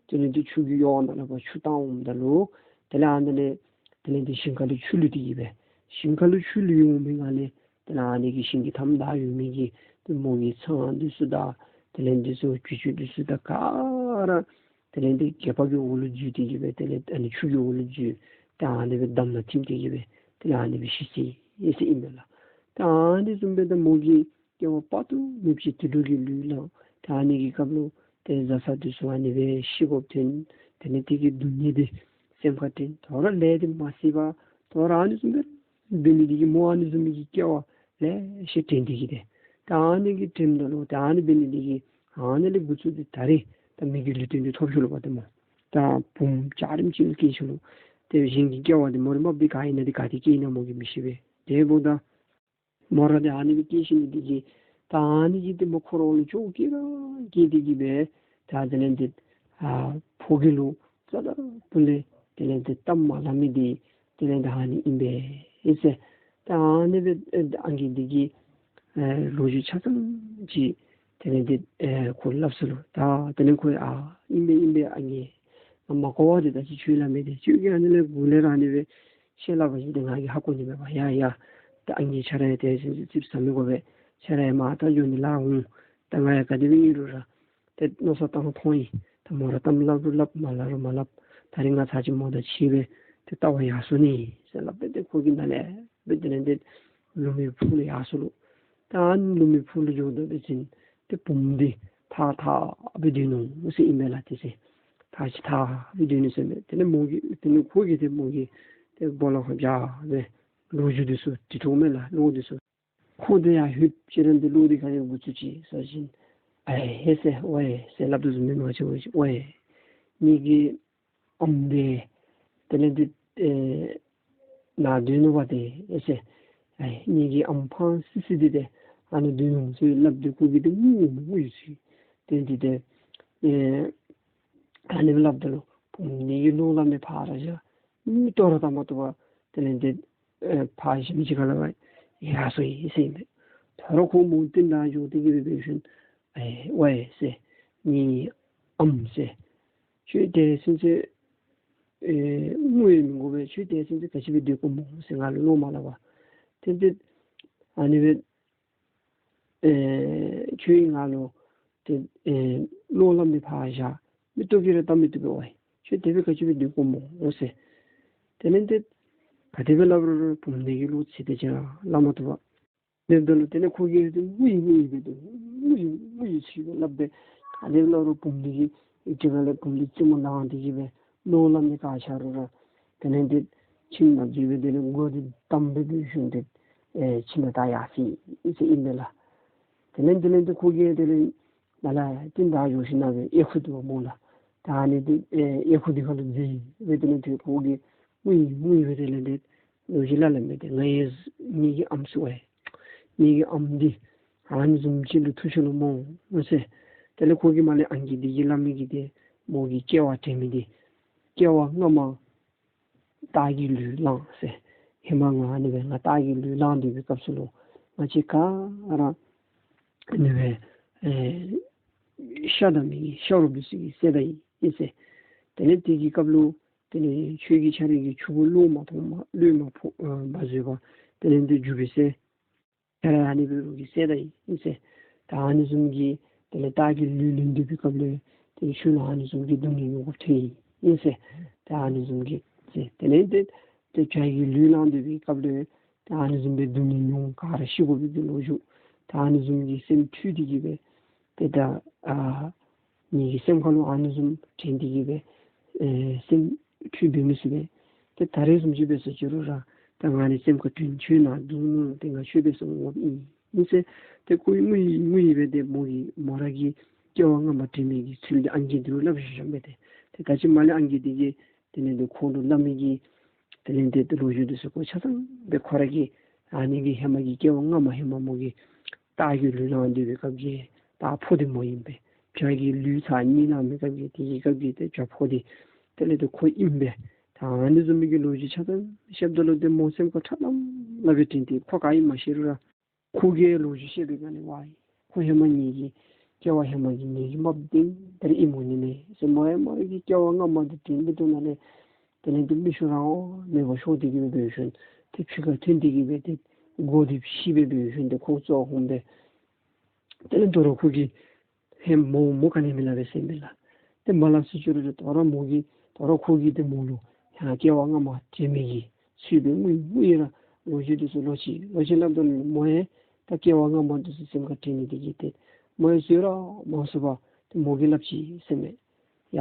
དེ་ལས་ཏེ་ཆུ་གི་གཡོག་ནང་ལུ་ཕར་ཆུ་བཏང་འོངམ་ད་ལུ་དེ་ལས་ཨ་ནཱ་ལས་དེ་ལས་ཏེ་ཞིང་ཁ་ལུ་ཆུ་ལུད་དེ་གིས་སྦེ་ཞིང་ཁ་ལུ་ཆུ་ལུད་འོང་མི་ནང་ལས་དེ་ལས་ཨ་ནི་གི་ཞིང་གི་མཐའམ་ད་ཡོད་མི་གི་ཏེ་མོ་གི་ཚང་འདི་ཚུ་དང་དེ་ལས་འདི་ཚུ་བྱི་ཅུང་འདི་ཚུ་དང་ག་ར་དེ་ལས་ཏེ་གད་པ་གི་འོག་ལུ་འཛུལ་ཏེ་གིས་སྦེ་དེ་ལས་ཨ་ནི་ཆུ་གི་འོག་ལུ་འཛུལ། ཏེ་ཨ་ནི་སྦེ་འདམ་ནང་ཐིམ་སྟེ་གིས་སྦེ་དེ་ལས་ཨ་ནི་སྦེ་ཤི་སོ་ཡི་ཟེར་ཨིན་མས་ལགས། ཏེ་ཨ་ནི་བཟུམ་སྦེ་ད་མོ་གིས་སྐྱེ་བ་དཔག་ཏུ་མེདཔ་ཅིག་དུད་འགྲོ་གི་ལུས་བླངས། ཏེ་ཨ་ནི་གི་སྐབས་ལུ་ཏེ་བཟའ་ཚང་འདི་ཚུ་ཨ་ནི་སྦེ་ཤི་དགོཔ་ཐོན། དེ་ལས་དེ་གི་སྡུག་བསྔལ་འདི་སེམས་ཁར་དྲན། དོ་རུང་ལས་འདི་མ་བསད་པར་དོ་རུང་ཨ་ནི་བཟུམ་སྦེ་འབད་ནི་འདི་གིས་མོ་ཨ་ནི་བཟུམ་མའི་གི་སྐྱེ་བ་ལེ་ཤ་དྲན་ཏེ་གིས་ཏེ་ད་ཨ་ནི་གི་དྲནམ་ད་ལུ་ད་ཨ་ནི་འབད་ནི་འདི་གིས་ཨ་ནི་ལས་འགོ་བཙུགས་ཏེ་ད་རེས་ད་མི་གི་ལུས་རྟེན་འདི་ཐོབ་ཅི་ལོ་པ་ཏེ་མོ། ད་བུམོ་འཇའ་རིསམོ་ཅིག་སྐྱེས་ཅི་ལོ། ཏེ་གཞན་གྱི་སྐྱེ་བ་འདི་མོ་ར་མ་པ་འདི་ག་ཨིན་ན་འདི་ག་ཏེ་སྐྱེས་ན་མོ་གིས་མི་ཤེས་པས། དེ་འབདཝ་ད་མོ་ར་འདི་ཨ་ནི་སྦེ་སྐྱེས་ཞིནམ་འདི་གིས་ད་ཨ་ནི་གིས་ཏེ་མོ་འཁོར་བ་ལུ་སྐྱོ་སྐྱེ་ར་སྐྱེས་ཏེ་གིས་སྦེ་ད་དེ་ལས་ཏེ་ཨ་ཕོ་རྒྱས་ལུ་རྩ་ལས་ཕུ་ལས་དེ་ལས་ཏེ་གཏམ་མ་སླབ་མི་འདི་དེ་ལས་ད་ཨ་ནི་ཨིན་པས་ཟེར། ད་ཨ་ནི་སྦེ་ཨེ་ཨང་རྒས་འདི་གིས་ཨེ་ལོ་རྒྱུས་ཆ་ཚང་ཅིག་དེ་ལས་ཏེ་ཨེ་ཁོ་སླབ་ས་ལུ་ད་དེ་ལས་ཁོ་ཨ་ཨིན་པས་ཨིན་པས་ཨང་རྒས། མ་གོ་བ་འདི་ད་ཅི་ཁྱོད་སླབ་མི་འདི་ཁྱོད་ཀྱིས་ཨ་ནི་ལས་འགོ་ལས་ར་ཨ་ནི་སྦེ་བཤད་སླབ་པ་ཅིན་ཏེ་ང་གིས་ཧ་གོ་ནི་མས་པ། ཡ་ཡ། ད་ཨང་རྒས་ཁྱོད་ར་ཡང་དེ་བཞིན་ཙིགཔ་ཟ་མི་དགོ་པས། ཁྱོད་ར་ཡང་མར་ད་འགྱོ་ནི་ལཱ་འོང་། ད་ང་ཡང་ག་དེ་སྦེ་ཨིན་རུང་ར་ཏེ་མནོ་བསམ་བཏང་ཐོངས་ཡི། ད་མོ་ར་གཏམ་སླབ་རུང་སླབ་མ་སླབ་རུང་མ་སླབ། ད་རིས་ང་ཚར་གཅིག་མོ་དང་ཕྱད་སྦེ་ཏེ་བལྟ་བར་ཡར་སོ་ནི་ཟེར་སླབ་སྦེ་ཏེ་ཁོ་གིས་ནཱ་ལས་སྦེ་དེ་ལས་ཏེ་ལུང་མའི་ཕུག་ལུ་ཡར་སོ་ལོ། ད་ཨ་ནི་ལུང་མའི་ཕུག་ལུ་འགྱོཝ་ད་འབད་བ་ཅིན་ཏེ་བུམོ་འདི་ཐགས་ཐགས་སྦེ་སྡོད་ནུག་ཟེར་ཨིན་པས་ལགས། དེ་ཚེ་ཐགས་ཐགས་སྦེ་སྡོད་ནུག་ཟེར་མས། དེ་ལས་མོ་གིས་དེ་ལས་ཁོ་གིས་ཏེ་མོ་གི་ཏེ་སྦོ་ལོགས་ཁར་འབྱར་སྦེ་ལོ་རྒྱུས་འདི་ཚུ་དྲི་དོ་མས་ལགས། ལོ་འདི་ཚུ་ཁོ་དེ་ཡར་ལྷོདཔ་ཅིག་ར་འདི་ལོ་འདི་ག་དེ་འགོ་བཙུགས་ཅི་ཟེར་བ་ཅིན། ཨའེ་ཧེ་ཟེར། ཝའེ་ཟེར་སླབ་དོ་བཟུམ་མི་མང་ཆེ་བ་ཅིག་ཝའེ། ངེ་གི་ཨམ་འདི་དེ་ལས་འདི་ཨེ་ནཱ་སྡོད་ནུག་པ་ཏེ་ཨེ་ཟེར། ཨའེ་ངེ་གི་ཨམ་ཕངས་སི་སི་འདི་ཏེ་ཨ་ནཱ་སྡོད་ནུག་ཟེར་སླབ་སྟེ་ཁོ་གིས་ཏེ་ངུ་ངུ་ཡི་ཟེར། ཏེ་འདི་ཏེ་ཨེ་ཨ་ནི་སྦེ་སླབ་ད་ལུ་བུམོ་འདི་གིས་ལོག་སླབ་མི་ཕར་བཞག། མིག་ཏོ་ར་བལྟ་མ་བཏུབ་པར་དེ་ལས་འདི་ཨེ་ཕར་གཞི་མེད་ཅིག་ཁ་ལས་ཕར་ཡར་སོ་ཡི་ཟེར་ཨིན་མས། ད་རུང་ཁོ་མོ་རྟིང་བདའ་འགྱོ་སྟེ་གི་སྦེ་འབད་ཞིནམ་ཨའེ་ཝའེ་ཟེར། ངེ་གི་ཨམ་ཟེར། ཁྱོད་དེ་ཚུན་ཚོད་ཨེ་ངུ་ཡང་མི་དགོ་པས། ཁྱོད་དེ་ཚུན་ཚོད་ག་ཅི་སྦེ་སྡོད་དགོཔ་སྨོ་ཟེར། ང་ལུ་བློ་མ་སླབ་པར། ཏེ་ཏེ་ཨ་ནི་སྦེ་ཨེ་ཁྱོད་ང་ལུ་ཏེ་ཨེ་ལོག་སླབ་མི་ཕར་བཞག། མིག་ཏོ་གིས་ར་བལྟ་མི་བཏུབ་པས་ཝའེ། ཁྱོད་དེ་སྦེ་ག་ཅི་སྦེ་སྡོད་དགོཔ་སྨོ་ཟེར། དེ་ལས་ཏེ་ག་དེ་སྦེ་སླབ་རུང་རུང་བུམོ་འདི་གིས་ལོག་ཚིག་དེ་ཅིག་ར་སླབ་མ་བཏུབ་པར་སྡོདཔ་ད་ལུ་དེ་ལས་ཁོ་གིས་ཏེ་ངུ་ཡི་ངུ་ཡི་སྦེ་ཏེ་ངུ་ཡི་ངུ་ཡི་ཟེར་སླབ་སྦེ་ག་དེ་སླབ་རུང་བུམོ་འདི་གིས་ཨེ་ཁྲི་ཁ་ལས་བུམོ་འདི་རྩེད་མོ་ལང་སྟེ་གི་སྦེ་ལོག་སླབ་མི་ག་ཆ་རུང་ར་དེ་ལས་ཏེ་ཁྱིམ་ནང་འཛུལ་སྦེ་དེ་ལས་སྒོ་འདི་བསྡམས་སྦེ་འབད་ཞིནམ་ཏེ་ཨེ་ཁྱིམ་ནང་ད་ཡར་སོ་ཡི་ཟེར་ཨིན་པས་ལགས། དེ་ལས་དེ་ལས་ཏེ་ཁོ་གིས་དེ་ལས་ནཱ་ལས་རྟིང་བདའ་འགྱོ་ཞིནམ་སྦེ་ཨེ་ཁུ་འདུག་པ་སྨོ་ལགས། ད་ཨ་ནི་འདི་ཨེ་ཨེ་ཁུ་འདི་ཁ་ལུ་འཛུལ་སྦེ་དེ་ལས་ཏེ་ཁོ་གིས་ངུ་ཡི་ངུ་ཡི་སྦེ་དེ་ལས་ཏེ་ལོ་རྒྱུས་སླབ་སླབ་མས། ཏེ་ང་ཡང་ངེ་གི་ཨམ་ཟེར་ཝའེ། ངེ་གི་ཨམ་འདི་ཨ་ནི་བཟུམ་ཅིག་ལུ་ཐུག་སོ་ནུག་སྨོ་ཟེར། དེ་ལས་ཁོ་གིས་མར་ལས་ཨང་རྒས་འདི་གིས་སླབ་མི་གི་ཏེ་མོ་གི་སྐྱེ་བ་དྲན་མི་འདི་སྐྱེ་བ་སྔ་མ་སྟག་གི་ལུས་བླངས་ཟེར། ཧེ་མ་ང་ཨ་ནི་སྦེ་ང་སྟག་གི་ལུས་བླངས་སྡོད་པའི་སྐབས་སུ་ལུ་ང་བཅས་ག་ར་ཨ་ནི་སྦེ་ཨེ་ཤ་བདའ་མི་གི་ཤ་རོགསཔ་འདི་ཚུ་གིས་བསད་ད་ཡི་ཟེར། དེ་ལས་དེ་གི་སྐབས་ལུ་དེ་ལས་ཁྱོད་ཀྱིས་ཁྱོད་རའི་གི་ཕྱུ་གུ་ལོ་མ་ཐོན་པར་ལོ་མ་ཕོག་ཨ་མ་བཟོད་པར་དེ་ལས་འདི་རྒྱུག་པས་ཟེར། ཁྱོད་ར་ཨ་ནི་འབད་རུང་གིས་བསད་ད་ཡི་ཟེར། ད་ཨ་ནི་བཟུམ་གྱི་དེ་ལས་སྟག་གི་ལུས་ལེན་སྡོད་པའི་སྐབས་ལུ་དེ་ལས་ཁྱོད་ལུ་ཨ་ནི་བཟུམ་གྱི་སྡུག་བསྔལ་མྱོང་དགོཔ་ཐོན་ཡི་ཟེར། ད་ཨ་ནི་བཟུམ་གྱི་ཟེར། དེ་ལས་ཏེ་ཏེ་བྱ་གི་ལུས་བླངས་སྡོད་པའི་སྐབས་ལུ་ད་ཨ་ནི་བཟུམ་སྦེ་སྡུག་བསྔལ་མྱོང་ག་ར་ཤི་དགོ་པའི་གི་ལོ་རྒྱུས། ད་ཨ་ནི་བཟུམ་གྱི་སེམས་འཁྲུལ་ཏེ་གི་སྦེ་ཏེ་ད་ཨ་ངེ་གི་སེམས་ཁ་ལུ་ཨ་ནི་བཟུམ་དྲན་ཏེ་གི་སྦེ་ཨེ་སེམས་འཁྲུལ་འབད་མི་ཚུགས་པས། ཏེ་ད་རེས་བཟུམ་ཅིག་འབད་སོང་ཅི་རུང་ར་ད་ང་ནི་སེམས་ཁར་དྲན། ཁྱོད་ནཱ་འདུག་ནུག། ཏེ་ང་ཁྱོད་འབད་སོང་འོང་བ་ཨིན་ཨིན་ཟེར། ཏེ་ཁོ་ངུ་ཡི་ངུ་ཡི་སྦེ་ཏེ་མོ་གི་མོ་ར་གི་སྐྱེ་བ་སྔ་མ་དྲན་མི་གི་ཚུལ་འདི་ཨང་རྒས་འདི་ལུ་སླབ་བཞག་བཞགཔ་མས་ཏེ། ཏེ་ད་ཅི་མར་ལས་ཨང་རྒས་འདི་གིས་དེ་ལས་ཏེ་ཁོ་ལུ་སླབ་མི་གི་དེ་ལས་ཏེ་ཏེ་ལོ་རྒྱུས་འདི་ཚུ་ཁོ་ཆ་ཚང་སྦེ་ཁོ་ར་གིས་ཨ་ནི་གི་ཧེ་མ་གི་སྐྱེ་བ་སྔ་མ་ཧེ་མ་མོ་གིས་སྟག་གི་ལུས་བླངས་སྡོད་པའི་སྐབས་ཀྱི་སྟག་ཕོ་འདི་མོ་ཨིན་པས། བྱ་གི་ལུས་ཚར་གཉིས་བླངས་པའི་སྐབས་ཀྱི་དེ་གི་སྐབས་ཀྱི་ཏེ་བྱ་ཕོ་འདི་དེ་ལས་ཏེ་ཁོ་ཨིན་པས། ད་ཨ་ནི་བཟུམ་མའི་གི་ལོ་རྒྱུས་ཆ་ཚང་བཤདཔ་ད་ལུ་ཏེ་མོ་སེམས་ཁར་ཁྲ་ལམ་ལམ་སྦེ་དྲན་ཏེ་ཁོ་ག་ཨིནམ་མ་ཤེས་རུང་ར་ཁོ་གིས་ལོ་རྒྱུས་བཤད་པའི་སྒང་ལས་ཝའེ་ཁོ་ཧེ་མ་ངེ་གི་སྐྱེ་བ་ཧེ་མ་གི་ངེ་གི་རྨགཔ་འདི་ད་རིས་ཨིནམ་འོང་ནི་མས་ཟེར། མོ་ཡང་མོ་གི་སྐྱེ་བ་སྔ་མ་འདི་དྲན་མི་བཏུབ་ནི་ལས་དེ་ལས་ཏེ་མིག་ཆུ་རང་མེད་པར་ཤོར་ཏེ་གི་སྦེ་འབད་ཞིནམ་ཏེ་ཕྱི་ཁར་ཐོན་ཏེ་གི་སྦེ་ཏེ་མགུ་འདི་ཕྱིས་སྦེ་འབད་ཞིནམ་ཏེ་ཁོང་ཙོགས་འོང་སྦེ་དེ་ལས་དོ་རུང་ཁོ་གིས་ཧེ་མོ་མོ་ག་ནི་མི་སླབ་པས་ཟེར་མས་ལགས། ཏེ་མ་སླབ་ཟེར་ཅི་རུང་ར་དོ་རུང་མོ་གིས་དོ་རུང་ཁོ་གིས་ཏེ་མོ་ལུ་ཡང་སྐྱེ་བ་སྔ་མ་དྲན་མི་གི་ཚུལ་སྦེ་ངུ་ཡི་ངུ་ཡི་ར་ལོ་རྒྱུས་འདི་ཚུ་ལོག་ཅི་ལོག་ཅི་སླབ་ད་ལུ་མོ་ཡང་ད་སྐྱེ་བ་སྔ་མ་འདི་ཚུ་སེམས་ཁར་དྲན་ནི་དེ་གིས་ཏེ་མོ་ཡང་བཟོད་ར་མ་ཚུགས་པར་ཏེ་མོ་གིས་སླབ་ཅི་ཟེར་མས། ཡ་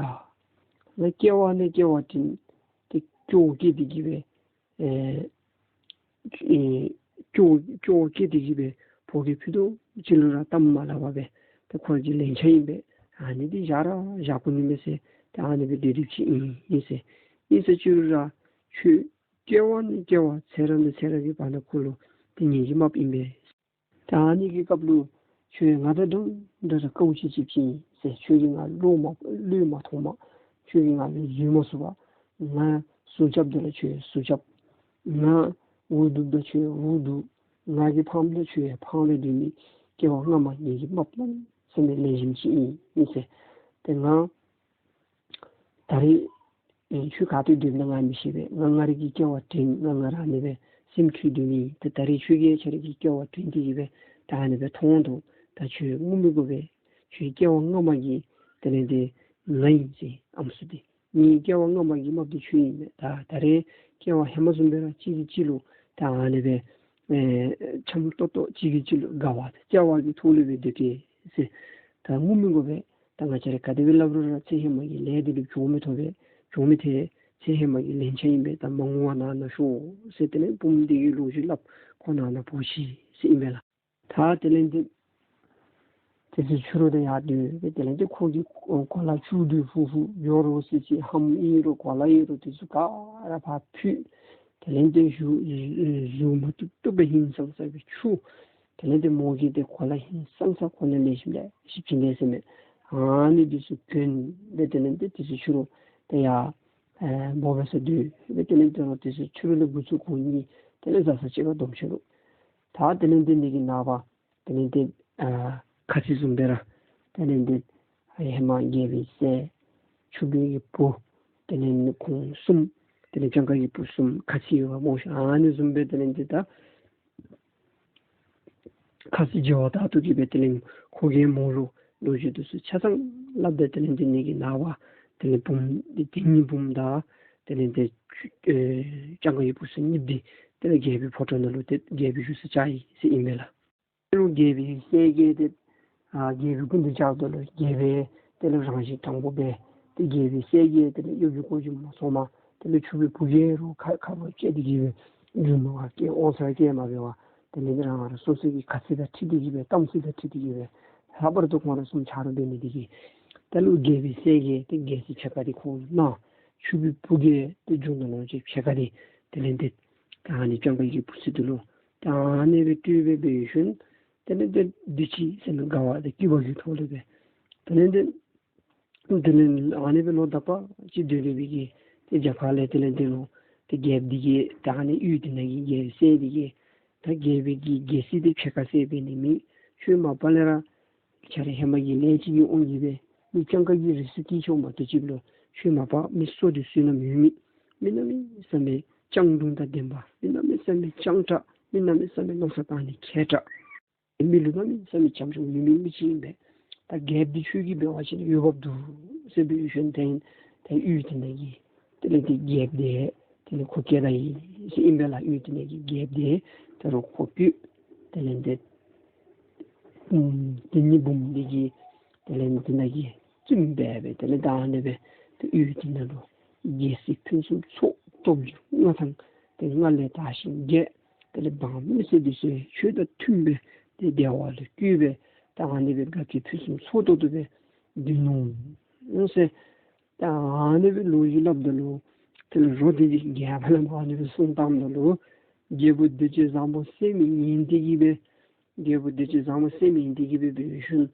ང་སྐྱེ་བ་ནས་སྐྱེ་བ་དྲན་ཏེ་སྐྱོ་བ་སྐྱེས་ཏེ་གི་སྦེ་ཨེ་ཨེ་སྐྱོ་སྐྱོ་བ་སྐྱེས་ཏེ་གི་སྦེ་ཕོ་སྐྱེས་ཕུད་རྡོག་ཅིག་ལུ་ར་གཏམ་མ་སླབ་པར་སྦེ་ཏེ་ཁོ་གི་ལན་ཆགས་ཨིན་པས། ཨ་ནི་འདི་བཞག་ར་བཞག་དགོ་ནི་མས་ཟེར་ཏེ་ཨ་ནི་སྦེ་སྡོད་སྡོདཔ་ཅིག་ཨིན་ཨིན་ཟེར། ཨིན་ཟེར་ཅི་རུང་ར་ཁྱོད་སྐྱེ་བ་ནས་སྐྱེ་བ་ཚེ་རབས་ནས་ཚེ་རབས་ཀྱི་བར་ན་ཁོ་ལུ་ཏེ་ངེ་གི་རྨགཔ་ཨིན་པས། ད་ཨ་ནི་གི་སྐབས་ལུ་ཁྱོད་ང་དང་འདྲན་འདྲ་ར་དཀའཝ་སྤྱད་སྤྱདཔ་ཅིག་ཨིན་ཟེར། ཁྱོད་ཀྱིས་ང་ལོ་མ་ལོ་མ་ཐོངམ་ཁྱོད་ཀྱིས་ང་ལུ་བཟོད་མ་ཚུགས་པར་ང་ཟུག་རྐྱབ་ད་ལུ་ཁྱོད་ཟུག་རྐྱབ། ང་འུ་སྡུག་ད་ཁྱོད་འུ་སྡུག། ང་གིས་ཕངསམ་ད་ཁྱོད་ཕངས་སྦེ་སྡོད་མི་སྐྱེ་བ་སྔ་མ་ངེ་གི་རྨགཔ་ལ་ཟེར་མི་ལེགས་ཤོམ་ཅིག་ཨིན་ཨིན་ཟེར། ཏེ་ང་ད་རིས་ ཨེ་ཁྱོད་ག་ཏེ་སྡོདཔ་ན་ང་མི་ཤེས་པས། ང་ང་རའི་གི་སྐྱེ་བ་དྲན། ང་ང་ར་ཨ་ནི་སྦེ་སེམས་འཁྲུལ་སྡོད་མི་ཨིན། ད་ད་རེས་ཁྱོད་ཀྱིས་ཁྱོད་རའི་གི་སྐྱེ་བ་དྲན་ཏེ་གི་སྦེ་ད་ཨ་ནི་སྦེ་མཐོང་དོ། ད་ཁྱོད་ངུ་མི་དགོ་པས། ཁྱོད་སྐྱེ་བ་སྔ་མ་གི་དེ་ལས་ཏེ་ང་ཨིན་ཟེར། ཨམ་སྲུ་འདི་ངེའི་སྐྱེ་བ་སྔ་མ་གི་རྨགཔ་འདི་ཁྱོད་ཨིན་པས། ད་ད་རེས་སྐྱེ་བ་ཧེ་མ་བཟུམ་སྦེ་ར་གཅིག་གིས་གཅིག་ལུ་ད་ཨ་ནི་སྦེ་ཨེ་འཆམ་ཏོག་ཏོ་གཅིག་གིས་གཅིག་ལུ་དགའ་བ་དང་བཅས་པ་གི་ཐོག་ལུ་སྦེ་སྡོད་གེ་ཟེར། ད་ངུ་མི་དགོ་པས། ད་ང་བཅས་ར་ག་དེ་སྦེ་སླབ་རུང་ར་ཚེ་ཧེ་མ་གི་ལས་འདི་ལུ་གྱོང་མི་ཐོབ་པས། གྱོང་མི་ཐེབས། ཚེ་ཧེ་མ་གི་ལན་ཆགས་ཨིན་པས། ད་མ་ངུ་བར་ནཱ་ན་ཤོག་ཟེར། དེ་ལས་བུམོ་འདི་གིས་ལོ་རྒྱུས་སླབ། ཁོ་ནཱ་ན་འབོ་ཤིག་ཟེར་ཨིན་པས་ལགས། ད་དེ་ལས་ཏེ་དེ་ཚེ་ཕྱི་རུ་ཏེ་ཡར་སྡོད་སྦེ་དེ་ལས་ཏེ་ཁོ་གི་གོ་ལ་བཅུད་བསྡུ་ཕུལ་ཕུལ། ཡོད་རུང་སི་ཅི་ཧམ་ཨིན་རུང་གོ་ལ་ཨིན་རུང་དེ་ཚུ་ག་ར་ཕར་ཕུད། དེ་ལས་ཏེ་གཟུགས་གཟུགས་མ་བཏུབ་བཏུབ་སྦེ་ཧིང་སངས་ས་སྦེ་འཁྱུ། དེ་ལས་ཏེ་མོ་གིས་ཏེ་གོ་ལ་ཧིང་སངས་ས་གོ་ལ་ལེགས་ཤོམ་ལེགས་ཤོམ་བྱིན་ལེ་ཟེར་མས། ཨ་ནི་དེ་ཚུ་གྱོན་སྦེ་དེ་ལས་ཏེ་དེ་ཚེ་ཕྱི་རུ་ཏེ་ཡར་ཨེ་འབོ་སྦེ་ས་སྡོད་སྦེ་དེ་ལས་ཏེ་རོགས་དེ་ཚེ་ཕྱི་རུ་ལས་འགོ་བཙུགས་ཁོང་གཉིས་དེ་ལས་བཟའ་ཚང་གཅིག་ཁར་སྡོམ་ཤོར་རུང་། ད་དེ་ལས་ཏེ་འདི་གི་ནངས་པ་དེ་ལས་ཏེ་ཨ་ཁ་ཙ་བཟུམ་སྦེ་ར་དེ་ལས་ཏེ་ཨ་ཧེ་མ་རྒྱལ་པོའི་སྲས་ཕྱུག་པོའི་གི་བུ་དེ་ལས་ཁོང་གསུམ་དེ་ལས་སྤྱང་ཀ་གི་བུ་གསུམ་ཁ་ཙ་ཡོད་པ་སྨོ་ཤ། ཨ་ནི་བཟུམ་སྦེ་དེ་ལས་ཏེ་ད་ཁ་ཙ་མཇལ་བ་དང་ཐུག་གི་སྦེ་དེ་ལས་ཁོ་གིས་མོ་ལུ་ལོ་རྒྱུས་དེ་ཚུ་ཆ་ཚང་སླབ་སྟེ་དེ་ལས་ཏེ་འདི་གི་ནངས་པ་དེ་ལས་བུམོ་འདི་དེ་གཉིས་བུམོ་དང་དེ་ལས་ཏེ་ཨེ་སྤྱང་ཀ་གི་བུ་ཚུ་གཉིས་འདི་དེ་ལས་རྒྱལ་པོའི་ཕོ་བྲང་ནང་ལུ་ཏེ་རྒྱལ་པོའི་བཞུགས་ས་བཅར་ཡི་ཟེར་ཨིན་མས་ལགས། རྒྱལ་པོའི་སྲས་བརྒྱད་དེ་ཨ་རྒྱལ་པོའི་སྐུ་མདུན་བཅརཝ་ད་ལུ་རྒྱལ་པོ་དེ་ལས་རང་བཞིན་དྲང་པོ་སྦེ་ཏེ་རྒྱལ་པོའི་སྲས་བརྒྱད་དེ་ལས་གཡོ་སྒྱུ་ཀོ་སྒྱུ་མ་སོང་མ་དེ་ལས་ཕྱུག་པོའི་བུ་བརྒྱད་རུང་ཁ་ཁ་བ་བཅད་དེ་གི་སྦེ་རྒྱུ་ནོར་བ་སྐྱེལ་འོང་ས་སྐྱེལ་མ་འབད་བར་དེ་ལས་རང་རང་སོ་སོ་གི་ཁ་ཚིག་དང་འཁྲིལ་ཏེ་གི་སྦེ་གཏམ་ཚིག་དང་འཁྲིལ་ཏེ་གི་སྦེ་ལྷག་པར་དུ་ཁོང་ར་གསུམ་ཆ་རོགས་འབད་ནི་དེ་གིས་ད་ལུ་རྒྱལ་པོའི་སྲས་བརྒྱད་དེ་རྒྱལ་སྲིད་ཕྱེད་ཀ་དེ་ཁོང་ལུ་གནང་། ཕྱུག་པོའི་བུ་བརྒྱད་དེ་རྒྱུ་ནོར་ལོངས་སྤྱོད་ཕྱེད་ཀ་དེ་དེ་ལས་ཏེ་ད་ཨ་ནི་སྤྱང་ཀ་གི་བུ་ཚུ་དེ་ལུ་ད་ཨ་ནི་སྦེ་སྤྲོད་སྦེ་འབད་ཞིནམ་དེ་ལས་ཏེ་འདི་ཅི་ཟེར་ན་དགའ་བ་དང་སྐྱིད་པ་གི་ཐོག་ལས་སྦེ་དེ་ལས་ཏེ་དེ་ལས་ཨ་ནི་སྦེ་ལོ་དག་པ་ཅིག་སྡོད་སྡོད་པའི་གི་ཏེ་རྒྱབ་ཁ་ལས་དེ་ལས་ཏེ་ལོ་ཏེ་རྒྱལཔོ་འདི་གིས་ད་ཨ་ནི་ཡུལ་དེ་ནང་གི་རྒྱལཔོ་སྲས་འདི་གིས་ད་རྒྱལ་པོའི་གི་རྒྱལ་སྲིད་དེ་ཕྱེད་ཀ་ཟེར་འབད་ནི་མེད། ཁྱོད་མ་པ་ལས་ར་ཁྱོད་ར་ཧེ་མ་གི་ལས་ཅིག་གིས་འོང་གི་སྦེ་མི་སྤྱང་ཀ་གི་རིགས་སུ་སྐྱེས་ཆོག་མ་གཏོགས་ཅིག་ལོ་ཁྱོད་མ་པ་མི་བསོད་བདེ་བསོད་ནམས་ཡོད་མི་མི་གནམ་མེད་ས་མེད་སྤྱང་གྲུང་དང་ལྡན་པ་མི་གནམ་མེད་ས་མེད་སྤྱང་དྲགས་མི་གནམ་མེད་ས་མེད་མནོ་བསམ་བཏང་ནི་མཁས་དྲགས་མི་ལུ་གནམ་མེད་ས་མེད་བྱམས་སྐྱོང་ཡོད་མི་མི་ཅིག་ཨིན་པས། ད་རྒྱལཔོ་འདི་ཁྱོད་ཀྱིས་འབད་བ་ཅིན་འོས་འབབ་འདུག་ཟེར་འབད་ཞིནམ་ད་ད་ཡུལ་དེ་ནང་གི་དེ་ལས་ཏེ་རྒྱལཔོ་དེ་དེ་ལས་ཁོ་སྐྱེལ་ད་ཡི་ཟེར་ཨིན་པས་ལགས། ཡུལ་དེ་ནང་གི་རྒྱལཔོ་དེ་ད་རུང་ཁོ་བཀོད། དེ་ལས་ཏེ་ཨམ་དེ་གཉིས་བུམོ་འདི་གིས་དེ་ལས་དེ་ནང་གི་བཙུནམོ་འབད་སྦེ་དེ་ལས་ད་ཨ་ནི་སྦེ་ཏེ་ཡུལ་དེ་ནང་ལུ་རྒྱལ་སྲིད་ཕུན་སུམ་ཚོགས་སྟོབས་ལྔ་དང་ཏེ་ལྔ་ལས་དར་ཞིང་རྒྱས། དེ་ལས་འབངས་མི་སེར་འདི་ཚུ་ཆོས་དང་མཐུན་པའི་ཏེ་བདེ་བ་ལུ་བཀོད་སྦེ་ད་ཨ་ནི་སྦེ་དགའ་སྐྱིད་ཕུན་སུམ་ཚོགས་ཏོག་ཏོ་སྦེ་སྡོད་ནུག་ཟེར། ད་ཨ་ནི་སྦེ་ལོ་རྒྱུས་སླབ་ད་ལུ་དེ་ལས་རོ་དེ་གིས་རྒྱལཔོ་ལུ་ཨ་ནི་སྦེ་གསུངས་བཏངམ་ད་ལུ་རྒྱལ་པོ་བདེ་སྤྱོད་བཟང་པོ་སེམས་ཡེངས་ཏེ་གི་སྦེ་རྒྱལ་པོ་བདེ་སྤྱོད་བཟང་པོ་སེམས་ཡེངས་ཏེ་གི་སྦེ་འབད་ཞིནམ་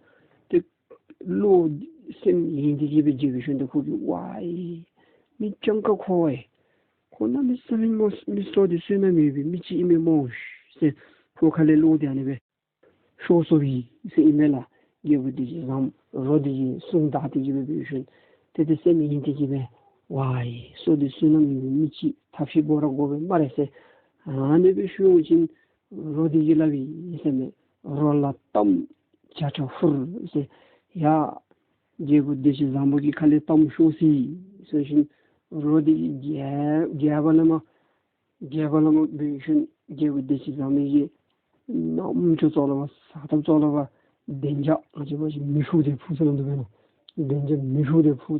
ཏེ་བློ་སེམས་ཡེངས་ཏེ་གི་སྦེ་འབད་ཞིནམ་ཏེ་ཁོ་གིས་ཝའི་མི་སྤྱང་ཀ་ཁོ་ཝའི་ཁོ་གནམ་མེད་ས་མེད་སྨོ་མི་བསོད་བདེ་བསོད་ནམས་ཡོད་པའི་མི་ཅིག་ཨིན་མས་སྨོ་ཟེར་ཁོ་ཁ་ལས་བློ་དེ་ཨ་ནི་སྦེ་ཤོར་སོ་ཡི་ཟེར་ཨིན་མས་ལགས། རྒྱལ་པོ་བདེ་སྤྱོད་བཟང་རོ་དེ་གིས་གསུངས་ད་དེ་གི་སྦེ་འབད་ཞིནམ་ཏེ་དེ་སེམས་ཡེངས་ཏེ་གི་སྦེ་ཝའི་བསོད་བདེ་བསོད་ནམས་ཡོད་པའི་མི་ཅིག་ཐབས་ཤེས་དགོ་ར་དགོ་པས་སྨ་རེ་ཟེར་ཨ་ནི་སྦེ་ཞུ་འོང་ཅིན་རོ་དེ་གིས་སླབ་ཡི་ཟེར་མས། རོ་ལ་གཏམ་བྱ་ཁྲ་ཧུར་ཟེར། ཡ་རྒྱལ་པོ་བདེ་སྤྱོད་བཟང་པོ་གི་ཁ་ལས་གཏམ་ཤོར་སོ་ཡི་ཟེར་ཞིནམ་རོ་དེ་གིས་རྒྱལ་རྒྱལཔོ་ལས་མར་རྒྱལཔོ་ལས་མར་འབད་ཞིནམ་རྒྱལ་པོ་བདེ་སྤྱོད་བཟང་པོ་གི་རྣམ་ཅོ་ཙོགས་ལས་ཕར་ཟ་ཐབས་ཙོགས་ལས་ཕར་གདན་ཆ་ང་བཅས་འབད་བ་ཅིན་མེ་ཤུགས་དེ་ཕུ་ཟེར་སླབ་དོ་བས་ན། གདན་ཆ་མེ་ཤུགས་དེ་ཕུ་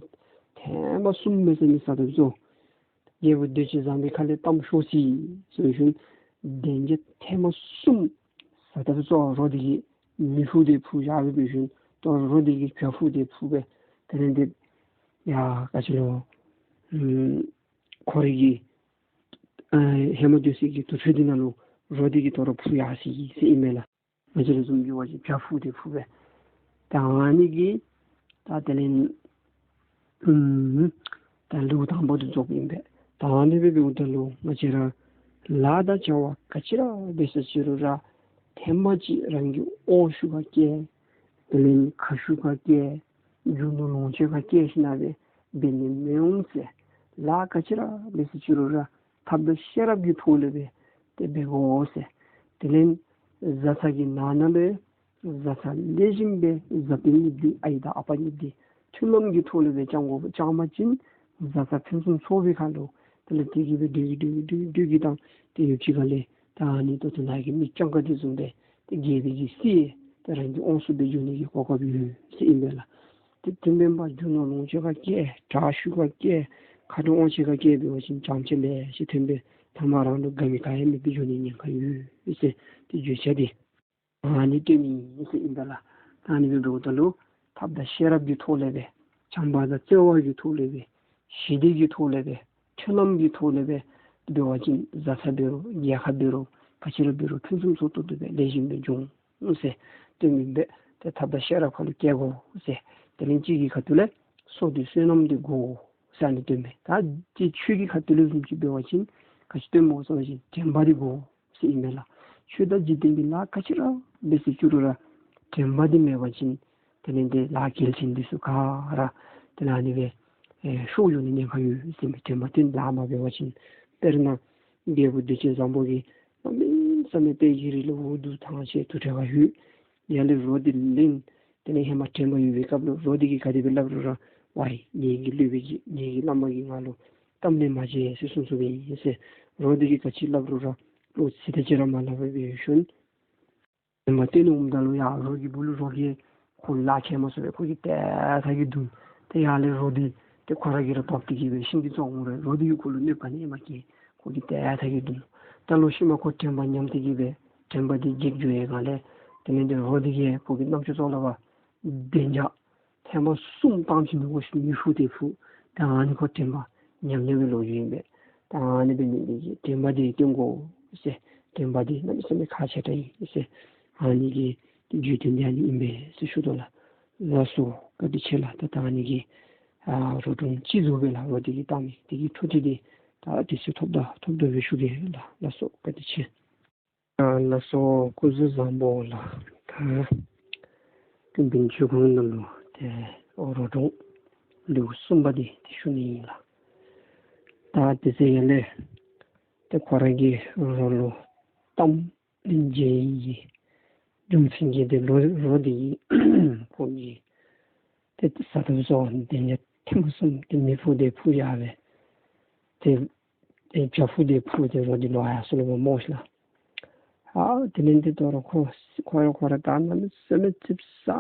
ཐེངས་མ་གསུམ་མས་ཟེར་མི་ཟ་ཐབས་ཙོགས། རྒྱལ་པོ་བདེ་སྤྱོད་བཟང་པོའི་ཁ་ལས་གཏམ་ཤོར་སོ་ཡི་ཟེར་ཞིནམ་གདན་ཆ་ཐེངས་མ་གསུམ་ཟ་ཐབས་ཙོགས་རོ་དེ་གིས་མེ་ཤུགས་དེ་ཕུ་བཞག་སྦེ་འབད་ཞིནམ་ད་རོ་དེ་གིས་བྱ་ཤུགས་དེ་ཕུ་སྦེ་དེ་ལས་ཏེ་ཡ་ག་ཅི་ལོ་ཨམ་ཁོ་རའི་གི་ཨ་ཧེ་མ་སྡོད་སའི་གི་དུར་ཁྲོད་འདི་ནང་ལུ་རོ་དེ་གིས་དོ་རུང་ཕུ་ཡར་སོ་ཡི་ཟེར་ཨིན་མས་ལགས། ང་བཅས་ར་བཟུམ་ཅིག་འབད་བ་ཅིན་བྱ་ཤུགས་དེ་ཕུ་སྦེ། ད་ཨ་ནི་གིས་ད་དེ་ལས་ཨམ་ད་ལེའུ་དང་པ་དེ་རྫོགསཔ་ཨིན་པས། ད་ཨ་ནི་སྦེ་འབདཝ་ད་ལུ་ང་བཅས་ར་ལཱ་དང་བྱ་བ་ག་ཅི་ར་འབད་ས་ཅི་རུང་ར་ཐེངས་མ་ཅིག་རང་གི་དབང་ཤུགས་ཁར་བཀལ། དེ་ལས་ཁ་ཤུགས་ཁར་བཀལ། རྒྱུ་ནོར་ལོངས་སྤྱོད་ཁར་བཀལ་ཞིནམ་སྦེ་འབད་ནི་མི་འོང་ཟེར། ལཱ་ག་ཅི་ར་འབད་ཟེར་ཅི་རུང་ར་ཐབས་དང་ཤེས་རབ་ཀྱི་ཐོག་ལས་སྦེ་ཏེ་འབད་དགོ་ཟེར། དེ་ལས་བཟའ་ཚང་གི་ནང་ན་ལས་བཟའ་ཚང་ལེགས་ཤོམ་སྦེ་བཟའ་སྤུན་གཉིས་འདི་ཨའི་དང་ཨ་པ་གཉིས་འདི་མཐུན་ལམ་གྱི་ཐོག་ལས་སྦེ་བཅང་དགོ། བཅང་པ་ཅིན་བཟའ་ཚང་ཕུན་སུམ་ཚོགས་པའི་ཁར་ལུ་དེ་ལས་དེ་གིས་སྦེ་འདྲོག་གི་འདྲོག་གི་འདྲོག་གི་འདྲོག་གི་དང་ཏེ་ཡུདཔ་ཅིག་ཁ་ལས་ད་ཨ་ནི་ད་ལྟོ་ནཱ་གི་མི་སྤྱང་ཀ་འདི་བཟུམ་སྦེ་ཏེ་རྒྱལ་པོའི་གི་སྲིད་ཏེ་རང་གི་དབང་ཤུགས་སྦེ་འགྱོ་ནི་གི་གོ་སྐབས་ཡོད་ཟེར་ཨིན་པས་ལགས། ཏེ་དེ་མེན་པར་རྒྱུ་ནོར་ལོངས་སྤྱོད་ཁར་བཀལ། དྲག་ཤུལ་ཁར་བཀལ། མཁའ་འགྲོ་དབང་ཆེན་ཁར་བཀལ་འབད་བ་ཅིན་བྱང་ཆུབ་ལེ་ཤ་ཐོན་སྦེ་ཐ་མ་རང་ལུ་དགའ་མི་ག་ཡང་མེད་པའི་འགྱོ་ནི་ཉེན་ཁ་ཡོད་ཟེར་ཏེ་བརྗོད་བྱ་འདི་ཨ་ནི་སྟོནམ་ཨིན་ཟེར་ཨིན་པས་ལགས། ད་ཨ་ནི་སྦེ་འབདཝ་ད་ལུ་ཐབས་དང་ཤེས་རབ་ཀྱི་ཐོག་ལས་སྦེ་བྱམས་པ་དང་བརྩེ་བ་གི་ཐོག་ལས་སྦེ་ཞི་བདེ་གི་ཐོག་ལས་སྦེ་མཐུན་ལམ་གྱི་ཐོག་ལས་སྦེ་འབད་བ་ཅིན་བཟའ་ཚང་འབད་རུང་རྒྱལ་ཁབ་འབད་རུང་ག་ཅི་ར་འབད་རུང་ཕུན་སུམ་ཚོགས་ཏོག་ཏོ་སྦེ་ལེགས་ཤོམ་སྦེ་འགྱོ་འོང་ཟེར་སྟོནམ་ཨིན་པས། ཏེ་ཐབས་དང་ཤེས་རབ་ཁ་ལུ་བཀལ་དགོ་ཟེར། དེ་ལས་གཅིག་གི་ཁ་ཐུག་ལས་སྲོག་འདི་བསོད་ནམས་འདི་དགོ་ཟེར་ཨ་ནི་སྟོནམ་ཨིན་པས། ད་ཏེ་ཆོས་ཀྱི་ཁ་ཐུག་ལས་བཟུམ་ཅིག་འབད་བ་ཅིན་ག་ཅི་སྟོནམ་སྨོ་ཟེར་བ་ཅིན་དྲན་པ་འདི་དགོ་ཟེར་ཨིན་པས་ལགས། ཆོས་དང་འཇིག་རྟེན་གྱི་ལཱ་ག་ཅི་ར་འབད་ཟེར་ཅི་རུང་ར་དྲན་པ་འདི་མེད་པ་ཅིན་དེ་ལས་ཏེ་ལཱ་གལ་ཆེན་འདི་ཚུ་ག་ར་དེ་ལས་ཨ་ནི་སྦེ་ཨེ་ཤོར་འགྱོ་ནི་ཉེན་ཁ་ཡོད་ཟེར་མས། དྲན་པ་འདི་ལཱ་མ་འབད་བ་ཅིན། དཔེར་ན་རྒྱལ་པོ་བདེ་ཆེན་བཟང་པོ་གིས་གནམ་མེད་ས་མེད་དཔལ་གྱི་རི་ལུ་འུ་སྡུག་ཐང་ཆད་དུར་ཁྲོད་ཁར་ལྷོད། ཡར་ལས་རོ་འདི་ལེན། དེ་ལས་ཧེ་མ་དྲན་པ་ཡོད་པའི་སྐབས་ལུ་རོ་འདི་གིས་ག་དེ་སྦེ་སླབ་རུང་ར་ཝའི་ངེ་གི་སློབ་དཔོན་གྱིས་ངེ་གི་བླ་མ་གིས་ང་ལུ་གཏམ་ནི་མ་བྱེད་ཟེར་གསུངས་གསུངསམ་ཨིན་ཟེར། རོ་འདི་གིས་ག་ཅི་སླབ་རུང་ར་བློ་ཚིམས་ཏེ་ཅིག་ར་མ་སླབ་པར་སྦེ་ཞིནམ་དྲན་པ་བཏོན་འོངམ་ད་ལུ་ཡར་རོ་གི་སྦུག་ལུ་རོ་གིས་ཁོ་ལུ་ལཱ་ཁྱད་མ་སོང་བས་ཁོ་གིས་ཏེ་ཐག་གིས་བརྡུང་། ཏེ་ཡར་ལས་རོ་འདི་ཏེ་ཁོ་ར་གིས་ར་བབས་ཏེ་གིས་སྦེ་ཤིང་འདི་བཙོང་འོང་རུང་རོ་འདི་གིས་ཁོ་ལུ་གནོདཔ་ག་ནི་ཡང་མ་བཀལ། ཁོ་གིས་ཏེ་ཐག་གིས་བརྡུང་། ད་ལོག་ཤུལ་མ་ཁོ་དྲན་པ་ཉམས་ཏེ་གིས་སྦེ་དྲན་པ་འདི་འགྱེལ་འགྱོ་བའི་སྒང་ལས་དེ་ལས་ཏེ་རོ་འདི་གིས་ཁོ་གི་རྣམ་ཅོ་ཙོགས་ལ་བ་བདེ་འཇགས་ཐེངས་མ་གསུམ་བཏང་ཞིནམ་ལས་ཁོ་ཤི་མི་ཤུགས་དེ་འཕུར། ད་ཨ་ནི་ཁོ་དྲན་པ་ཉམས་ཉམས་པའི་ལོ་རྒྱུས་ཨིན་པས། ད་ཨ་ནི་འབད་ནི་འདི་གིས་དྲན་པ་འདི་བཏོན་དགོ་ཟེར། དྲན་པ་འདི་གནམ་མེད་ས་མེད་ཁག་ཆེ་དྲགས་ཨིན་ཟེར། ཨ་ནི་གི་རྒྱུ་མཚན་འདི་ཨ་ནི་ཨིན་པས་ཟེར་ཞུ་དོ་ལགས། ལགས་སོ་བཀའ་དྲིན་ཆེ་ལགས། ད་ད་ཨ་ནི་གི་ཨ་རོ་སྒྲུང་ཅིག་བཟོ་སྦེ་ལགས་རོ་འདི་གིས་བཏང་མི་འདི་གི་འཕྲོ་མཐུད་འདི་ད་དུས་ཚོད་ཐོབ་ད་ཐོབ་ད་སྦེ་ཞུ་གེ་ལགས། ལགས་སོ་བཀའ་དྲིན་ཆེ། ཨ་ལགས་སོ་སྐུ་གཟུགས་བཟང་པོ་ལགས། ད་ཀུན་མཁྱེན་ཆོས་སྐུ་ནང་ལུ་ཏེ་རོ་སྒྲུང་ལེའུ་གསུམ་པ་འདི་ཏེ་ཞུ་ནི་ཨིན་ལགས། ད་དེ་ཚེ་ཡར་ལས་ཏེ་ཁོ་ར་གིས་རོ་ལུ་གཏམ་གླེང་བྱེད་ཀྱི་རྒྱུ་མཚན་གྱིས་ཏེ་རོ་རོ་འདི་གིས་ཁོ་གི་ཏེ་བཟའ་ཐབས་སོགས་འདི་ཉིད་ཐེངས་མ་གསུམ་ཏེ་མེ་ཕུ་འདི་ཕུ་ཡར་སྦེ་ཏེ་ཏེ་བྱ་ཕུ་འདི་ཕུ་སྟེ་རོ་འདི་ལོག་ཡར་སོང་ལོ་སྨོ་ཤིག་ལགས། ཨ་དེ་ལས་ཏེ་དོ་རུང་ཁོ་ཁོ་ར་ཁོ་ར་ད་གནམ་མེད་ས་མེད་ཙིགཔ་ཟ་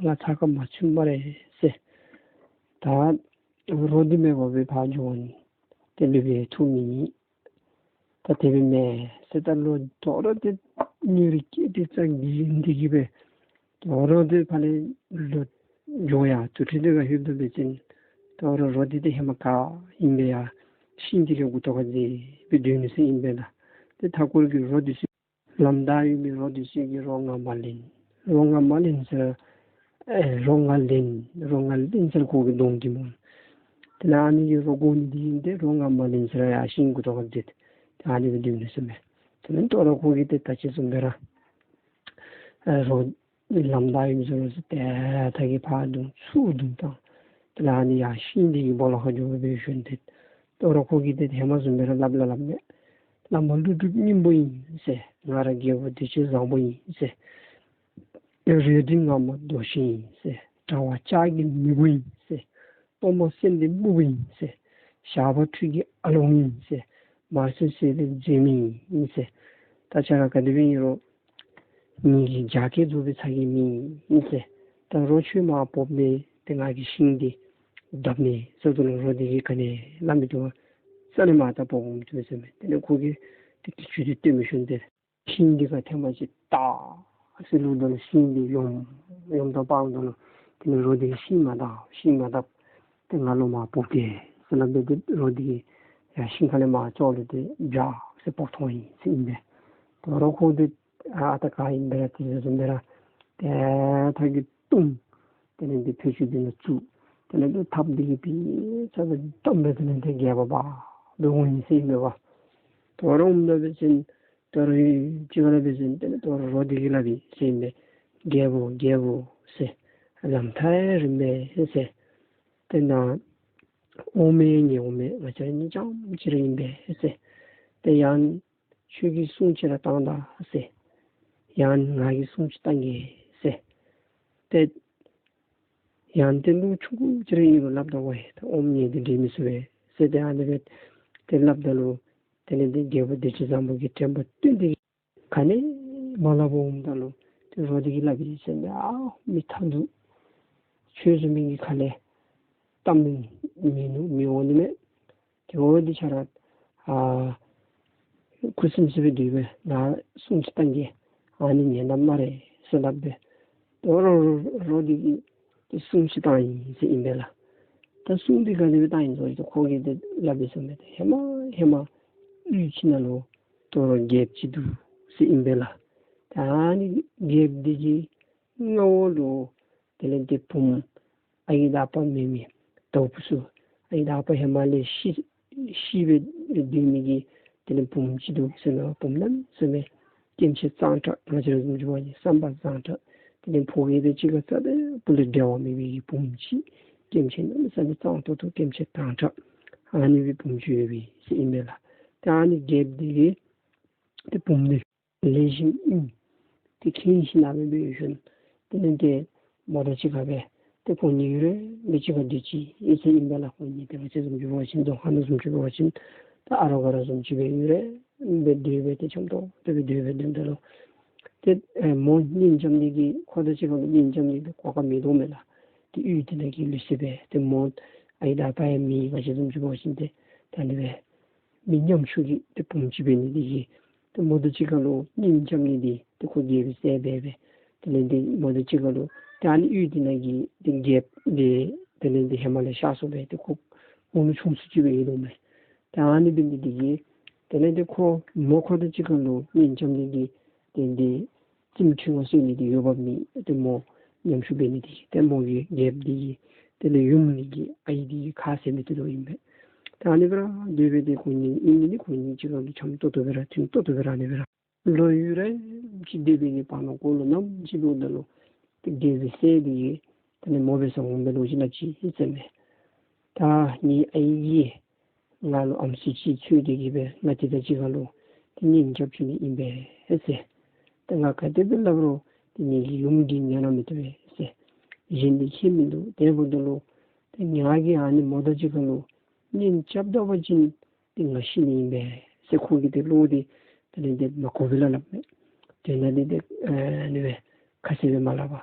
ལ་ཚ་ཁ་མ་ཚུདཔ་སྨ་རེ་ཟེར། ད་རོ་འདི་མེད་པར་སྦེ་ཕར་འགྱོ་ནི་ཏེ་ལུས་པའི་ཐུགས་མི་མཉེས། ད་དེ་སྦེ་མེན་ཟེར་ད་ལོག་དོ་རུང་ཏེ་ཉེ་རིང་སྐྱེས་ཏེ་ཙང་གི་འདི་གིས་སྦེ་དོ་རུང་ཏེ་ཕར་ལས་ལོག་འགྱོ་ཡར་དུར་ཁྲོད་འདི་ཁར་ལྷོདཔ་ད་འབད་བ་ཅིན་དོ་རུང་རོ་འདི་ཏེ་ཧེ་མ་ག་ཨིན་པས་ཡ་ཤིང་འདི་གི་མགུ་ཏོ་ཁར་འཛེགས་སྦེ་སྡོད་ནུག་ཟེར་ཨིན་པས་ལགས། ཏེ་མཐའ་འཁོར་གྱི་རོ་འདི་ཚུ་ལམ་བདའ་ཡོད་མི་རོ་འདི་ཚུ་གིས་རོ་ང་མ་ལེན། རོ་ང་མ་ལེན་ཟེར་ཨེ་རོ་ང་ལེན་རོ་ང་ལེན་ཟེར་ཁོ་གི་གདོང་འདི་སྨོ། དེ་ལས་ཨ་ནི་གི་རོ་དགོ་ནི་འདི་ཨིན་ཏེ་རོ་ང་མ་ལེན་ཟེར་ཡར་ཤིང་མགུ་ཏོ་ཁར་འཛེགས་ཏེ་ཨ་ནི་སྦེ་སྡོད་ནུག་ཟེར་མས། དེ་ལས་དོ་རུང་ཁོ་གིས་ཏེ་ད་ཅི་བཟུམ་སྦེ་ར་ཨེ་རོ་ལམ་བདའ་ཡོད་མི་ཚུ་རོ་ཚུ་ཏེ་ཐག་གིས་ཕར་བརྡུང་ཚུར་བརྡུང་བཏང་། དེ་ལས་ཨ་ནི་ཡར་ཤིང་འདི་གི་སྦོ་ལོགས་ཁར་འགྱོ་སྦེ་ཞིནམ་ཏེ་དོ་རུང་ཁོ་གིས་ཏེ་ཧེ་མ་བཟུམ་སྦེ་ར་སླབ་ལ་སླབ་མས། བླ་མ་ཀླུ་སྒྲུབ་སྙིང་པོ་ཨིན་ཟེར། ང་ར་རྒྱལ་པོ་བདེ་ཆེན་བཟང་པོ་ཨིན་ཟེར། རལ་གྲི་རྔ་མ་རྡོ་ཤིང་ཨིན་ཟེར། དྲ་བ་ལྕགས་ཀྱི་མི་བུ་ཨིན་ཟེར། གཏོར་མ་སེང་ལྡེང་སྨུག་པོ་ཨིན་ཟེར། ཞགས་པ་ཁྲུས་ཀྱི་ཨ་ལོང་ཨིན་ཟེར། མར་ཚོན་སེར་པོའི་མཛེས་མ་ཨིན་ཟེར། ད་ཁྱོད་ར་ག་དེ་སྦེ་ཨིན་རུང་ངེ་གི་རྒྱབ་ཁར་འཛུལ་བའི་ཚ་གྱང་མེད་ཨིན་ཟེར། ད་རོ་ཁྱོད་མར་བབས་ནི་ཏེ་ང་གིས་ཤིང་འདི་བརྡབ་ནི་ཟེརཝ་ད་ལུ་རོ་འདི་གིས་ག་ནི་སླབ་མི་བཏུབ། རྩ་ལས་མར་ད་བབས་འོང་མི་བཏུབ་ཟེར་མས། དེ་ལས་ཁོ་གིས་ཏེ་གི་ཅུང་འདི་བཏོན་མི་ཞིནམ་ཏེ་ཤིང་འདི་ཁར་ཐེངས་མ་ཅིག་བཏགས་ཟེར་བླུགས་ད་ལུ་ཤིང་འདི་ཡོམ་ཡོམ་དང་སྤརཝ་ད་ལུ་དེ་ལས་རོ་འདི་གིས་ཤིང་མ་བརྡབ་ཤིང་མ་བརྡབ། ཏེ་ང་ལོག་མར་བབས་གེ་ཟེར་སླབ་སྦེ་རོ་འདི་གིས་ཡར་ཤིང་ཁ་ལས་མར་ཙོག་ལས་ཏེ་བྱག་ཟེར་བབས་ཐོན་ཡི་ཟེར་ཨིན་པས། དོ་རུང་ཁོ་འདི་ཨ་ད་ག་ཨིན་པས་ར་ཏེ་ཟེར་བཟུམ་སྦེ་ར་ཏེ་ཐག་གིས་བརྡུང་། དེ་ལས་ཏེ་ཕད་ཅུང་འདི་ནང་བཙུགས། དེ་ལས་ཏེ་ཐགཔ་འདི་གིས་ཕྱི་ཁར་བསྡམས་སྦེ་དེ་ལས་ཏེ་རྒྱལ་པོ་འབག་སྦེ་འོང་ཡི་ཟེར་ཨིན་པས། དོ་རུང་འོངམ་ད་འབད་བ་ཅིན་དོ་རུང་ཅིག་ཁར་འབད་བ་ཅིན་དེ་ལས་དོ་རུང་རོ་འདི་གིས་སླབ་ཡི་ཟེར་ཨིན་པས། རྒྱལ་པོ་རྒྱལ་པོ་ཟེར། ལམ་ཐག་རིངམོ་ཟེར། དེ་ནང་ འོང་མས་ཉན་འོང་མས། ང་བཅས་ར་གཉིས་རྐྱངམ་གཅིག་ར་ཨིན་པས་ཟེར། ཏེ་ཡང་ཁྱོད་ཀྱིས་སྲུང་ཅིག་ར་བཏང་ད་ཟེར། ཡང་ང་གིས་སྲུང་ཅིག་བཏང་གེ་ཟེར། ཏེ་ཡང་ཏེ་ལུག་ཆུང་ཀུ་ཅིག་ར་ཨིན་རུང་སླབ་ད་འོང་ཡི། ད་འོངམ་ཉན་ཏེ་འདྲེ་མི་ཚུགས་པས་ཟེར། ཏེ་ཨ་ནི་སྦེ་ཏེ་སླབ་ད་ལུ་དེ་ལས་ཏེ་རྒྱལ་པོ་བདེ་སྤྱོད་བཟང་པོ་གིས་དྲན་པ་བཏོན་ཏེ་ག་ནི་མ་སླབ་པར་འོངམ་ད་ལུ་ཏེ་རོ་འདི་གིས་སླབ་ཡི་ཟེར་ཨིན་པས། ཨ་མི་ཐ་དུ་ཁྱོད་བཟུམ་མའི་གི་ཁ་ལས་གཏམ་མི་ནུག་མི་འོང་ནི་མས། ཏེ་འོ་འདི་ཁྱོད་ར་ཨ་ཁུ་སིམ་སི་སྦེ་སྡོད་པས། ང་སྲུང་ཅིག་བཏང་གེ། ཨ་ནི་ཉན་ད་སྨ་རེ་ཟེར་སླབ་སྦེ་དོ་རུང་རོ་འདི་གིས་ཏེ་སྲུང་ཅིག་བཏང་ཡི་ཟེར་ཨིན་པས་ལགས། ད་སྲུང་འདི་ག་དེ་སྦེ་བཏང་ཡི་ཟེར་ཏེ་ཁོ་གིས་ཏེ་སླབ་ཡི་ཟེར་མས། ཏེ་ཧེ་མ་ཧེ་མ་གཡུས་ཅིག་ནང་ལུ་དོ་རུང་རྒྱལཔོ་ཅིག་འདུག་ཟེར་ཨིན་པས་ལགས། ད་ཨ་ནི་རྒྱལཔོ་འདི་གི་མངའ་འོག་ལུ་དེ་ལས་ཏེ་བུམོ་ཨའི་དང་ཨ་པ་མེད་མི་དྭོགས་པོ་ཚུ་ཨའི་དང་ཨ་པ་ཧེ་མ་ལས་ཤི་ཤི་སྦེ་སྡོད་མི་གི་དེ་ལས་བུམོ་ཅིག་འདུག་ཟེར་མས། བུམོ་གནམ་མེད་ས་མེད་སྐྱེམས་ཆེ་གཙང་དྲགས། ང་བཅས་ར་བཟུམ་ཅིག་འབད་བ་ཅིན་བསམ་པ་གཙང་དྲགས། དེ་ལས་ཕོ་སྐྱེས་དང་གཅིག་ཁར་རྩ་བ་ལས་འབྲལ་བ་མེད་པའི་གི་བུམོ་ཅིག་སྐྱེམས་ཆེ་གནམ་མེད་ས་མེད་གཙང་ཏོག་ཏོ་སྐྱེམས་ཆེ་གཙང་དྲགས་ཨ་ནི་སྦེ་བུམོ་ཅིག་ཡོད་པས་ཟེར་ཨིན་པས་ལགས། ཏེ་ཨ་ནི་རྒྱལཔོ་འདི་གིས་ཏེ་བུམོ་འདི་ལེགས་ཤོམ་ཨིནམ་ཏེ་མཁྱེན་ཞིན་ན་སྦེ་འབད་ཞིནམ་དེ་ལས་ཏེ་མོ་དང་གཅིག་ཁར་སྦེ་ཏེ་ཁོང་གཉིས་ཡུན་རིངམོ་སྦེ་གཅིག་ཁར་སྡོད་ཅི་ཨིན་ཟེར་ཨིན་པས་ལགས། ཁོང་གཉིས་ཏེ་ང་བཅས་བཟུམ་ཅིག་འབད་བ་ཅིན་རྫོང་ཁ་ནང་བཟུམ་ཅིག་འབད་བ་ཅིན་ད་ཨ་རོགས་ག་རོགས་བཟུམ་ཅིག་སྦེ་ཡུན་རིངམོ་སྦེ་སྡོད་སྦེ་ཏེ་འཆམ་ཏོག་ཏོ་སྦེ་སྡོད་སྦེ་སྡོདཔ་ད་ལུ་ཏེ་ཨེ་མོ་གཉེན་རྐྱབ་ནི་གི་ཁོ་དང་གཅིག་ཁར་ལུ་གཉེན་རྐྱབ་ནི་གི་གོ་སྐབས་མེད་དོ་མས་ལགས། ཏེ་གཡུས་དེ་ནང་གི་ལུགས་སྲོལ་སྦེ་ཏེ་མོ་ཨའི་དང་ཨ་པ་ཡང་མེད། ང་བཅས་བཟུམ་ཅིག་འབད་བ་ཅིན་ཏེ་ད་ཨ་ནི་སྦེ་མི་ཉམ་ཆུང་གི་ཏེ་བུམོ་ཅིག་འབད་ནི་འདི་གིས་ཏེ་མོ་དང་གཅིག་ཁར་ལུ་གཉེན་རྐྱབ་ནི་འདི་ཏེ་ཁོ་རྒྱལ་པོའི་སྲས་འབད་སྦེ་དེ་ལས་ཏེ་མོ་དང་གཅིག་ཁར་ལུ་ཏེ་ཨ་ནི་གཡུས་འདི་ནང་གི་ཏེ་རྒྱལཔོ་འདི་དེ་ལས་ཏེ་ཧེ་མ་ལས་གཤགས་སོང་སྦེ་ཏེ་ཁོ་ཁོ་ལུ་ཆུང་སུ་ཅིག་སྦེ་ཨིན་དོ་མས། ཏེ་ཨ་ནི་འབད་ནི་འདི་གིས་དེ་ལས་ཏེ་ཁོ་མོ་ཁོ་དང་གཅིག་ཁར་ལུ་གཉེན་རྐྱབ་ནི་འདི་ཏེ་འདི་རྩེདམོ་འཁྲུལ་བ་བཟོ་ནི་འདི་ཡོདཔ་མས། ཏེ་མོ་ཉམ་ཆུང་འབད་ནི་འདི་གིས་ཏེ་མོ་གིས་རྒྱལཔོ་འདི་གི་དེ་ལས་ཡུམ་འདི་གི་ཨའི་འདི་གི་ཁ་བཟེད་མི་བཏུབ་དོ་ཨིན་པས། ཏེ་ཨ་ནི་སྦེ་ར་སྡོད་སྦེ་ཏེ་ཁོང་གཉིས་ཨིན་ནི་ཁོང་གཉིས་གཅིག་ཁར་ལུ་འཆམ་ཏོག་ཏོ་སྦེ་ར་མཐུན་ཏོག་ཏོ་སྦེ་ར་ཨ་ནི་སྦེ་ར་ལོ་ཡུན་རིངམོ་ཅིག་སྡོད་པའི་གི་བར་ན་ཁོ་ལུ་ནམ་ཅིག་འབདཝ་ད་ལུ་ཏེ་རྒྱལ་པོའི་སྲས་འདི་གིས་དེ་ལས་མོ་འབད་སར་འོངམ་ད་ལུ་ཅིག་སླབ་ཅི་ཨིན་ཟེར་མས། ད་ངེའི་ཨའི་གིས་ང་ལུ་ཨམ་སྲུ་ཅིག་འཚོལ་ཏེ་གིས་སྦེ་ང་དེ་དང་གཅིག་ཁར་ལུ་ཏེ་གཉེན་རྐྱབ་བཅུག་ནི་ཨིན་པས་ཟེར། ཏེ་ང་ག་དེ་སྦེ་སླབ་རུང་ཏེ་ངེ་གི་ཡུམ་གྱིས་ཉན་ར་མི་བཏུབ་པས་ཟེར། གཞན་འདི་ཁྱད་མིན་འདུག། དེ་འབདཝ་ད་ལུ་ཏེ་ང་གིས་ཨ་ནི་མོ་དང་གཅིག་ཁར་ལུ་གཉེན་རྐྱབ་ད་པ་ཅིན་ཏེ་ང་ཤི་ནི་ཨིན་པས་ཟེར་ཁོ་གིས་ཏེ་བློ་འདི་དེ་ལས་ཏེ་མ་གོ་བ་ལས་སླབ་མས། དེ་ནང་འདི་ཏེ་ཨ་ནི་སྦེ་ཁ་གསལ་སྦེ་མ་སླབ་པར་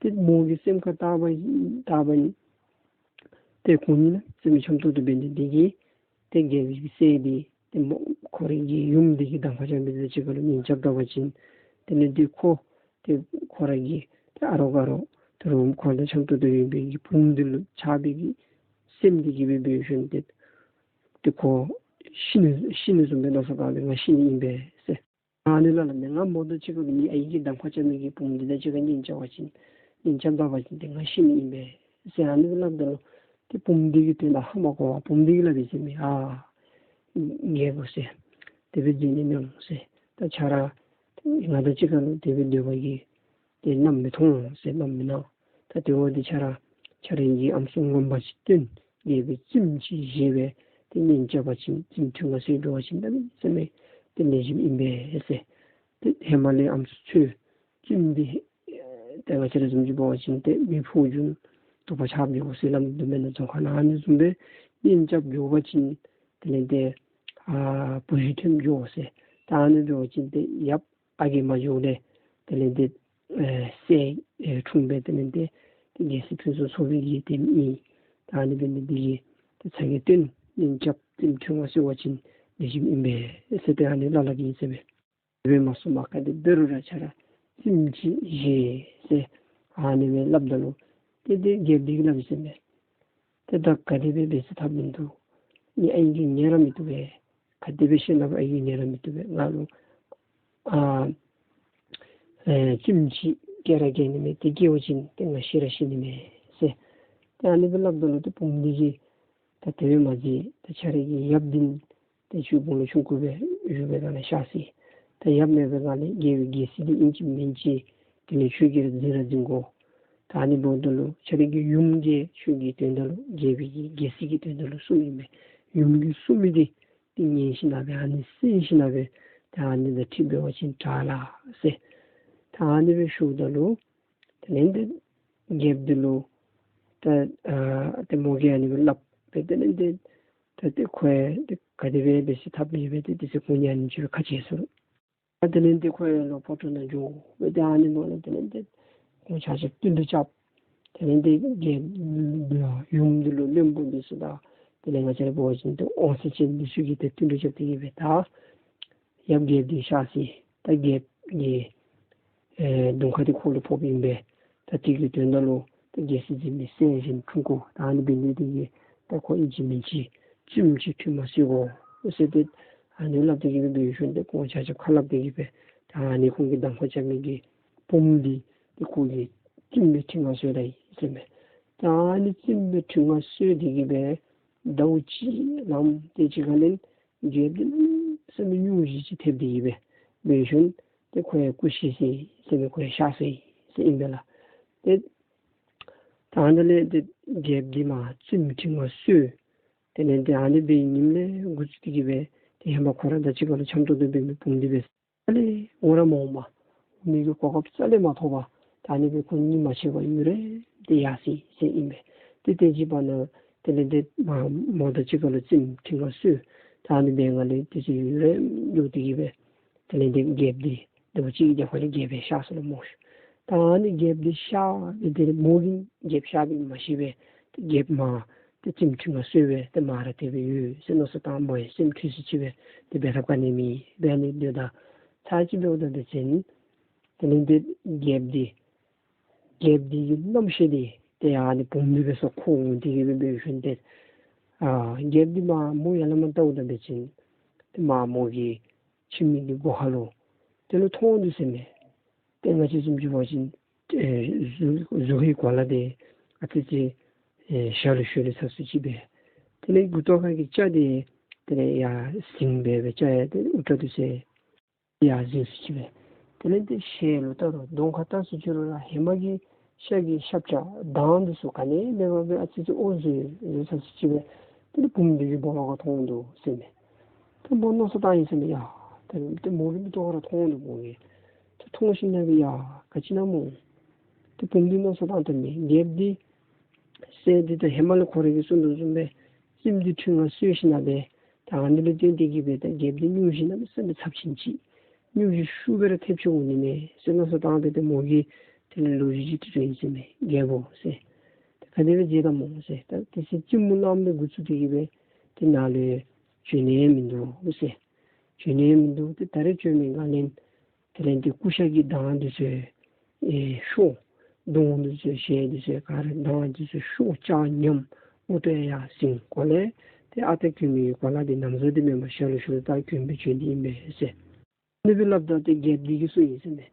ཏེ་མོ་གི་སེམས་ཁར་བཏགས་པ་བཏགས་པ་ནི་ཏེ་ཁོང་གཉིས་ནང་སེམས་འཆམ་ཏོག་ཏོ་འབད་ནི་འདི་གིས་ཏེ་རྒྱལ་པོའི་སྲས་འདི་ཏེ་མོ་ཁོ་རའི་གི་ཡུམ་འདི་གི་གདམ་ཁ་རྐྱབ་མི་དང་གཅིག་ཁར་ལུ་གཉེན་རྐྱབ་ད་པ་ཅིན་དེ་ལས་ཏེ་ཁོ་ཏེ་ཁོ་རའི་གི་ཏེ་ཨ་རོགས་ག་རོགས་ཏེ་རུང་ཁོ་དང་འཆམ་ཏོག་ཏོ་ཡོད་པའི་གི་བུམོ་འདི་ལུ་ཆགས་པའི་གི་སེམས་འདི་གིས་སྦེ་འབད་ཞིནམ་ཏེ་ཏེ་ཁོ་ཤི་ནི་ཤི་ནི་བཟུམ་སྦེ་མནོ་བསམ་བཏང་སྦེ་ང་ཤི་ནི་ཨིན་པས་ཟེར། ཨ་ནི་ལས་སླབ་མས། ང་མོ་དང་གཅིག་ཁར་ལུ་ངེའི་ཨའི་གིས་གདམ་ཁ་རྐྱབ་མི་གི་བུམོ་འདི་དང་གཅིག་ཁར་གཉེན་རྐྱབ་པ་ཅིན་གཉེན་རྐྱབ་ད་པ་ཅིན་ཏེ་ང་ཤི་ནི་ཨིན་པས་ཟེར་ཨ་ནི་སླབ་ད་ལུ་ཏེ་བུམོ་འདི་གིས་དོན་དག་ཧ་མ་གོ་བར་བུམོ་འདི་གིས་སླབ་ཡི་ཟེར་མས། ཨ་རྒྱལ་པོ་ཟེར། དེ་སྦེ་འཛིན་ནི་མི་འོང་ཟེར། ད་ཁྱོད་ར་ང་དང་གཅིག་ཁར་ལུ་དེ་སྦེ་སྡོད་པ་གིས་ཏེ་གནམ་མི་མཐོང་ཟེར་གནམ་མི་སྣང་། ད་དེ་འབདཝ་ད་ཁྱོད་ར་ཁྱོད་ར་གི་ཨམ་སྲུ་ངོ་མ་ཅིག་སྟོན། རྒྱལ་པོའི་རྩེདམོ་ཅིག་བཞེས་སྦེ་ཏེ་གཉེན་རྐྱབ་པ་ཅིན་རྩེདམོ་འཁྲུལ་བ་བཟོ་འགྱོ་བ་ཅིན་གནམ་མེད་ས་མེད་ཏེ་ལེགས་ཤོམ་ཨིན་པས་ཟེར། ཏེ་ཧེ་མ་ལས་ཨམ་སྲུ་འཚོལ་རྩེདམོ་འདི་ཏེ་ང་བཅས་ར་བཟུམ་ཅིག་འབད་བ་ཅིན་ཏེ་མི་ཕོ་རྒྱུད་དུ་པ་ཆགས་འགྱོ་ཟེར་སླབ་དོ་མེན་ན། རྫོང་ཁ་ནང་ཨ་ནི་བཟུམ་སྦེ་གཉེན་རྐྱབ་འགྱོ་བ་ཅིན་དེ་ལས་ཏེ་ཨ་བུ་གཞི་ཐོན་འགྱོ་ཟེར། ད་ཨ་ནི་འབད་བ་ཅིན་ཏེ་ཡབ་ཨ་རྒས་མ་འགྱོཝ་ལས་དེ་ལས་ཏེ་ཨེ་སྲས་ཨེ་འཁྲུངས་སྦེ་དེ་ལས་ཏེ་ཏེ་རྒྱལ་སྲིད་ཕུན་སུམ་ཚོགས་པའི་གི་དེམ་ཨིན། ད་ཨ་ནི་འབད་ནི་འདི་གིས་ཏེ་ཚ་གྱང་བཏོན་གཉེན་རྐྱབ་རྩེདམོ་འཁྲུལ་བ་བཟོ་བ་ཅིན་ལེགས་ཤོམ་ཨིན་པས་ཟེར་ཏེ་ཨ་ནི་སླབ་སླབ་ཨིན་ཟེར་མས། དེ་སྦེ་མ་གསུངམ་ག་དེ་འབད་རུང་ར་ཁྱོད་ར་རྩེདམོ་ཅིག་བཞེས་ཟེར་ཨ་ནི་སྦེ་སླབ་ད་ལུ་ཏེ་ཏེ་རྒྱལཔོ་འདི་གིས་སླབ་ཡི་ཟེར་མས། ཏེ་ད་ག་དེ་སྦེ་འབད་ས་ཐབས་མིན་འདུག། ངེའི་ཨའི་གིས་ཉན་ར་མི་བཏུབ་པས། ག་དེ་སྦེ་བཤད་ན་ཨའི་གིས་ཉན་ར་མི་བཏུབ་པས། ང་ལུ་ཨ་ཨེ་རྩེདམོ་ཅིག་སྐྱེལ་ར་སྐྱེལ་ནི་མས། དེ་སྐྱེལ་བ་ཅིན་ཏེ་ང་ཤི་ར་ཤི་ནི་མས་ཟེར། ཏེ་ཨ་ནི་སྦེ་སླབ་ད་ལུ་ཏེ་བུམོ་འདི་གིས་ད་དེ་སྦེ་མ་མཛད། ད་ཁྱོད་རའི་གི་ཡབ་འདི་ཏེ་ཁྱོད་དཔུང་ལུ་ཆུང་ཀུ་སྦེ་བཞུགས་པའི་སྒང་ལས་གཤགས་སོ་ཡི། ད་ཡབ་མེད་པའི་སྒང་ལས་རྒྱལ་པོའི་རྒྱལ་སྲིད་འདི་ཨིན་ཅི་མིན་ཅི་དེ་ལས་ཁྱོད་ཀྱིས་ར་འཛིན་ར་འཛིན་དགོ། ད་ཨ་ནི་འབདཝ་ད་ལུ་ཁྱོད་རའི་གི་ཡུམ་གྱི་ཆོས་ཀྱི་དོན་དག་ལུ་རྒྱལ་པོའི་གི་རྒྱལ་སྲིད་ཀྱི་དོན་དག་ལུ་གསུངམ་ཨིན་པས། ཡུམ་གྱིས་གསུངས་མི་འདི་ཏེ་ཉན་ཞིནམ་ལས་ཨ་ནི་གསན་ཞིནམ་ལས་ད་ཨ་ནི་དང་འཁྲིལ་འབད་བ་ཅིན་དྲག་ལགས་ཟེར། ད་ཨ་ནི་སྦེ་ཞུཝ་ད་ལུ་དེ་ལས་ཏེ་རྒྱལཔོ་འདི་ལུ་ད་ཨ་ཏེ་མོ་གིས་ཨ་ནི་སྦེ་སླབ་སྦེ་དེ་ལས་ཏེ་ད་ཏེ་ཁོ་ཡང་ཏེ་ག་དེ་སྦེ་འབད་ཟེར་ཐབས་མེད་པས། ཏེ་དེ་ཚེ་ཁོང་གཉིས་ཨ་ནེམ་ཅིག་སྦེ་ཁ་གྱེས་སོ། ད་དེ་ལས་ཏེ་ཁོ་ཡང་ལོག་ཕོ་བྲང་ནང་འགྱོ་སྦེ་ཏེ་ཨ་ནི་འབདཝ་ལས་དེ་ལས་ཏེ་ཁོང་ཆ་ཁྱབ་བསྟུན་གྲོས་རྐྱབ། དེ་ལས་ཏེ་རྒྱལཔོ་ཡུམ་འདི་ལུ་བློན་པོ་འདི་ཚུ་དང་དེ་ལས་ང་བཅས་ར་འབད་བ་ཅིན་ཏེ་དབང་ཚད་ཅན་འདི་ཚུ་གིས་ཏེ་བསྟུན་གྲོས་རྐྱབ་སྟེ་གི་སྦེ་ད་ཡབ་རྒྱལཔོ་འདི་གཤགས་ཅི། ད་རྒྱལཔོ་གི་ཨེ་གདོང་ཁ་འདི་ཁོ་ལུ་ཕོགཔ་ཨིན་པས། ད་དེ་གི་དོན་དག་ལུ་ད་རྒྱལ་སྲིད་འཛིན་མི་སྲས་གཞོན་ཕྲུ་གུ་ད་ཨ་ནི་འབད་ནི་དེ་གིས་ད་ཁོ་ཨིན་ཅི་མིན་ཅི་བཙུནམོ་ཅིག་ཁྲིམས་མ་གསོལ་དགོ་ཟེར་ཏེ་ཨ་ནི་སླབ་སྟེ་གི་སྦེ་འབད་ཞིནམ་ཏེ་ཁོང་ཆ་ཁྱབ་ཁ་སླབ་སྟེ་གི་སྦེ་ད་ཨ་ནི་ཁོང་གི་གདམ་ཁ་རྐྱབ་མི་གི་བུམོ་འདི་ཏེ་ཁོ་གིས་བཙུནམོ་སྦེ་ཁྲི་མངའ་གསོལ་ད་ཡི་ཟེར་མས། ད་ཨ་ནི་བཙུནམོ་སྦེ་ཁྲི་མངའ་གསོལ་ཏེ་གི་སྦེ་ཟླཝ་གཅིག་ལངམ་དེ་ཅིག་ཁར་ལས་རྒྱལཔོ་འདི་གནམ་མེད་ས་མེད་སྙུང་གཞི་ཅིག་ཐེབས་ཏེ་གི་སྦེ་འབད་ཞིནམ་ཏེ་ཁོ་ཡང་སྐུ་ཤི་ཅི་ཟེར་མས། ཁོ་ཡང་གཤགས་སོ་ཡི་ཟེར་ཨིན་པས་ལགས། ཏེ་ད་ཨ་ནི་ལས་ཏེ་རྒྱལཔོ་འདི་མར་བཙུནམོ་ཁྲི་མངའ་གསོལ། དེ་ལས་ཏེ་ཨ་ནི་སྦེ་ཉིནམ་ལས་འགོ་བཙུགས་ཏེ་གི་སྦེ་ཏེ་ཧེ་མ་ཁོ་ར་དང་གཅིག་ཁར་ལུ་འཆམ་ཏོག་ཏོ་འབད་མི་བུམོ་འདི་སྦེ་རྩ་ལས་འོང་ར་མ་འོང་མས། འོང་ནི་གི་གོ་སྐབས་རྩ་ལས་མ་ཐོབ་པར་ད་ཨ་ནི་སྦེ་ཁོ་གཉིད་མ་ཆད་པར་ཡུན་རིངམོ་ཏེ་ཡར་སོ་ཡི་ཟེར་ཨིན་པས། ཏེ་དེ་གི་བར་ན་དེ་ལས་ཏེ་མ་མོ་དང་གཅིག་ཁར་ལུ་བཙུནམོ་ཁྲི་མངའ་གསོལ། ད་ཨ་ནི་སྦེ་ང་ལས་ཏེ་ཅིག་ཡུན་རིངམོ་འགྱོ་སྟེ་གི་སྦེ་དེ་ལས་ཏེ་རྒྱལཔོ་འདི་ཟླཝ་གཅིག་གི་རྒྱབ་ཁ་ལས་རྒྱལཔོ་ཡང་གཤགས་སོ་ལགས་སྨོ་ཤིག། ད་ཨ་ནི་རྒྱལཔོ་འདི་གཤགས་སྦེ་དེ་ལས་མོ་གིས་རྒྱལཔོ་གཤགས་པའི་མ་ཤེས་པར་ཏེ་རྒྱལཔོ་མར་ཏེ་བཙུནམོ་ཁྲི་མངའ་གསོལ་སྦེ་ཏེ་མར་ར་དེ་སྦེ་ཡོད་ཟེར་མནོ་བསམ་བཏང་མོ་ཡང་སེམས་འཁྲུལ་སུ་ཅིག་སྦེ་ཏེ་འབད་ར་ག་ནི་མེད་འབད་ནི་འདི་ད་ཚར་གཅིག་འབདཝ་ད་འབད་བ་ཅིན་དེ་ལས་ཏེ་རྒྱལཔོ་འདི་རྒྱལཔོ་འདི་གི་རྣམ་ཤེས་འདི་ཏེ་ཨ་ནི་བུམོ་འདི་སྦེ་སོ་ཁོ་འོང་སྟེ་གི་སྦེ་འབད་ཞིནམ་ཏེ་ཨ་རྒྱལཔོ་འདི་མར་མོ་ཡར་ལས་མར་བལྟཝ་ད་འབད་བ་ཅིན་ཏེ་མར་མོ་གི་ཁྱིམ་གྱི་སྒོ་ཁ་ལུ་དེ་ལུ་མཐོང་འདུག་ཟེར་མས། ཏེ་ང་བཅས་བཟུམ་ཅིག་འབད་བ་ཅིན་ཨེ་གཟུགས་གཟུགས་ཀྱི་གོ་ལ་འདི་ཨ་ཙི་ཅིག་ཨེ་ཞ་ལུ་ཞུ་ལུ་ཚ་སུ་ཅིག་སྦེ། དེ་ལས་མགུ་ཏོ་ཁ་གི་སྐྱ་འདི་དེ་ལས་ཡར་ཟིང་སྦེ་སྦེ་སྐྱ་ཡང་དེ་ལས་དབུ་སྐྲ་འདི་ཚུ་ཡར་འཛིང་སུ་ཅིག་སྦེ། དེ་ལས་ཏེ་ཞལ་ལུ་བལྟ་རུང་གདོང་ཁར་བལྟ་སུ་ཅིག་རུང་ར་ཧེ་མ་གི་ཤ་གི་ཞབས་བཅགས་མདངས་འདི་ཚུ་ག་ནི་མེད་པར་སྦེ་ཨ་ཙི་ཅིག་འོད་ཟེར་ཟེར་ཚ་སུ་ཅིག་སྦེ་དེ་ལས་བུམོ་འདི་གི་སྦོ་ལོགས་ཁར་མཐོང་འདུག་ཟེར་མས། ཏེ་མོ་མནོ་བསམ་བཏང་ཡི་ཟེར་མས། ཡ་ཏེ་ཏེ་མོ་གི་མིག་ཏོ་ཁར་མཐོང་འདུག་མོ་གིས། ཏེ་མཐོང་ཞིནམ་ལས་ཡ་ག་ཅི་ཨིན་ན་སྨོ། ཏེ་བུམོ་འདི་མནོ་བསམ་བཏང་སྟེ་མས། རྒྱལཔོ་འདི་སྲས་འདི་ད་ཧེ་མ་ལས་ཁོ་ར་གིས་གསུངས་དོ་བཟུམ་སྦེ་བཙུནམོ་འདི་ཁྲི་མངའ་གསོལ་ཞིནམ་ལས་ད་ཨ་ནི་ལུ་བརྟེན་ཏེ་གིས་སྦེ་ད་རྒྱལཔོ་འདི་སྙུང་གཞི་གནམ་མེད་ས་མེད་ཚབས་ཆེན་ཅིག་སྙུང་གཞི་ཤུགས་སྦེ་ར་ཐེབས་ཅིག་འོང་ནི་མས་ཟེར་མནོ་བསམ་བཏང་སྦེ་ཏེ་མོ་གིས་དེ་ལས་ལོ་རྒྱུས་ཅིག་དྲི་དོ་ཡི་ཟེར་མས། རྒྱལ་པོ་ཟེར། ད་ག་དེ་སྦེ་མཛད་དོ་སྨོ་ཟེར། ད་དེ་ཚེ་བཙུནམོ་བླམ་འདི་འགོ་བཙུགས་ཏེ་གིས་སྦེ་ཏེ་ནཱ་ལུ་བྱོན་ནི་མིན་འདུག་ཟེར། བྱོན་ནི་མིན་འདུག། ཏེ་ད་རེས་བྱོན་མི་སྒང་ལས་དེ་ལས་ཏེ་ཀུ་ཤ་གི་མདངས་འདི་ཚུ་ཨེ་ཤོར། གདོང་འདི་ཚུ་ཞལ་འདི་ཚུ་ག་ར་མདངས་འདི་ཚུ་ཤོར། སྐྱ་ཉམས། དབུ་སྐྲ་ཡར་ཟིང་། གོ་ལས་ཏེ་ཨ་རྟག་གྱོན་མི་གི་གོ་ལ་འདི་ནམ་བཟོ་འདི་མེན་པར་ཞ་ལུ་ཞུ་ལུ་རྟག་གྱོན་སྦེ་བྱོན་ཏེ་ཨིན་པས་ཟེར། ཨ་ནི་སྦེ་སླབ་ད་ཏེ་རྒྱལཔོ་འདི་གིས་གསུངས་ཡི་ཟེར་མས།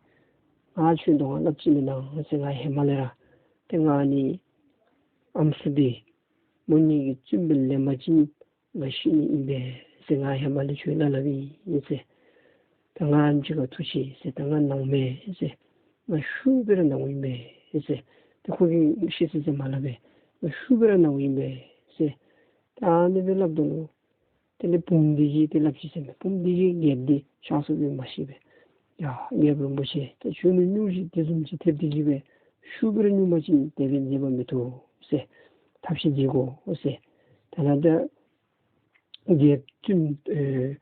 ང་ཁྱོད་གདོང་ཁར་སླབ་ཅི་མེན་ན་ཟེར། ང་ཧེ་མ་ལས་ར་ཏེ་ང་ནི་ཨམ་སྲུ་འདི་མོ་གཉིས་ཀྱི་བཙུནམོ་སྦེ་ལེན་པ་ཅིན་ང་ཤི་ནི་ཨིན་པས་ཟེར། ང་ཧེ་མ་ལས་ཁྱོད་སླབ་སླབ་ཨིན་ཟེར། ད་ང་ཨ་ནེམ་ཅིག་ཁར་ཐུག་ཅི་ཟེར། ད་ང་ནཝ་མས་ཟེར། ང་ཤུགས་སྦེ་ར་ནཝ་ཨིན་པས་ཟེར། ཏེ་ཁོ་གིས་ཤི་ཟེར་ཟེར་མ་སླབ་པས། ང་ཤུགས་སྦེ་ར་ནཝ་ཨིན་པས་ཟེར། ད་ཨ་ནི་སྦེ་སླབ་ད་ལུ་དེ་ལས་བུམོ་འདི་གིས་ཏེ་སླབ་ཅི་ཟེར་མས། བུམོ་འདི་གིས་རྒྱལཔོ་འདི་གཤགས་སོ་སྦེ་མ་ཤེས་པས། ཡ་རྒྱལཔོ་རིན་པོ་ཆེ། ད་ཁྱོད་ལུ་སྙུང་གཞི་དེ་བཟུམ་ཅིག་ཐེབས་ཏེ་གིས་སྦེ་ཤུགས་སྦེ་ར་སྙུང་པ་ཅིན་དེ་སྦེ་མཛད་པ་མི་བཏུབ་ཟེར། ཐབས་ཤེས་མཛད་དགོ་ཟེར། ད་ལྟོ་ད་རྒྱལཔོ་བཙུནམོ་ཨེ་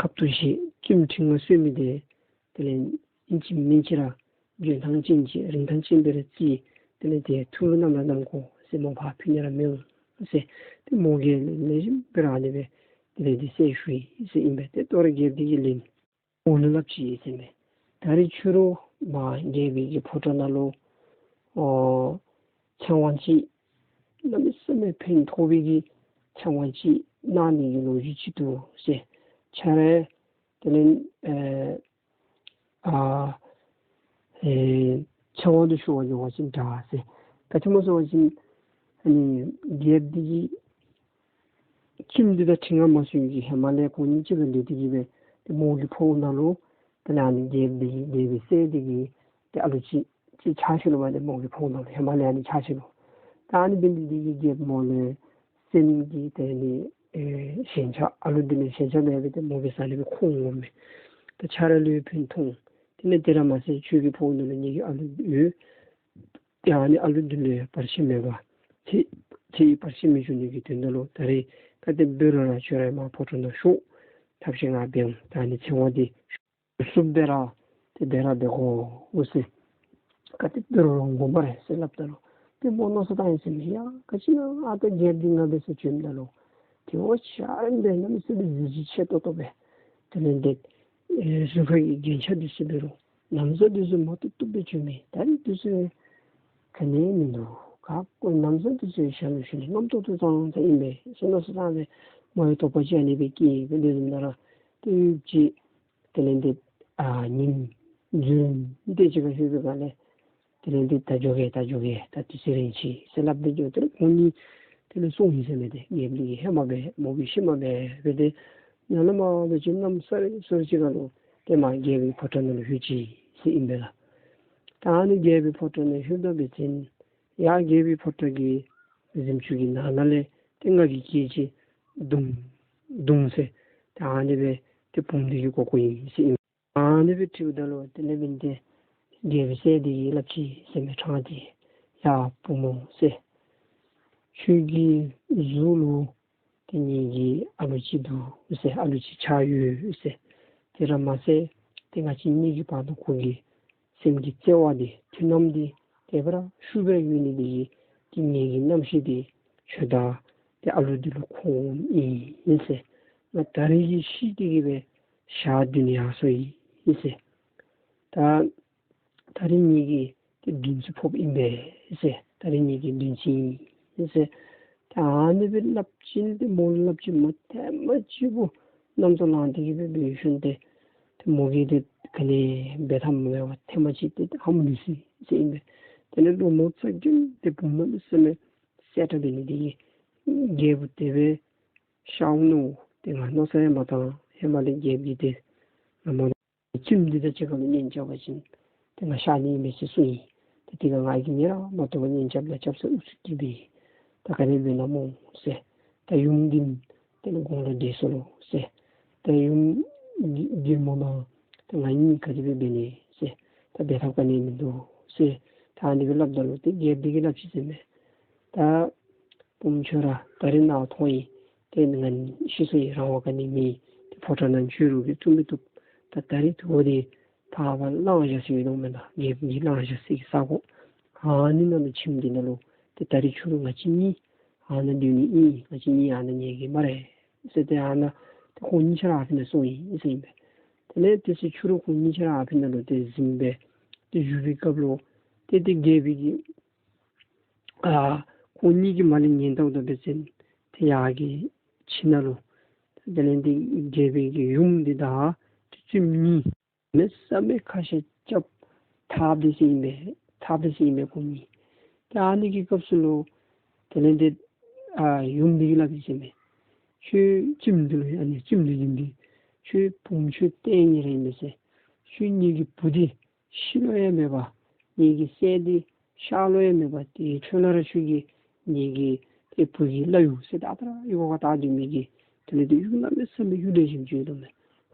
ཁབ་ཏུ་བཞེས་བཙུནམོ་ཁྲི་མངའ་གསོལ་མི་འདི་དེ་ལས་ཨིན་ཅི་མིན་ཅི་ར་འཇོན་ཐངས་ཅན་ཅིག་རིན་ཐང་ཅན་སྦེ་ར་བརྩི། དེ་ལས་ཏེ་ཐུགས་ལུ་བསྣམ་ར་བསྣམ་དགོ་ཟེར། མོ་ཕར་ཕུད་ནི་ར་མི་འོང་ཟེར། ཏེ་མོ་གིས་ལེགས་ཤོམ་སྦེ་ར་ཨ་ནི་སྦེ་དེ་ལས་ཏེ་གསལ་ཞུ་ཡི་ཟེར་ཨིན་པས། ཏེ་དོ་རུང་རྒྱལཔོ་འདི་གིས་ལན་འོག་ལུ་སླབ་ཅི་ཟེར་མས། ད་རེས་ཁྱོད་ར་མར་རྒྱལ་པོའི་གི་ཕོ་བྲང་ནང་ལུ་ཨོ་ཚེ་དབང་ཅིག་གནམ་མེད་ས་མེད་ཕན་ཐོགས་པའི་གི་ཚེ་དབང་ཅིག་གནང་ནི་གི་ལོ་རྒྱུས་ཅིག་འདུག་ཟེར། ཁྱོད་ར་དེ་ལས་ཨེ་ཨ་ཨེ་ཚེ་དབང་འདི་ཞུ་བར་འགྱོ་བ་ཅིན་དྲག་ཟེར། ག་ཅི་སྨོ་ཟེར་བ་ཅིན་ཨ་ནི་རྒྱལཔོ་འདི་གིས་བཙུནམོ་འདི་དང་ཁྲི་མངའ་མ་གསོལ་གྱི་ཧེ་མ་ལས་ཁོང་གཉིས་གཅིག་ཁར་སྡོད་དེ་གིས་སྦེ་ཏེ་མོ་གི་ཕོཝ་ནང་ལུ་དེ་ལས་ཨ་ནི་རྒྱལཔོ་འདི་གི་རྒྱལ་པོའི་སྲས་འདི་གི་ཏེ་ཨ་ལུ་ཅིག་ ཏེ་ཆ་ཤི་ལོ་མ་ཏེ་མོ་གིས་ཕོག་ནུག་ལོ། ཧེ་མ་ལས་ཨ་ནི་ཆ་ཤི་ལོ། ད་ཨ་ནི་འབད་ནི་འདི་གིས་རྒྱལཔོ་མོ་ལུ་སེམས་ཀྱི་ཏེ་ནི་ཨེ་ཞེན་ཆགས་ཨ་ལུ་འདི་ལུ་ཞེན་ཆགས་འབད་འབད་ཏེ་མོ་གི་ས་ལས་སྦེ་ཁོང་འོངམ་མས། ད་ཁྱོད་ར་ལུ་ཕན་ཐོགས། དེ་ལས་དེ་ར་མ་ཚད་ཁྱོད་ཀྱི་ཕོཝ་ནང་ལུ་ངེ་གི་ཨ་ལུ་ཡོད། ཡང་ཨ་ནི་ཨ་ལུ་འདི་ལུ་བར་ཆད་མེད་པར་ཚེ་ཚེ་བར་ཆད་མི་འབྱུང་ནི་གི་དོན་དག་ལུ་ད་རེས་ག་དེ་འབད་རུང་ར་ཁྱོད་ར་མར་ཕོ་བྲང་ནང་ཤོག། ཐབས་ཤེས་ང་འབད་འོང་། ད་ཨ་ནི་ཚེ་དབང་འདི་བསུབ་སྦེ་ར་ཏེ་འབད་ར་འབད་དགོ་ཟེར། ག་དེ་འབད་རུང་རུང་དགོ་སྨ་རེ་ཟེར་སླབ་ད་ལུ་ཏེ་མོ་མནོ་བསམ་བཏང་ཡི་ཟེར་མས། ཡ་ག་ཅི་ཨིན་ན་ཨ་ད་རྒྱལཔོ་འདི་ང་འབད་སར་བྱོནམ་ད་ལུ་ཏེ་འོ་ཆ་རན་སྦེ་གནམ་མེད་ས་མེད་གཟི་བརྗིད་ཆེ་ཏོག་ཏོ་སྦེ་དེ་ལས་འདི་ཨེ་གཟུགས་ཁ་གི་རྒྱན་ཆ་འདི་ཚུ་འབད་རུང་ན་བཟའ་འདི་ཚུ་མ་བཏུབ་བཏུབ་སྦེ་གྱོན་མི། ད་རེས་འདི་ཚུ་ག་ནི་མིན་འདུག། ག་ཀོ་ན་བཟའ་འདི་ཚུ་ཞབས་ལུ་ཞུ་ནི་རྔམ་ཏོག་ཏོ་ཙང་ཙང་ཨིན་པས་ཟེར་མནོ་བསམ་བཏང་སྦེ་མོ་ཡང་དོགས་པ་ཅིག་ཨ་ནི་སྦེ་སྐྱེས་སྦེ་དེ་བཟུམ་ད་ར་ཏེ་ཡུདཔ་ཅིག་དེ་ལས་འདི་ཨ་ཉིནམ་རྫུན་ཏེ་ཅིག་ཁར་ལྷོད་པའི་སྒང་ལས་དེ་ལས་འདི་ད་འགྱོ་གེ་ད་འགྱོ་གེ་ད་དུས་ཚོད་རན་ཅི་ཟེར་སླབ་སྦེ་འགྱོ། དེ་ལས་ཁོང་གཉིས་དེ་ལས་སོང་ཡི་ཟེར་མས། ཏེ་རྒྱལཔོ་འདི་གིས་ཧེ་མ་སྦེ་མོ་གིས་ཤུལ་མ་སྦེ་འབད་དེ་ནཱ་ལས་མར་འབད་བ་ཅིན་གནམ་ས་རི་སོ་རི་ཅིག་ཁར་ལུ་ཏེ་མར་རྒྱལ་པོའི་ཕོ་བྲང་ནང་ལུ་ལྷོད་ཅི་ཟེར་ཨིན་པས་ལགས། ད་ཨ་ནི་རྒྱལ་པོའི་ཕོ་བྲང་ནང་ལྷོདཔ་ད་འབད་བ་ཅིན་ཡར་རྒྱལ་པོའི་ཕོ་བྲང་གི་གཟིམ་ཅུང་གི་ནང་ན་ལས་ཏེ་ང་གིས་སྐད་ཅིག་རྡུང་རྡུང་ཟེར་ད་ཨ་ནི་སྦེ་ཏེ་བུམོ་འདི་གིས་གོ་གོཝ་ཨིན་ཟེར་ཨིན། ཨ་ནི་སྦེ་དྲིཝ་ད་ལུ་དེ་ལས་འབདན་ཏེ་རྒྱལ་པོའི་སྲས་འདི་གིས་སླབ་ཅི་ཟེར་མས། ཕྲང་སྟེ་ཡ་བུམོ་ཟེར་ཁྱོད་ཀྱི་གཟུགས་ལུ་ཏེ་ངེ་གི་ཨ་ལུ་ཅིག་འདུག་ཟེར། ཨ་ལུ་ཅིག་ཆགས་ཡོད་ཟེར། དེ་ར་མ་ཚད་ཏེ་ང་བཅས་གཉིས་ཀྱི་བར་ན་ཁོ་གི་སེམས་ཀྱི་བརྩེ་བ་འདི་མཐུན་ལམ་འདི་དེ་སྦེ་ར་ཤུགས་སྦེ་ར་ཡོད་ནི་འདི་གིས་ཏེ་ངེ་གི་རྣམ་ཤེས་འདི་ཁྱོད་དང་ཏེ་ཨ་ལུ་འདི་ལུ་ཁོང་ཨིན་ཟེར། ང་ད་རིས་ཀྱི་ཤི་སྟེ་གི་སྦེ་ཞག་བདུན་ཡར་སོ་ཡི་ཟེར། ད་ད་རིས་ངེ་གི་ཏེ་བདུན་ཚིགས་ཕོགཔ་ཨིན་པས་ཟེར། ད་རིས་ངེ་གི་བདུན་ཚིགས་ཨིན་ཟེར། ད་ཨ་ནི་སྦེ་སླབ་ཅི་ཏེ་མོ་ལུ་སླབ་ཅི་མ་ཐེངས་མ་གཅིག་པོ་རྣམ་རྟོག་ལངས་ཏེ་གི་སྦེ་འབད་ཞིནམ་ཏེ་ཏེ་མོ་གིས་ཏེ་ག་ནི་འབད་ཐབས་མེད་པར་ཐེངས་མ་གཅིག་ཏེ་ཧམ་ལུས་སོ་ཡི་ཟེར་ཨིན་པས། དེ་ལས་ལོ་ངོ་ཙ་གི་ཏེ་བུམོ་གནམ་མེད་ས་མེད་གསལ་དྲགས་འབད་ནི་འདི་གིས་རྒྱལ་པོ་དེ་སྦེ་གཤགས་འོང་མནོ་ཏེ་ང་མནོ་བསམ་ཡང་མ་བཏང་། ཧེ་མ་ལས་རྒྱལཔོ་གིས་ཏེ་ང་མོ་བཙུནམོ་འདི་དང་གཅིག་ཁར་ལུ་གཉེན་རྐྱབ་པ་ཅིན་ཏེ་ང་གཤགས་ནི་ཨིན་མས་ཟེར་གསུངས་ཡི། ཏེ་དེ་ཁར་ང་གིས་ཉན་ར་མ་བཏུབ་པར་གཉེན་རྐྱབ་ད་རྐྱབ་ས་ཨུ་ཚུགས་ཀྱིས་སྦེ་ད་ག་དེ་འབད་ན་སྨོ་ཟེར། ད་ཡུམ་འདི་དེ་ལས་དགུང་ལོ་བགྲེས་སོ་ལོ་ཟེར། ད་ཡུམ་གིས་མོ་ལུ་ད་ང་གཉིས་ག་དེ་སྦེ་འབད་ནི་ཟེར། ད་འབད་ཐབས་ག་ནི་མིན་འདུག་ཟེར། ད་ཨ་ནི་སྦེ་སླབ་ད་ལུ་ཏེ་རྒྱལཔོ་འདི་གིས་སླབ་ཅི་ཟེར་མས། ད་བུམོ་ཁྱོད་ར་ད་རིས་ནཱ་ཐོན་ཡི། ཏེ་ང་ཤི་སོ་ཡི། རང་དབང་ག་ནི་མེད། ཏེ་ཕོ་བྲང་ནང་འཛུལ་རུང་གི་བཏུབ་མི་བཏུབ། ད་ད་རིས་ཐུགས་འདི་ཕར་ཕར་གླང་བཞག་ས་ཡོད་དོ་མེན་ན། རྒྱལཔོ་གི་གླང་བཞག་སའི་ས་གོ་ཨ་ནི་ནང་ལུ་ཁྱིམ་འདི་ནང་ལུ་ཏེ་ད་རིས་ཕྱི་རུ་ང་བཅས་གཉིས་ཨ་ནཱ་སྡོད་ནི་ཨིན། ང་བཅས་གཉིས་ཨ་ནཱ་ཉལ་གེ་སྨ་རེ་ཟེར། ཏེ་ཨ་ནཱ་ཏེ་ཁོང་གཉིས་ཆ་ར་ཨ་ཕི་ནང་སོང་ཡི་ཟེར་ཨིན་པས། དེ་ལས་དེ་ཚེ་ཕྱི་རུ་ཁོང་གཉིས་ཆ་ར་ཨ་ཕི་ནང་ལུ་ཏེ་གཟིམ་སྦེ་ཏེ་བཞུགས་པའི་སྐབས་ལུ་ཏེ་ཏེ་རྒྱལ་པོ་གིས་ཨ་ཁོང་གཉིས་ཀྱིས་མར་ལས་ཉན་ལྟཝ་ད་འབད་བ་ཅིན་ཏེ་ཡར་གྱི་ཁྱིམ་ནང་ལུ་དེ་ལས་ཏེ་རྒྱལ་པོ་གི་ཡུམ་འདི་དང་ཏེ་བཙུནམོ་གཉིས་མེད་ས་མེད་ཁ་ཤ་རྐྱབ་འཐབ་སྟེ་ཟེར་ཨིན་པས། འཐབ་སྟེ་ཟེར་ཨིན་པས་ཁོང་གཉིས། ཏེ་ཨ་ནི་གི་སྐབས་སུ་ལུ་དེ་ལས་ཏེ་ཨ་ཡུམ་འདི་གིས་སླབ་ཡི་ཟེར་མས། ཁྱོད་བཙུནམོ་འདི་ལུ་ཨ་ནི་བཙུནམོ་འདི་ཡུམ་འདི་ཁྱོད་བུམོ་ཁྱོད་ལྟས་ངན་ར་ཨིན་མས་ཟེར། ཁྱོད་ངེ་གི་བུ་འདི་ཤི་ལོང་ཡང་མེད་པར་ངེ་གི་སྲས་འདི་གཤགས་ལོང་ཡང་མེད་པར་དེ་འཕྲོ་ལས་ར་ཁྱོད་ཀྱིས་ངེ་གི་ཏེ་བུ་གི་བླ་གཡུ་ཟེར་ད་ད་ར་གཡུ་ཁར་བཏགས་སྡོད་མི་གི་དེ་ལས་ཏེ་གཡུ་གནམ་མེད་ས་མེད་གཡུ་ལེགས་ཤོམ་ཅིག་ཡོད་དོ་མས།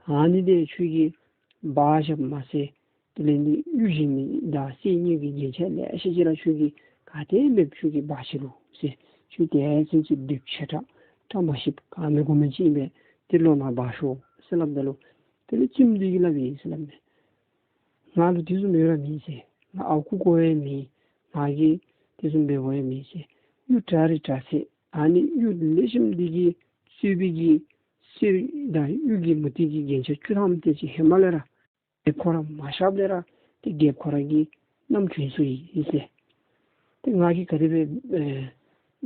ཨ་ནི་འདི་ཁྱོད་ཀྱིས་སྦ་བཞགཔ་མ་ཚད་དེ་ལས་ཏེ་གཡུ་བཞེས་མི་དང་གསེར་དངུལ་གྱི་རྒྱན་ཆ་ལེ་ཤ་ཅིག་ར་ཁྱོད་ཀྱིས་ག་ཏེ་མེདཔ་ཁྱོད་ཀྱིས་སྦ་བཞག་ལོ་ཟེར། ཁྱོད་དེ་ཚུན་ཚོད་སྡིག་པ་ཆེ་དྲགས་བཀྲ་མ་ཤིསཔ་ག་མེད་གོ་མེད་ཅིག་ཨིན་པས། ཏེ་ལོག་ནཱ་སྦ་ཤོག་ཟེར་སླབ་ད་ལུ་དེ་ལས་བཙུནམོ་འདི་གིས་སླབ་ཡི་ཟེར་སླབ་མས། ང་ལུ་དེ་བཟུམ་ཡོད་ར་མེད་ཟེར། ང་ཨརཝ་རྐུ་དགོཔ་ཡང་མེད། ང་གིས་དེ་བཟུམ་འབད་དགོཔ་ཡང་མེད་ཟེར། གཡུ་གྲལ་རི་གྲལ་ཚད་ཨ་ནི་གཡུ་ལེགས་ཤོམ་འདི་གིས་གཙོས་པའི་གི་གསེར་དང་གཡུ་གི་མུ་ཏིག་གི་རྒྱན་ཆ་བཅུ་ཐམ་དེ་ཅིག་ཧེ་མ་ལས་ར་རྒྱལཔོ་ཁོ་ར་མ་གཤགསཔ་ལས་ར་ཏེ་རྒྱལཔོ་ཁོ་ར་གིས་བསྣམས་བྱོན་སོ་ཡི་ཟེར། ཏེ་ང་གིས་ག་དེ་སྦེ་ཨེ་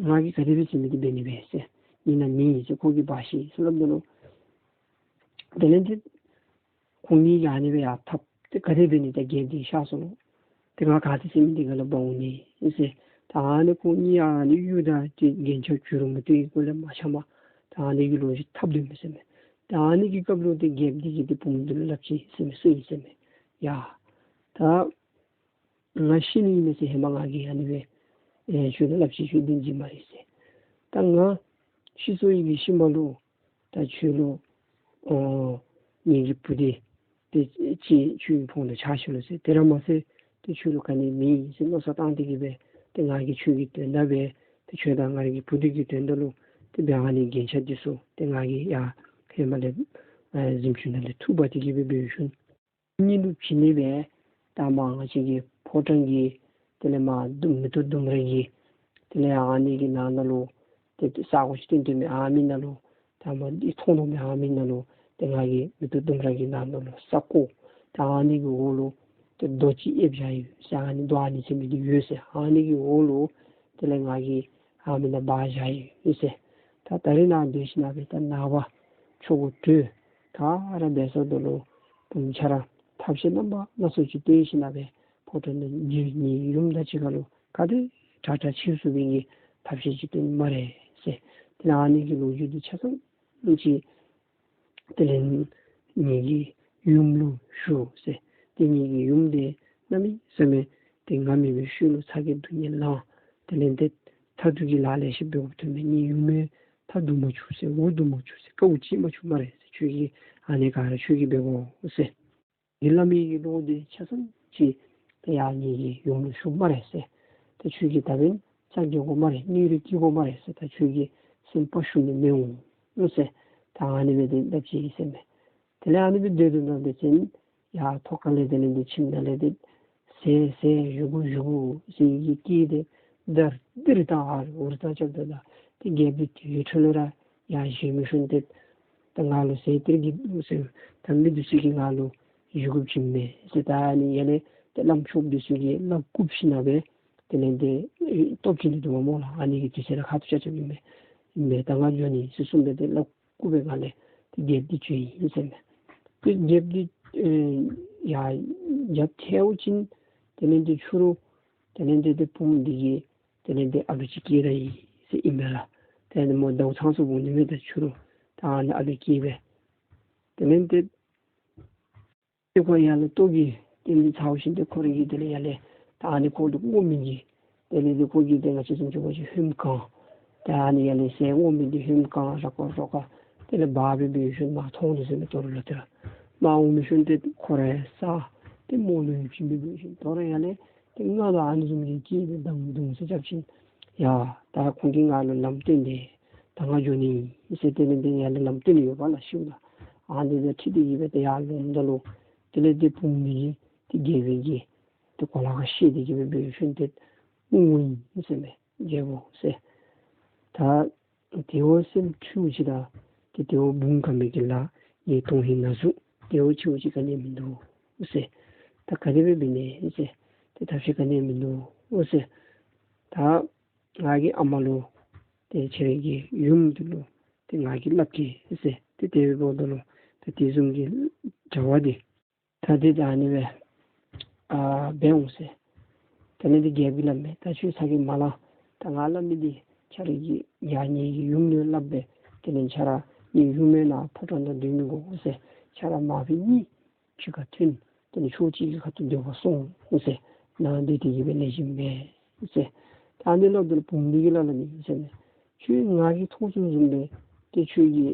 ང་གིས་ག་དེ་སྦེ་ཟེར་མི་འདི་འབད་ནི་སྦེ་ཟེར། ཨིན་ན་མེན་ཟེར་ཁོ་གིས་སྦ་ཤིག་ཟེར་སླབ་ད་ལུ་དེ་ལས་ཏེ་ཁོང་གཉིས་ཀྱིས་ཨ་ནི་སྦེ་ཡར་འཐབ་སྟེ་ག་དེ་འབད་ནི་ད་རྒྱལཔོ་འདི་གཤགས་སོ་ལོ། ཏེ་ང་ག་ཏེ་ཟེར་མི་འདི་ག་ལས་འབག་འོང་ནི་ཨིན་ཟེར། ད་ཨ་ནི་ཁོང་གཉིས་ཨ་ནི་གཡུ་དང་ཏེ་རྒྱན་ཆ་བྱུ་རུ་མུ་ཏིག་གི་སྐོར་ལས་མ་འཆམ་པར་ད་ཨ་ནི་གཡུ་ལོ་ཅིག་འཐབ་སྡོད་མི་ཟེར་མས། ད་ཨ་ནི་གི་སྐབས་ལུ་ཏེ་རྒྱལཔོ་འདི་གིས་ཏེ་བུམོ་འདི་ལུ་སླབ་ཅི་ཟེར་མས། གསུངས་ཡི་ཟེར་མས། ཡ་ད་ ང་ཤི་ནི་ཨིན་མས་ཟེར། ཧེ་མ་ང་གིས་ཨ་ནི་སྦེ་ཨེ་ཁྱོད་ལུ་སླབ་ཅི། ཁྱོད་བདེན་ཅིག་སྨ་རེ་ཟེར། ད་ང་ཤི་སོ་ཡི་གི་ཤུལ་མ་ལུ་ད་ཁྱོད་ལུ་ཨོ་ངེ་གི་བུ་འདི་ཏེ་ཅིག་ཁྱོད་ཀྱི་ཕོག་ལུ་ཆ་ཤོར་ལོ་ཟེར། དེ་ར་མ་ཚད་ཏེ་ཁྱོད་ལུ་ག་ནི་མེད་ཟེར་མནོ་བསམ་བཏང་སྟེ་གི་སྦེ་ཏེ་ང་གིས་ཁྱོད་ཀྱི་དོན་དག་སྦེ་ཏེ་ཁྱོད་དང་ང་ར་གི་བུ་འདི་གི་དོན་དག་ལུ་ཏེ་འབད་ཨ་ནི་རྒྱན་ཆ་འདི་ཚུ་ཏེ་ང་གིས་ཡར་ཧེ་མ་ལས་ཨེ་གཟིམ་ཆུང་ནང་ལས་འཐུ་འབག་སྟེ་གི་སྦེ་འབད་ཞིནམ་ལས་ལུ་བྱིན་ནི་སྦེ་ད་མ་ང་བཅས་ཀྱི་ཕོ་བྲང་གི་དེ་ལས་མ་ལྡུམ་མེ་ཏོག་ལྡུམ་ར་གི་དེ་ལས་ཨ་ནི་གི་ནང་ན་ལུ་ཏེ་ས་གོ་ཅིག་བཏོན་བཏོན་མི་ཨ་མི་ནང་ལུ་ད་མ་འདི་མཐོང་མཐོང་མི་ཨ་མི་ནང་ལུ་ཏེ་ང་གིས་མེ་ཏོག་ལྡུམ་ར་གི་ནང་ན་ལུ་ས་བརྐོ། ད་ཨ་ནི་གི་འོག་ལུ་ཏེ་རྡོ་ཅིག་ཨེབ་བཞག་ཡི་ཟེར། ཨ་ནི་རྡོ་ཨ་ནི་ཟེར་མི་འདི་ཡོད་ཟེར། ཨ་ནི་གི་འོག་ལུ་དེ་ལས་ང་གིས་ཨ་མི་ནང་སྦ་བཞག་ཡི་ཟེར། ད་ད་རིས་ནཱ་སྡོད་ཞིནམ་ལས་ད་ནངས་པ་ཆོ་ག་གྲོལ་ག་ར་འབད་ས་ད་ལུ་བུམོ་ཁྱོད་ར་ཐབས་ཤེས་རྣམ་པ་སྣ་ཚོགས་ཅིག་སྟོན་ཞིནམ་ལས་ཕོ་བྲང་ནང་ངེ་གི་ཡུམ་དང་གཅིག་ཁར་ལུ་ག་དེ་དྲག་དྲག་ཕྱད་ཚུགས་པའི་གི་ཐབས་ཤེས་ཅིག་སྟོན་སྨ་རེ་ཟེར། དེ་ལས་ཨ་ནི་གི་ལོ་རྒྱུས་འདི་ཆ་ཚང་ཅིག་དེ་ལས་ངེ་གི་ཡུམ་ལུ་ཞུ་ཟེར། ཏེ་ངེ་གི་ཡུམ་འདི་གནམ་མེད་ས་མེད་ཏེ་ང་མེད་པའི་ཤུལ་ལུ་ཚ་གྱང་སྡུག་བསྔལ་ལང་། དེ་ལས་ཏེ་མཐའ་ཐུག་གི་ལཱ་ལེ་ཤ་འབད་དགོཔ་ཐོན་མས། ངེ་ཡུམ་མཐའ་བསྡུ་མ་བཅུག་ཟེར། འོག་བསྡུ་མ་བཅུག་ཟེར། ཀཝ་ཅིག་མ་བཅུག་སྨ་རེ་ཟེར། ཁྱོད་ཀྱིས་ཨ་ནི་ག་ར་ཁྱོད་ཀྱིས་འབད་དགོ་ཟེར། ངེ་སླབ་མི་གི་བློ་འདི་ཆ་ཚང་ཅིག་ཏེ་ཡར་ངེ་གི་ཡུམ་ལུ་ཞུ་སྨ་རེ་ཟེར། ཏེ་ཁྱོད་ཀྱིས་ད་འབདན་ཚ་གྱང་དགོ་སྨ་རེ། གཉིད་རེ་སྐྱིད་དགོ་སྨ་རེ་ཟེར། ད་ཁྱོད་ཀྱིས་སེམས་པ་ཞུམ་ནི་མི་འོང་ཟེར། ད་ཨ་ནི་སྦེ་ཏེ་སླབ་ཅི་ཟེར་མས། དེ་ལས་ཨ་ནི་སྦེ་སྡོད་དོ་ད་འབད་བ་ཅིན་ཡར་ཐོག་ཁ་ལས་དེ་ལས་ཏེ་ཁྱིམ་ནང་ལས་ཏེ་ཟེར་ཟེར་བཞུགས་གུ་བཞུགས་གུ་ཟེར་གྱི་སྐད་འདི་དར་དིར་དང་ཨ་རུ་ཨུ་རུ་དང་རྐྱབ་ད་ད་ཏེ་རྒྱལཔོ་འདི་དེ་འཕྲོ་ལས་ར་ཡར་བཞེངས་མི་ཤུལ་ཏེ་ད་ང་ལུ་ཟེར་དིར་གྱི་འདུག་ཟེར། ད་མི་འདི་ཚུ་གིས་ང་ལུ་བཞེངས་དགོཔ་ཅིག་མེད་ཟེར། ད་ཨ་ནི་ཡར་ལས་ཏེ་བླམ་ཆོསཔ་འདི་ཚུ་གིས་བླ་བཀུག་ཞིནམ་ལས་དེ་ལས་ཏེ་སྟོབས་ཅན་འདི་འདུག་པ་སྨོ་ལགས། ཨ་ནི་གི་དུས་ཚོད་ལུ་ཁ་ཐུག་རྐྱབ་རྐྱབ་ཨིན་མས། ཨིན་མས། ད་ང་འགྱོ་ནི་ཟེར་གསུངས་སྦེ་ཏེ་བླ་བཀུག་པའི་སྒང་ལས་ཏེ་རྒྱལཔོ་འདི་བྱོན་ཡི་ཟེར་མས། ཏེ་རྒྱལཔོ་འདི་ཨེ་ཡར་རྒྱབ་ཐལཝ་ཅིག་དེ་ལས་ཏེ་ཕྱི་རུ་དེ་ལས་ཏེ་ཏེ་བུམོ་འདི་གིས་དེ་ལས་ཏེ་ཨ་ལུ་ཅིག་སྐྱེས་ད་ཡི་ཟེར་ཨིན་མས་ལགས། དེ་ལས་མོ་ཟླཝ་ཚང་སོང་འོང་ནི་མས། ད་ཕྱི་རུ་ད་ཨ་ནི་ཨ་ལུ་སྐྱེས་སྦེ་དེ་ལས་ཏེ་ཏེ་ཁོ་ཡར་ལས་ལྟོ་གིས་ཏེ་ནི་ཚཝ་ཞིནམ་ཏེ་ཁོ་ར་གིས་དེ་ལས་ཡར་ལས་ད་ཨ་ནི་ཁོ་ལུ་སྔོ་མི་གི་དེ་ལས་ཏེ་ཁོ་གིས་ཏེ་ང་བཅས་བཟུམ་ཅིག་འབད་བ་ཅིན་ཧོནམ་གང་། ཏེ་ཨ་ནི་ཡར་ལས་ཟས་སྔོ་མི་འདི་ཧོནམ་གང་ར་ཀོ་རོ་ཀ་དེ་ལས་འབག་སྦེ་འབད་ཞིནམ་མར་འཐོན་ནུག་ཟེར་མས། ལྟོ་རུ་ལུ་ཏེ་ར་མར་འོང་མི་ཤུལ་ཏེ་ཁོ་ར་ཡང་ཟ་ཏེ་མོ་ལུ་ཡང་བྱིན་སྦེ་འབད་ཞིནམ་དོ་རུང་ཡར་ལས་ཏེ་ང་ལུ་ཨ་ནི་བཟུམ་གྱི་སྐྱེས་སྦེ་དང་དུང་ཟེར་རྐྱབ་ཞིནམ་ཡ་ད་ཁོང་གིས་ང་ལུ་ལམ་སྟོན་ཏེ་ད་ང་འགྱོ་ནི་ཟེར་ཏེ་ནི་འདི་ཡར་ལས་ལམ་སྟོན་ནི་ཡོདཔ་ལགས། ཤིཝ་ད་ཨ་ནི་འདི་ཁྲིད་དེ་གི་སྦེ་ཏེ་ཡར་ལོངམ་ད་ལུ་དེ་ལས་ཏེ་བུམོ་འདི་གིས་ཏེ་རྒྱལཔོ་གི་ཏེ་གོ་ལ་ཁར་བཤེད་དེ་གི་སྦེ་འབད་ཞིནམ་ཏེ་ངུ་ངུ་ཡི་ཟེར་མས། རྒྱལ་པོ་ཟེར། ད་དེ་བ་སེམས་འཁྲུལ་ཅིག་ད་ཏེ་དེ་བ་བུམོ་དགའ་མི་གི་ལཱ་ངེའི་དོན་ཧིང་ན་ཟུག། དེ་བ་ཆེ་བ་ཅིག་ག་ནི་མིན་འདུག་ཟེར། ད་ག་དེ་སྦེ་འབད་ནི་ཟེར། ཏེ་ཐབས་ཤེས་ག་ནི་མིན་འདུག་ཟེར། ད་ང་གིས་ཨ་མ་ལུ་ཏེ་ཁྱེད་རའི་གི་ཡུམ་འདི་ལུ་ཏེ་ང་གིས་སླབ་གེ་ཟེར། ཏེ་དེ་སྦེ་འབདཝ་ད་ལུ་ཏེ་དེ་བཟུམ་གྱི་གྲྭ་པ་འདི་ད་དེ་ད་ཨ་ནི་སྦེ་ཨ་འབད་འོང་ཟེར། དེ་ལས་ཏེ་རྒྱལཔོ་གིས་སླབ་མས། ད་ཁྱོད་ཚ་གྱང་མ་ལང་། ད་ང་སླབ་མི་འདི་ཁྱེད་རའི་གི་ཡ་ངེའི་གི་ཡུམ་ལུ་སླབ་སྦེ་དེ་ལས་ཁྱེད་ར་ངེའི་ཡུམ་མེན་ན་ཕོ་བྲང་ནང་སྡོད་མི་དགོ་ཟེར། ཁྱེད་ར་མ་པ་གཉིས་གཅིག་ཁར་ཐོན། དེ་ལས་ཕྱོགས་གཅིག་གི་ཁ་ཐུག་སྡོད་པར་སོང་ཟེར། ནཱ་སྡོད་དེ་གི་སྦེ་ལེགས་ཤོམ་མེན་ཟེར། ད་ཨ་ནི་སླབ་ད་ལུ་བུམོ་འདི་གིས་སླབ་སླབ་མས་ཟེར་མས། ཁྱོད་ང་གིས་མཐོང་ཚུལ་བཟུམ་སྦེ་ཏེ་ཁྱོད་ཀྱི་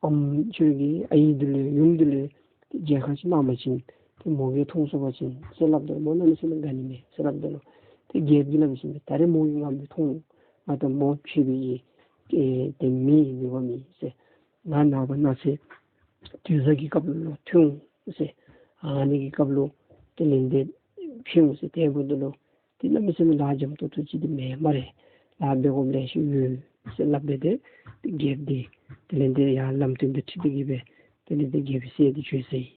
ཨམ་ཁྱོད་ཀྱི་ཨའི་འདི་ལུ་ཡུམ་འདི་ལུ་ཏེ་མཇལ་ཁ་ཅིག་གནང་པ་ཅིན་ཏེ་མོ་གིས་མཐོང་ཚུགས་པ་ཅིན་ཟེར་སླབ་ད་ལུ་མོ་གནམ་མེད་ས་མེད་དགའ་ནི་མས་ཟེར་སླབ་ད་ལུ་ཏེ་རྒྱལཔོ་གིས་སླབ་མས་ཟེར་མས། ད་རེས་མོ་གིས་ང་མི་མཐོང་། ང་དང་མོ་ཕྱད་པའི་གི་ཨེ་ཏེ་མི་མེད་པ་མེད་ཟེར། ང་ནངས་པ་གནངས་ཚེ་དུས་བཟང་གི་སྐབས་ལུ་ཐོན་འོང་ཟེར། ཨ་ནི་གི་སྐབས་ལུ་དེ་ལས་ཏེ་ཕྱད་འོང་ཟེར། དེ་འབདཝ་ད་ལུ་ཏེ་གནམ་མེད་ས་མེད་ལཱ་འཇམ་ཏོག་ཏོ་ཅིག་འདི་མེན་སྨ་རེ། ལཱ་འབད་དགོཔ་ལེ་ཤ་ཡོད་ཟེར་སླབ་སྦེ་ཏེ་ཏེ་རྒྱལཔོ་འདི་དེ་ལས་ཏེ་ཡར་ལམ་སྟོན་འདི་ཁྲིད་དེ་གི་སྦེ་དེ་ལས་ཏེ་རྒྱལཔོ་སྲས་འདི་བྱོན་སོ་ཡི།